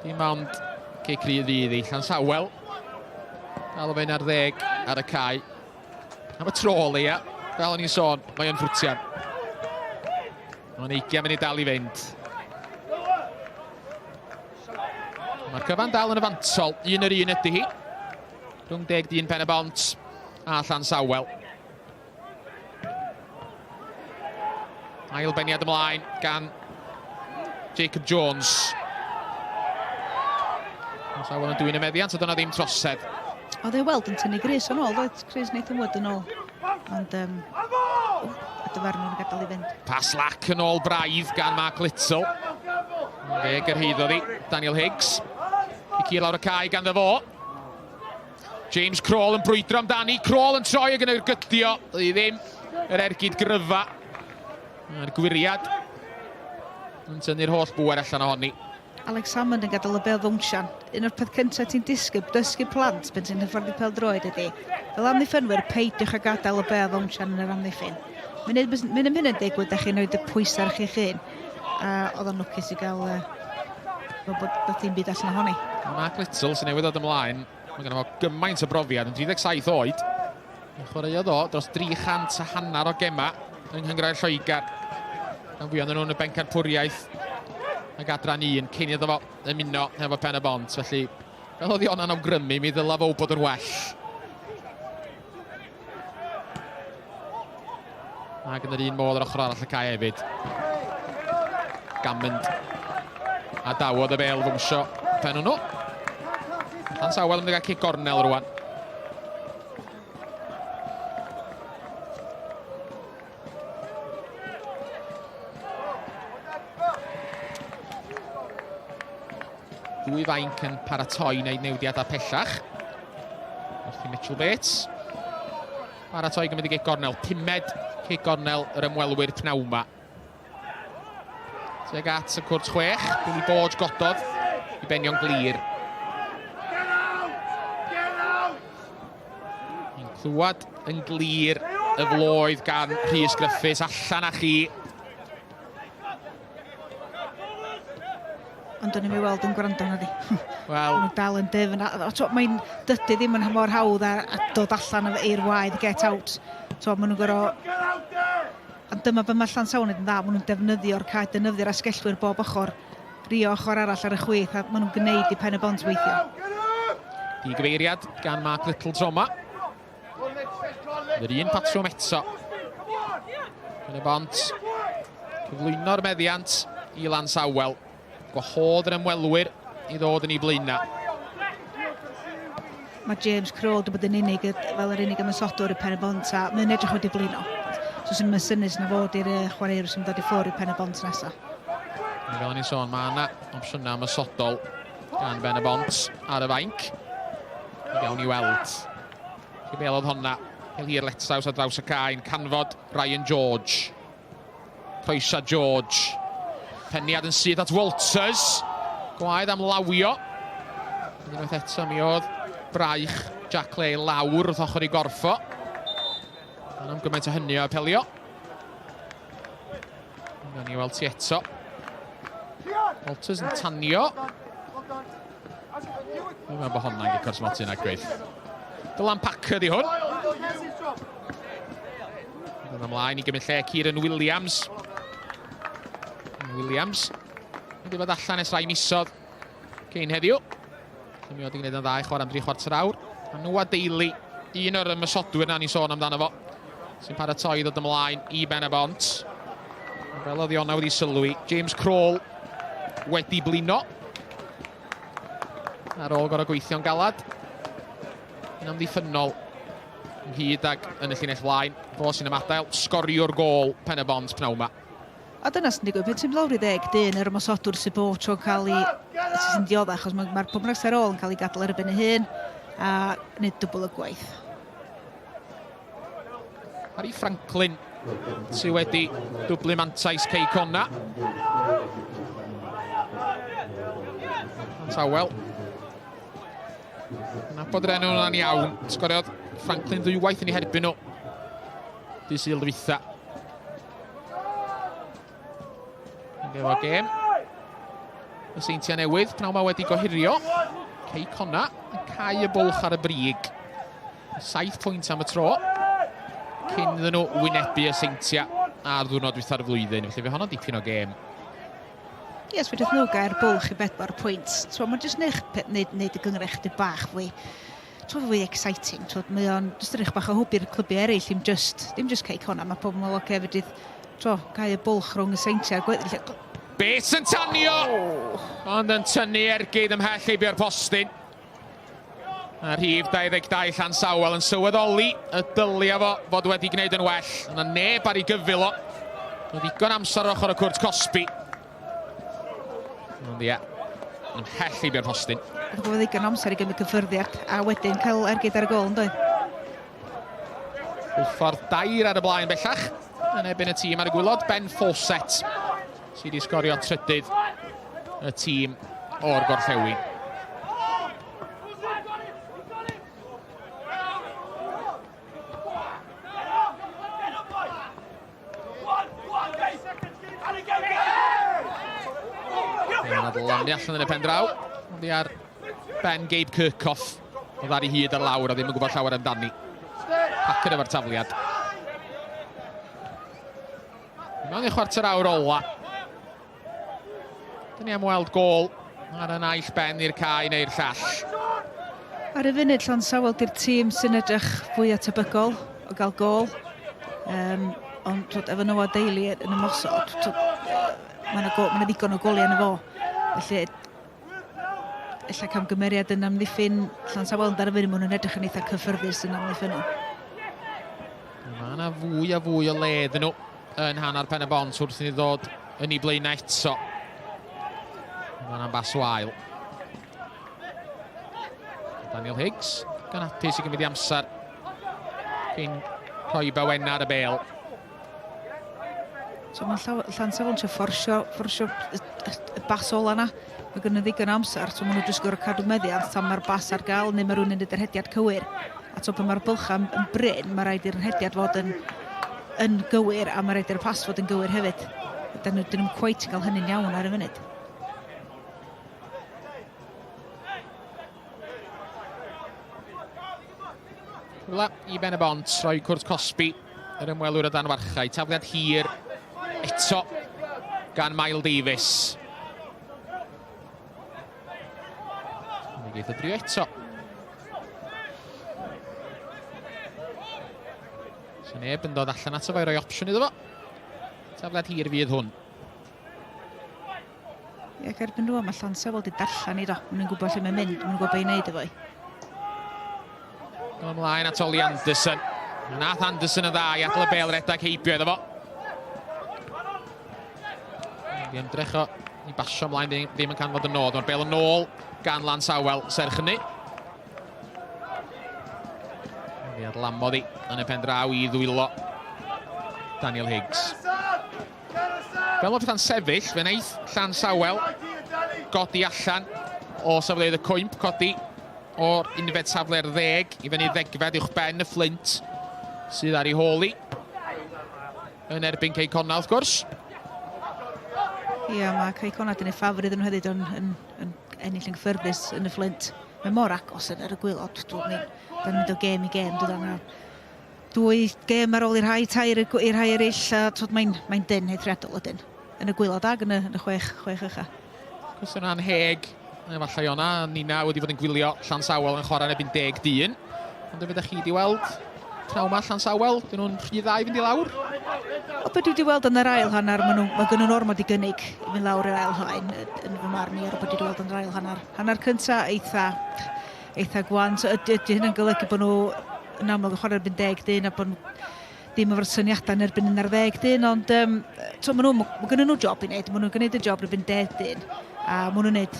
Dim ond cic rydd fydd i Llansawel. Dal o fe'n ar ddeg ar y cae. Am y tro leia, fel o'n i'n sôn, mae o'n ffrwtian. Mae'n 20 munud dal i fynd. Mae'r cyfan dal yn y fantol, un yr un ydy hi. Rhwng 11 pen y bont a Llansawel. Ail beniad ymlaen gan Jacob Jones. Llansawel yn dwyn y meddiant, a dyna ddim trosedd. Oedd e weld yn tynnu Chris yn ôl, doedd Chris Nathan Wood yn ôl. Ond, um, y dyfarnwr yn gadael i fynd. Pas lac yn ôl braidd gan Mark Little. Fe gyrhaeddodd hi, Daniel Higgs. Cici lawr y cae ganddo fo. James Kroll yn brwydro amdani. Kroll yn troi ag yn ergydio. Doedd hi ddim yr ergyd gryfa. Mae'r gwiriad yn tynnu'r holl bŵer allan ohoni. Alex Hammond yn gadael y bel fwnsian. Un o'r peth cyntaf ti'n disgu, dysgu plant pan ti'n hyfforddi pêl-droed ydy, fel amddiffynwyr, peidiwch â gadael y bel fwnsian yn yr amddiffyn. Munud, munud am hyn yn digwydd, da chi'n rhoi y pwysau ar chi'ch hun. A oedd o'n lwcus i gael uh, bod bod ddim byd allan ohoni. Mark Little sy'n newydd ddod ymlaen. Mae gen fo gymaint o brofiad, yn 37 oed. Yn chwaraeodd o dros 300 a hanner o gema yng Nghynghrair Lloegr. Gan fwy nhw'n y bencampwriaeth ag adran un cyn iddo fo ymuno hefo Pen y Bont. Felly, fel oedd Iona'n awgrymu, mi ddyla fo bod yn well. Ac yn yr un modd ar ochr arall y cae hefyd. Gammond. A dawodd y bel fwnsio pen hwnnw. Llansawel yn mynd i gael cic gornel rwan. Ddwy fainc yn paratoi wneud newidiadau pellach. Wrth i Mitchell Bates paratoi gymryd y gic gornel. Pumed cic gornel yr ymwelwyr pnawn ma. Tuag at y cwrt chwech, Billy Borge gododd i benio'n glir. Ni'n clywed yn glir y floedd gan Rhys Griffiths allan â chi. Ond do'n i'm i weld yn gwrando na di. Wel... Mae'n dal yn dyfn. A, a, mae'n dydy ddim yn mor hawdd a, a dod allan i'r waedd, get out. So, maen nhw'n gorfod... Ond dyma be mae Llansawel yn dda, maen nhw'n defnyddio'r cae, defnyddio'r asgellwyr bob ochr. Rio ochr arall ar y chwith, a maen nhw'n gwneud i Pen y Bont weithio. Digyfeiriad gan Mark Little tro yma. Yr un patrwm eto. Pen y Bont. Cyflwyno'r meddiant i Lansawel. Gwahodd yr ymwelwyr i ddod yn ei blaenau. Mae James Kroll wedi bod yn unig, fel yr unig ymosodwr i Pen y Bont, a mae'n edrych wedi blino. So sy'n mynd synus na fod i'r chwaraewr sy'n dod i ffwrdd i Pen y Bont nesaf. Fel o'n i'n sôn, mae yna opsiynau ymosodol gan Ben y Bont ar y fainc. Gawn ni weld. Chi bel oedd honna. Pêl hir Letsaws ar draws y cae yn canfod Ryan George. Croesa George. Peniad yn syth at Walters. Gwaed am lawio. Unwaith eto mi oedd braich Jack Clay lawr wrth ochr i gorffo. Yn am gymaint o hynny o apelio. Gawn ni weld ti eto. Walters yn tanio. Dwi'n meddwl bod honna'n gicio'r smotyn agweith. Dylan Packer di hwn. Yn ymlaen i gymryd lle Kieran Williams. Williams wedi bod allan ers rai misodd cyn heddiw. Mi oedd wedi gwneud yn dda i chwarae am dri chwarter awr. A Noah Daly, un o'r ymosodwyr na ni'n sôn amdano fo, sy'n paratoi i ddod ymlaen i Ben y Bont. Fel oedd Iona wedi sylwi, James Kroll wedi blino. Ar ôl gorau gweithio'n galad. Yn amddiffynnol ynghyd ag yn y llinell flaen. Fo sy'n ymadael, sgoriwr gôl Pen y Bont pnawn ma. A dyna sy'n digwydd, pan ti'n mynd lawr i ddeg dyn, yr ymosodwr sy'n bob tro'n cael ei... sy'n dioddef, achos mae'r ma pwy bynnag sy'n ar ôl yn cael ei gadael ar y ben ei hun a gwneud dwbl y gwaith. Harry Franklin sydd wedi dwblu mantais Cei Conna. Tawel. Nabod yr enw yna'n iawn. Sgoriodd Franklin ddwywaith yn ei herbyn nhw. Dydd Sul dwytha. Efo gêm. Y Seintiau Newydd, pnawn ma wedi gohirio. Cei Conna yn cau y bwlch ar y brig. 7 pwynt am y tro. Cyn iddyn nhw wynebu y Seintiau ar ddwrnod dwytha'r flwyddyn. Felly fe honno'n dipyn o gêm. Ie, yes, fedrith nhw gael bwlch i bedwar pwynt. So, mae'n jyst neud, neud, neud y gynghrair chydig bach fwy twod, fwy exciting. Twod, mae o'n jyst edrych bach o hwb i'r clybiau eraill, dim just, dim just Cei Connah. Mae pobl yn meddwl, oce, fedrith, tro, cael y bwlch rhwng y Seintiau. Bates yn tanio, oh. Ond yn tynnu ergyd ymhell heibio'r postyn. A rhif 22 Llansawel yn sylweddoli y dylia fo fod wedi gwneud yn well. Yna neb ar ei gyfil o. Oedd ddigon amser ar ochr y cwrt cosbi. Ond ie, ymhell heibio'r postyn. Oedd gwybod ddigon amser i gymryd cyffyrddiad a wedyn cael ergyd ar y gol, yn doedd? Hwlffordd dair ar y blaen bellach yn erbyn y tîm ar y gwylod, Ben Fawcett sydd wedi sgorio trydydd y tîm o'r gorllewin. Lannu allan yn y pen draw. Ond ar ben Gabe Kirchhoff. Oedd ar ei hyd ar lawr a ddim yn gwybod llawer amdani. Packer efo'r tafliad. Mewn i chwarter awr ola. Dyn ni am weld gôl ar y naill ben i'r cae neu'r llall. Ar y funud, Llansawel di'r tîm sy'n edrych fwyaf tebygol o gael gôl. Um, ond twod, efo Noah Daly yn ymosod, mae yna ma ddigon o goliau yn y fo. Felly, ella camgymeriad yn amddiffyn Llansawel, ond ar y funud maen nhw'n edrych yn eitha cyffyrddus yn amddiffyn nhw. Mae yna fwy a fwy o le iddyn nhw yn hanner pen y bont wrth i ni ddod yn ei blaenau eto. Mae yna'n bas wael. Daniel Higgs, gan hapus i gymryd i amser cyn rhoi bawenna ar y bel. So mae Llansawel yn trio fforsio, fforsio y, y, y bas ola yna. Mae gen nhw ddigon o amser, so maen nhw jyst gorfod cadw meddiant tan mae'r bas ar gael neu mae rhywun yn neud yr hediad cywir. A to pan mae'r bylchau yn, yn brin, mae rhaid i'r rhediad fod yn, yn gywir a mae rhaid i'r pas fod yn gywir hefyd. Dyn nhw, dyn nhw'n cweit yn cael hynny'n iawn ar y funud. Cyfle i Ben y Bont, rhoi cwrt cosbi yr ymwelwyr o dan warchau. Tafliad hir eto gan Mael Davies. Mi geith o drio eto. So neb yn dod allan ato fo i roi opsiwn iddo fo. Tafliad hir fydd hwn. Ie, ac erbyn rwan mae Llansawel wedi darllen i do. Maen nhw'n gwybod lle mae'n mynd, maen nhw'n gwybod beth i wneud efo i. Ymlaen at Oli Anderson. Nath Anderson yn dda i adael y bel redag heibio iddo fo. Di ymdrech o i basio ymlaen ddim, ddim yn canfod y nod. Mae'r bel yn ôl gan Llansawel serch hynny. Fe adlamodd hi yn y pen draw i ddwylo Daniel Higgs. Fel mae pethau'n sefyll, fe wnaeth Llansawel godi allan o safleoedd y cwymp, codi o'r unfed safle ar ddeg i fyny ddegfed uwch ben y Fflint sydd ar ei hôl hi. Yn erbyn Cei Connah, wrth gwrs. Ie, yeah, mae Cei Connah 'di gwneud ffafr iddyn nhw hefyd yn, yn, yn ennill yn gyffyrddus yn y Fflint. Mae mor agos yn ar y gwaelod. Dwi'n mynd o gêm i gêm, dwi'n Dwy gêm ar ôl i'r rhai, tair i'r rhai eraill, a twod, mae'n mae dynn eithriadol ydyn. Yn y gwaelod ag yn y, yn y chwech, chwech ucha. Cwestiwn anheg, efallai o'na, Nina wedi bod yn gwylio Llansawel yn chwarae yn erbyn deg dyn. Ond fe chi wedi weld pnawn ma Llansawel, dyn nhw'n rhy dda i fynd i lawr? O, be dwi wedi weld yn yr ail hanner, maen nhw, mae gen nhw'n ormod i gynnig i fynd lawr i'r ail haen, yn fy marn i, ar y bod wedi weld yn yr ail hanner. Hanner cynta, eitha, eitha gwan. So ydy, ydy hynny'n golygu bod nhw yn amlwg yn chwarae erbyn deg dyn a bod nhw ddim efo'r syniadau yn erbyn 11 dyn, ond um, so, maen nhw, mae gen nhw job i wneud, maen nhw'n gwneud y job erbyn deg dyn, a maen nhw'n gwneud.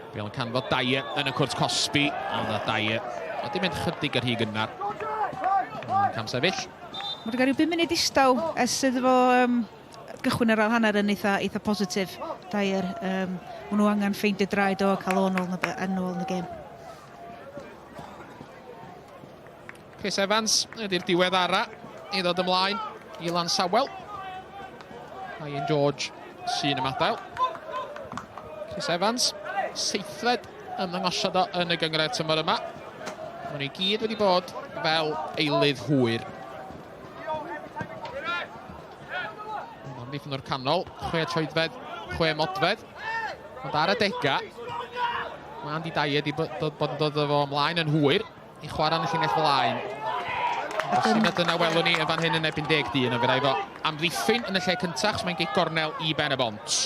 Bale yn canfod Dyer yn y cwrt cosbi, ond a Dyer wedi mynd chydig ar hy gynnar. Cam sefyll. Mae wedi cael rhyw 5 munud distaw ers iddo fo um, gychwyn yr ail hanner yn eitha, eitha positif. Dyer, um, maen nhw angen ffeindio draed o a cael o'n ôl yn ôl yn y gêm. Chris Evans ydy'r diwedd ara i ddod ymlaen i Lansawel. Ian George sy'n ymadael. Chris Evans, seithfed ymddangosiad o yn y gynghrair tymor yma. Maen nhw i gyd wedi bod fel eilydd hwyr. Amddiffyn o'r canol, chwe troedfedd, chwe modfedd. Ond ar adega, mae Andy Dyer wedi bod, bod yn dod o fo ymlaen yn hwyr i chwarae yn y llinell flaen. Bosib na dyna welwn ni yn fan hyn yn erbyn deg dyn, ond fe rai fo amddiffyn yn y lle cyntaf, chos mae'n gic gornel i Ben y Bont.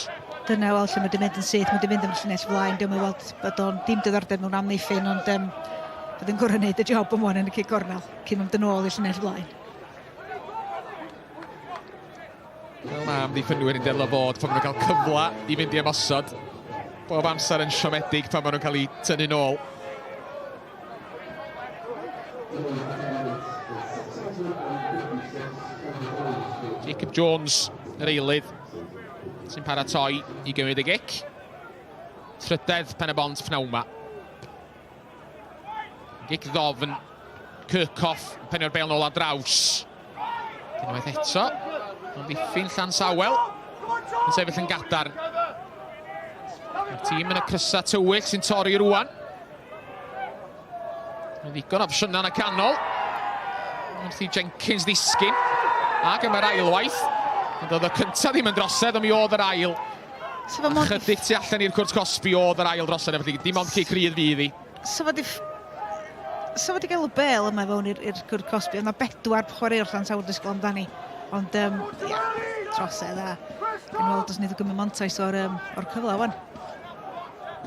Dyna weld lle mae wedi mynd yn syth, mae wedi mynd yn y llinell flaen, diolch yn weld bod o'n dim diddordeb mewn amddiffyn, ond um, bydd yn gorfod gwneud y job ymlaen yn y cic gornel, cyn mynd yn ôl i'r llinell flaen. Fel mae amddiffynwyr yn delio fod pan maen nhw'n cael cyfle i fynd i ymosod. Bob amser yn siomedig pan maen nhw'n cael eu tynnu nôl. Jacob Jones, yr eilydd, sy'n paratoi i gymryd y gic. Trydedd pen y bont pnawn ma. Gic ddofn, Kirchhoff, penio'r bel nôl ar draws. Unwaith eto, amddiffyn Llansawel, yn sefyll yn gadarn. Mae'r tîm yn y crysa tywyll sy'n torri rwan. Mae ddigon opsiynau yn y canol. Wrth i Jenkins ddisgyn. Ac yma'r ailwaith. Ond oedd y cyntaf ddim yn drosedd, ond mi oedd yr ail. So fo mond... Chydig tu allan i'r cwrt cosbi oedd yr ail drosedd, felly dim ond cic rydd fydd hi. So fo 'di... So fo 'di gael y bel yma fewn i'r i'r cwrt cosbi, oedd 'na bedwar chwaraewr Llansawel disgwyl amdani. Ond, um, ia, trosedd a yn weld os wneud o gymryd mantais o'r, um, or cyfle wan.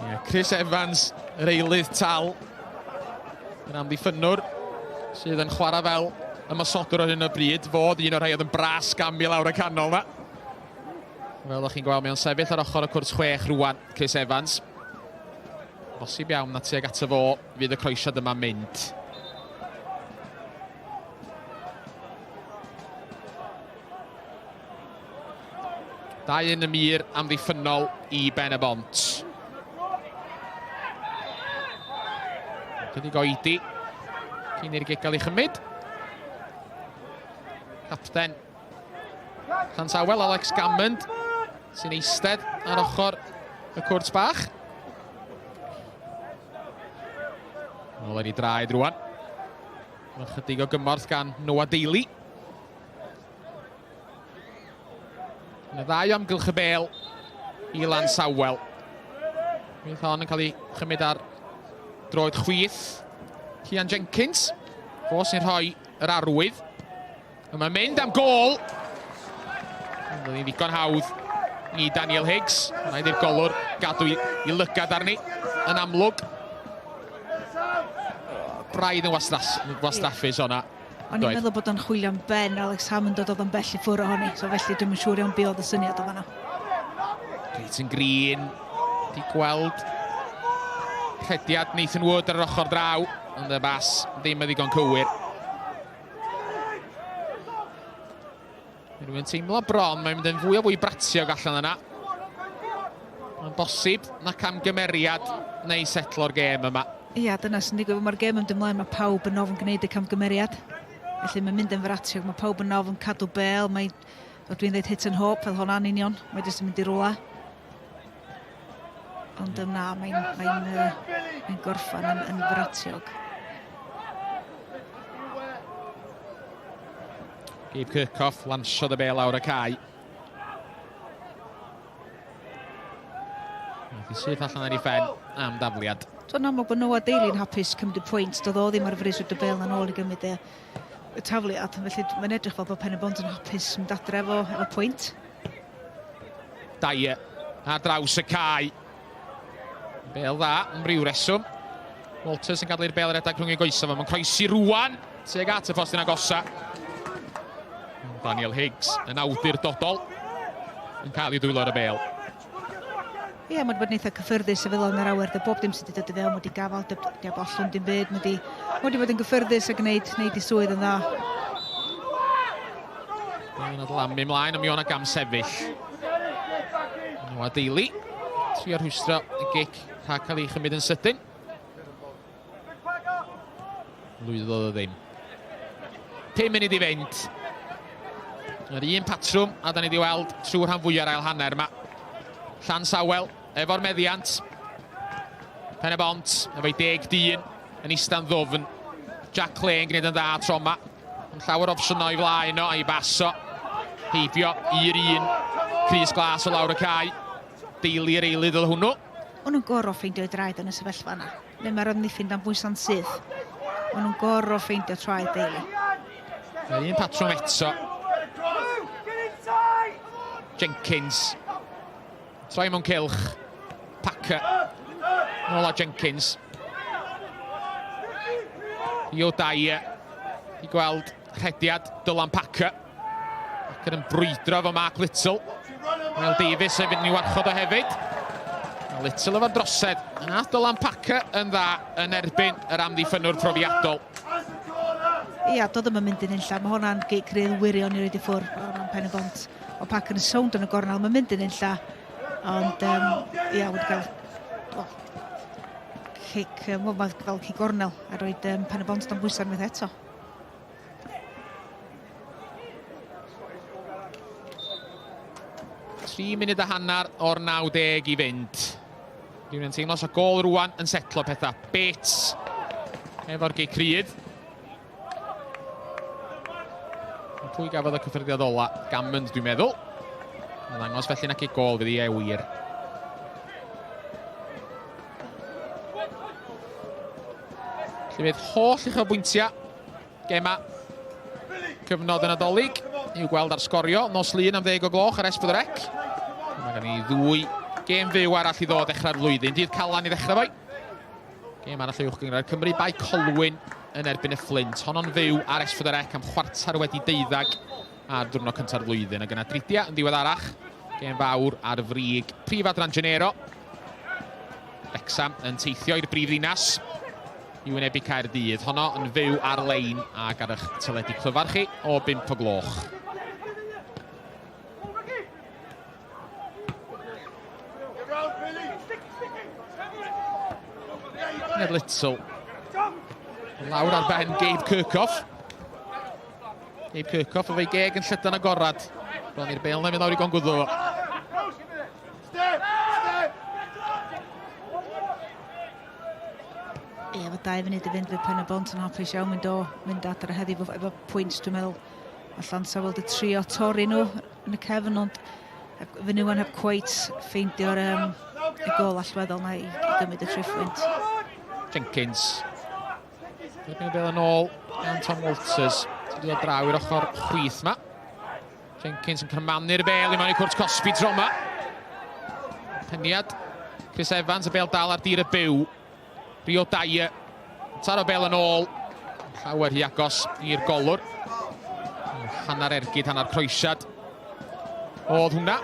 Yeah, Chris Evans, yr eilydd tal, yr amddiffynnwr sydd yn chwarae fel ymosodwr ar hyn o bryd, fod un o'r rhai oedd yn bras gam i lawr y canol yma. Fel ydych chi'n gweld, mae o'n sefyll ar ochr y cwrt chwech rwan, Chris Evans. Bosib iawn na tuag ato fo fydd y croesiad yma'n mynd. Dau yn y mur amddiffynnol i Ben y Bont. Chydig oedi cyn i'r gig gael ei chymryd. Capten Llansawel, Alex Gammond, sy'n eistedd ar ochr y cwrt bach. Nôl ar ei draed rwan. Mae chydig o gymorth gan Noah Daly. Yna ddau o amgylch y bel i Lansawel. Fydd hon yn cael ei chymryd ar droed chwith. Cian Jenkins, fo sy'n rhoi yr arwydd. A mae'n mynd am gol. Ond oedd hi'n ddigon hawdd i Daniel Higgs. Rhaid i'r golwr gadw i, i lygad arni yn amlwg. Braidd yn wastraffus o'na. O'n i'n meddwl bod o'n chwilio am ben Alex Hammond oedd o'n bell i ffwrdd ohoni, so felly dwi'm yn siŵr iawn be oedd y syniad o fanna. Clayton Green di gweld rhediad Nathan Wood ar yr ochr draw. Ond y bas ddim yn ddigon cywir. Rwy'n teimlo bron, mae'n mynd yn fwy o fwy bratiog allan yna. Mae'n bosib na camgymeriad neu setlo'r gêm yma. Ia, dyna sy'n digwydd. Mae'r gêm yn mynd ymlaen, mae pawb yn ofn gwneud y camgymeriad. Felly mae'n mynd yn fratiog, mae pawb yn ofn cadw bel, mae, fel dwi'n dweud, hit and hope, fel hwnna'n union. Mae jyst yn mynd i rwla. Ond na, mae'n mae mae gorffan yn, yn fratiog. Gabe Kirchhoff lansiodd y bel lawr y cae. Nath i syth allan ar ei phen am dafliad. Dwi'n amlwg bod Noah Daly'n hapus cymryd y pwynt. Doedd o ddim ar frys wrth y bel na'n ôl i gymryd y, y tafliad. Felly mae'n edrych fel bod Pen y Bont yn hapus mynd adre efo, efo pwynt. Dyer ar draws y cae. Bel dda, am ryw reswm. Walters yn gadael i'r bel redeg rhwng ei goesau fo. Mae'n croesi rwan tuag at y postyn agosa. Daniel Higgs yn awdurdodol yn cael ei dwylo ar y bel. Ie, yeah, mae'n bod yn eitha cyffyrddus y fel yn yr awyr, bob dim sydd wedi dod i fewn, wedi gafael, wedi ollwng dim byd, wedi, wedi bod yn gyffyrddus a gwneud, gwneud ei swydd yn dda. Mae'n adlamu ymlaen, ond mi o'na gam sefyll. Noah Daly, trio rhwystro y gic rhag cael ei chymryd yn sydyn. Lwyddodd o ddim. 5 munud i fynd. Yr un patrwm a da ni wedi weld trwy'r rhan fwyaf o'r ail hanner yma. Llansawel efo'r meddiant. Pen y bont, efo'i deg dyn yn ista'n ddwfn. Jack Clay yn gwneud yn dda tro yma. Ond llawer opsiynau o'i flaen o, a'i baso. Heibio i'r un. Crys glas o lawr y cae. Deulu yr eilydd oedd hwnnw. O'n nhw'n gorfod ffeindio'i draed yn y sefyllfa yna. Neu mae'r amddiffyn dan bwysa'n syth. O'n nhw'n gorfod ffeindio traed Daly. Mae'r un patrwm eto. Jenkins. Troi mewn cylch. Packer. Nôl â Jenkins. Rio Dyer i gweld rhediad Dylan Packer. Packer yn brwydro efo Mark Little. Neil Davies hefyd yn ei warchod o hefyd. Little efo'r drosedd. A Dylan Packer yn dda yn erbyn yr amddiffynnwr profiadol. Ia, doedd ddim yn mynd yn unlla. Mae hwnna'n gic rydd wirion i roed i ffwrdd. Mae hwnna'n pen y bont. O Packer yn sownd yn y gornel. Mae'n mynd yn unlla. Ond, um, ia, wedi cael well, cic, um, well, fel cic gornel a roed um, pen y bont dan bwysau unwaith eto. Tri munud a hanner o'r 90 i fynd. Rhywun yn teimlo sa gol rwan yn setlo pethau. Bates efo'r gic rydd. Pwy gafodd y cyffyrddiad ola? Gammond, dwi'n meddwl. Mae'n ddangos felly nac i gol fydd i e wir. Felly fydd holl uchelbwyntiau gema cyfnod y Nadolig i'w gweld ar sgorio nos Lun am ddeg o gloch ar S4C. Mae gen i ddwy gêm fyw arall i ddod dechrau'r flwyddyn. Dydd Calan i ddechrau foi. Gêm arall uwch gynghrair Cymru, Bae Colwyn yn erbyn y Fflint. Honno'n fyw ar S4C am chwarter wedi deuddag ar diwrnod cynta'r flwyddyn. Ac yna dridia yn ddiweddarach, gêm fawr ar frig prif adran Genero. Wrecsam yn teithio i'r brif ddinas i wynebu Caerdydd. Honno yn fyw ar-lein ac ar eich teledu clyfar chi o 5 o gloch. Ned Little. Lawr ar ben Gabe Kirchhoff. Gabe Kirchhoff efo'i geg yn llydan agorad. Bron i'r bel na fynd lawr i gongwddw. Ie, efo dau funud i fynd fydd Pen y Bont yn hapus iawn mynd o mynd adre heddi efo, efo pwynt dwi'n meddwl. Mae Llansawel wedi trio torri nhw yn y cefn ond fy nhw heb cweit ffeindio'r um, y gol allweddol na i, i gymryd y triphwynt. Jenkins. Derbyn y bel yn ôl gan Tom Walters. Sydd wedi dod draw i'r ochr chwith ma. Jenkins yn cyrmannu'r bel i mewn i cwrt cosbi tro yma. Peniad. Chris Evans, y bel dal ar dir y byw. Rio Dyer. Taro bel yn ôl. Llawer hi agos i'r golwr. Hanner ergyd, hanner croesiad. Oedd hwnna.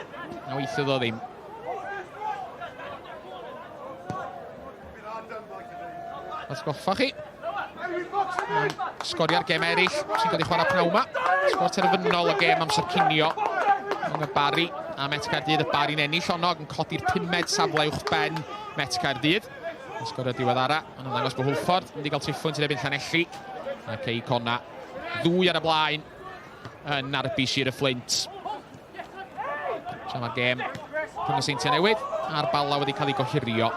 Na weithiodd o ddim. Atgoffa chi. Sgoriau'r gem eraill sy'n cael ei chwarae pnawn yma. Sgor terfynol y gêm amser cinio rhwng y Barri a Met Caerdydd. Y Barri'n ennill honno ac yn codi'r pumed safle uwch ben Met Caerdydd. Y sgorio diweddara yn ymddangos bod Hwlffordd yn mynd i gael triphwynt yn erbyn Llanelli. A Cei Conna ddwy ar y blaen yn Narbi Sir y Fflint. Tra mae'r gêm rhwng y Seintiau Newydd a'r Bala wedi cael ei gohirio.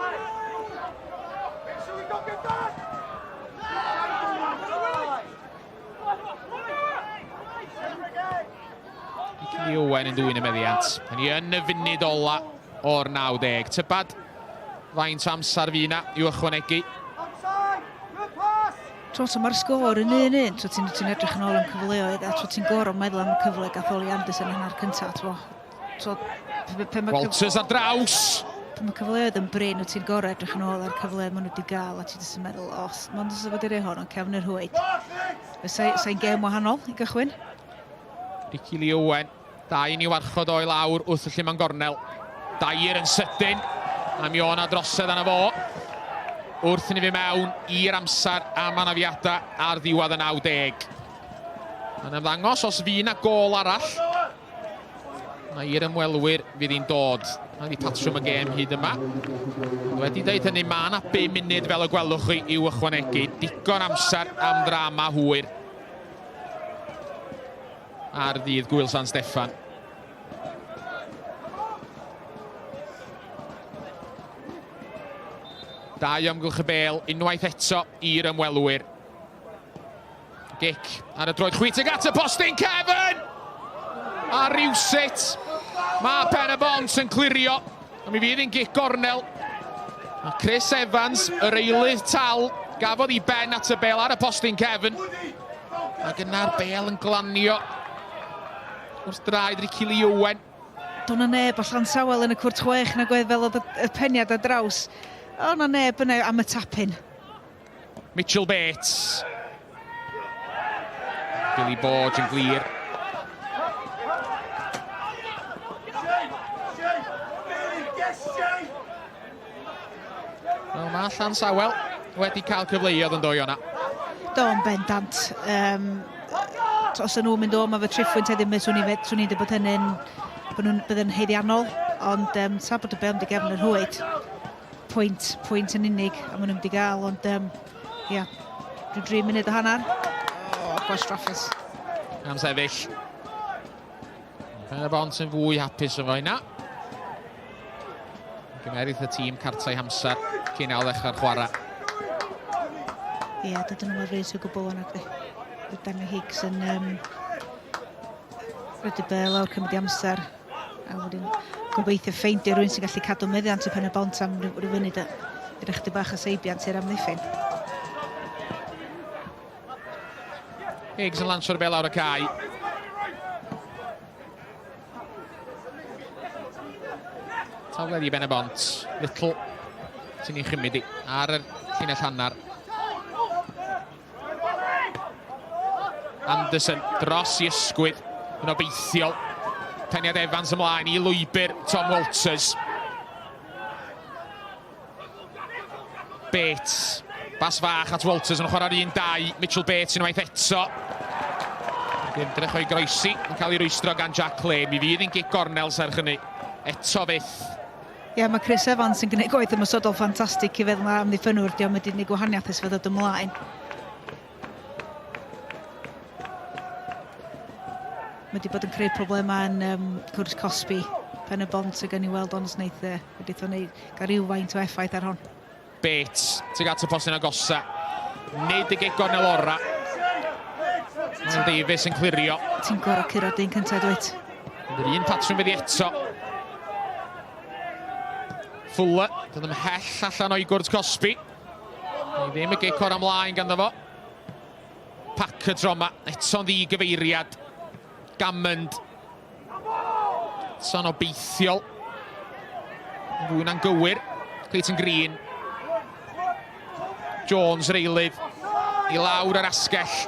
Nicky Owen yn dwy'n y meddiant. Ni yn y funud ola o'r 90. Tybad faint o amser fi yna i'w ychwanegu. T'mo' so ma'r sgôr yn 1-1, so ti'n ti edrych yn ôl am cyfleoedd a t'mo' ti'n gorfod meddwl am y cyfle gath Oli Anderson yn hanner cynta, t'mo'. So, pe ma' Walters ar draws! Pan mae cyfleoedd yn brin, wyt ti'n gorfod edrych yn ôl ar cyfle maen nhw wedi gael a ti jyst yn meddwl, os, mond os wedi rhoi hon o'n cefn yr hwyd. Sa'n gêm wahanol i gychwyn. Ricky Lee Owen Dau yn ei warchod o'i lawr wrth y lluman gornel. Dair yn sydyn, a mi o'na drosedd arno fo. Wrth i ni fynd mewn i'r amser am anafiadau ar ddiwedd y 90. Mae'n ymddangos os fu na gol arall, mae i'r ymwelwyr fydd hi'n dod. Mae wedi patrwm y gêm hyd yma. Ond wedi dweud hynny, mae yna 5 munud fel y gwelwch chi i'w ychwanegu. Digon amser am ddrama hwyr. ar ddydd Gwyl San Steffan. Dau amgylch y bel, unwaith eto i'r ymwelwyr. Gic ar y droed chwith ag at y postyn Kevin! A rywsut, mae Pen y Bont yn clirio. A mi fydd hi'n gic gornel. A Chris Evans, yr eilydd tal, gafodd i ben at y bel ar y postyn cefn. Ac yna'r bel yn glanio wrth draed Ricky Lee Owen. Do'n na neb allan sawel yn y cwrt chwech nag oedd fel oedd y peniad ar draws. O na neb yna am y tapin. Mitchell Bates. Billy Borge yn glir. Wel, mae Llansawel wedi cael cyfleoedd yn doi o'na. Do, yn bendant. Um, os ydyn nhw'n mynd o, mae fe triffwynt heddiw, swn i'n dweud bod hynny'n bod nhw'n bydd yn haeddiannol, ond um, sa bod y bel wedi gefn yr hwyd. Pwynt, pwynt yn unig, a maen nhw'n mynd i gael, ond um, ia, rhyw dri munud o hanner. Oh, gwastraffus. Am sefyll. Pen y bont yn fwy hapus efo hynna. Gymerith y tîm cartau hamser cyn ail ddechrau'r chwarae. Ie, yeah, dydyn nhw'n frys o gwbl yna, gdi. Daniel Higgs yn um, rhaid i bel lawr cymryd i amser. A wedyn gobeithio ffeindio rhywun sy'n gallu cadw meddiant y pen y bont am ryw, ryw funud gyda chydig bach o seibiant i'r amddiffyn. Higgs yn lansio'r bel lawr y cae. Tafled i ben y bont. Little sy'n ei chymryd i ar y llinell hanner. Anderson dros i ysgwydd yn obeithiol. Peniad Evans ymlaen i lwybr Tom Walters. Bates. Bas fach at Walters yn chwarae'r 1-2. Mitchell Bates unwaith eto. Ymdrech o'i groesi yn cael ei rwystro gan Jack Lane. Mi fydd yn gic gornel serch hynny. Eto fyth. Ie, mae Chris Evans yn gwneud gwaith ymosodol ffantastig i feddwl na amddiffynwr, diolch wedi gwneud gwahaniaeth ers fe ddod ymlaen. Mae wedi bod yn creu problemau yn um, cwrs Cosby, pen y bont, a gan i weld ond os wneith, uh, wneith o wneud, gael rhywfaint o effaith ar hon. Bates tuag at y postyn agosa. Nid y gic gornel ora. Mae'n Davies yn clirio. Ti'n gorau curo dyn cyntaf, dwyt? Yr un patrwm fydd eto. Fuller, dod ymhell allan o'i gwrdd Cosby. Ni ddim y gic o'r ymlaen ganddo fo. Packer tro yma, eto'n ddigyfeiriad. Gammond Son obeithiol. Yn fwy na'n gywir. Clayton Green. Jones yr eilydd. I lawr yr asgell.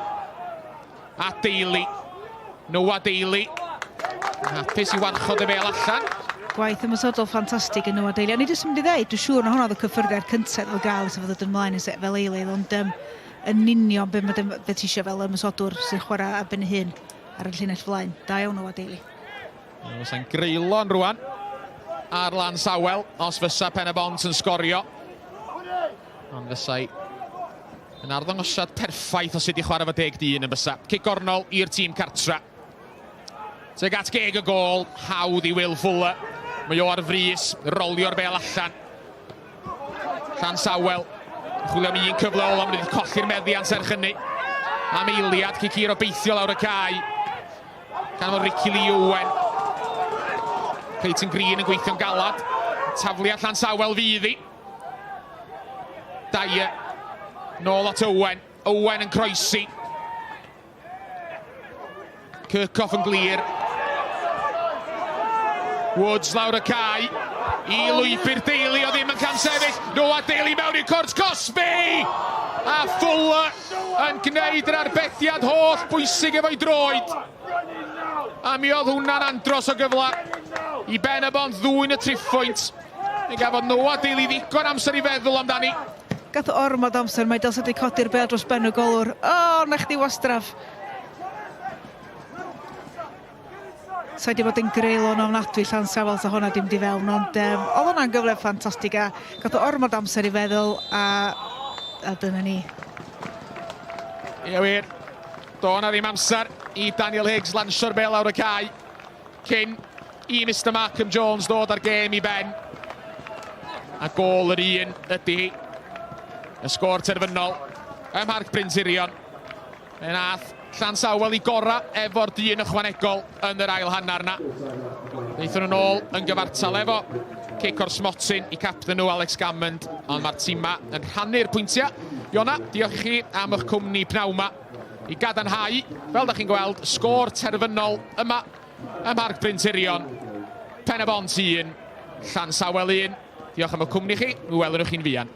A Daly. Noah Daly. Hapus i warchod y bel allan. Gwaith ymosodol ffantastig yn Noah Daly. A ni jyst yn mynd i ddeud, dwi'n siŵr na hwnna oedd y cyffyrddiad cyntaf iddo gael ers iddo ddod ymlaen fel eilydd, ond um, Yn union be, ma, be ti eisiau fel ymosodwr sy'n chwarae ar ben ei hun ar y llinell flaen. Da iawn Noah Daly. Fysa'n greulon rwan ar Lansawel os fysa Pen y Bont yn sgorio. Ond fysai yn arddangosiad perffaith o sut i chwarae fo 10 dyn yn bysa. Cic gornol i'r tîm cartra. Tuag at geg y gôl, hawdd i Will Fuller. Mae o ar frys, rolio'r bel allan. Llansawel, chwilio am un cyfle ola, mae wedi colli'r meddiant serch hynny. Am eiliad, cic hir obeithio lawr y cae. Gan fod Ricky Lee Owen. Clayton Green yn gweithio'n galad. Tafliad Llansawel fydd hi. Dyer. Nôl at Owen. Owen yn croesi. Kirchhoff yn glir. Woods lawr y cae. I lwybr Daly o ddim yn camsefyll. Noah Daly mewn i'r cwrt cosbi! A Fuller yn gwneud yr arbediad holl bwysig efo'i droed. A mi oedd hwnna'n andros o gyfle i Ben y Bont ddwyn y triphwynt. Mi gafodd Noah Daly ddigon amser i feddwl amdani. Gath o ormod o amser, mae dylse 'di codi'r bêl dros ben y golwr. O, na chdi wastraff! Sa i 'di bod yn greulon ofnadwy Llansawel sa hwnna 'di mynd i fewn, ond um, oedd hwnna'n gyfle ffantastig a gath o ormod amser i feddwl a, a dyna ni. Ie wir, do na ddim amser i Daniel Higgs lansio'r bel lawr y cae cyn i Mister Markham Jones ddod â'r gêm i ben. A gôl yr un ydy hi. Y sgôr terfynol ym Mharc Bryn Tirion. Fe nath Llansawel i gora efo'r dyn ychwanegol yn yr ail hanner na. Wnaethon nhw'n ôl yn gyfartal efo cic o'r smotyn i capten nhw Alex Gammond, ond mae'r tîma yn rhannu'r pwyntiau. Iona, diolch i chi am eich cwmni pnawn ma i gadarnhau, fel da chi'n gweld, sgôr terfynol yma Ym Mharc Bryn Tirion, Pen-y-bont 1, Llansawel 1. Diolch am y cwmni chi, mi welwn nhw chi'n fuan.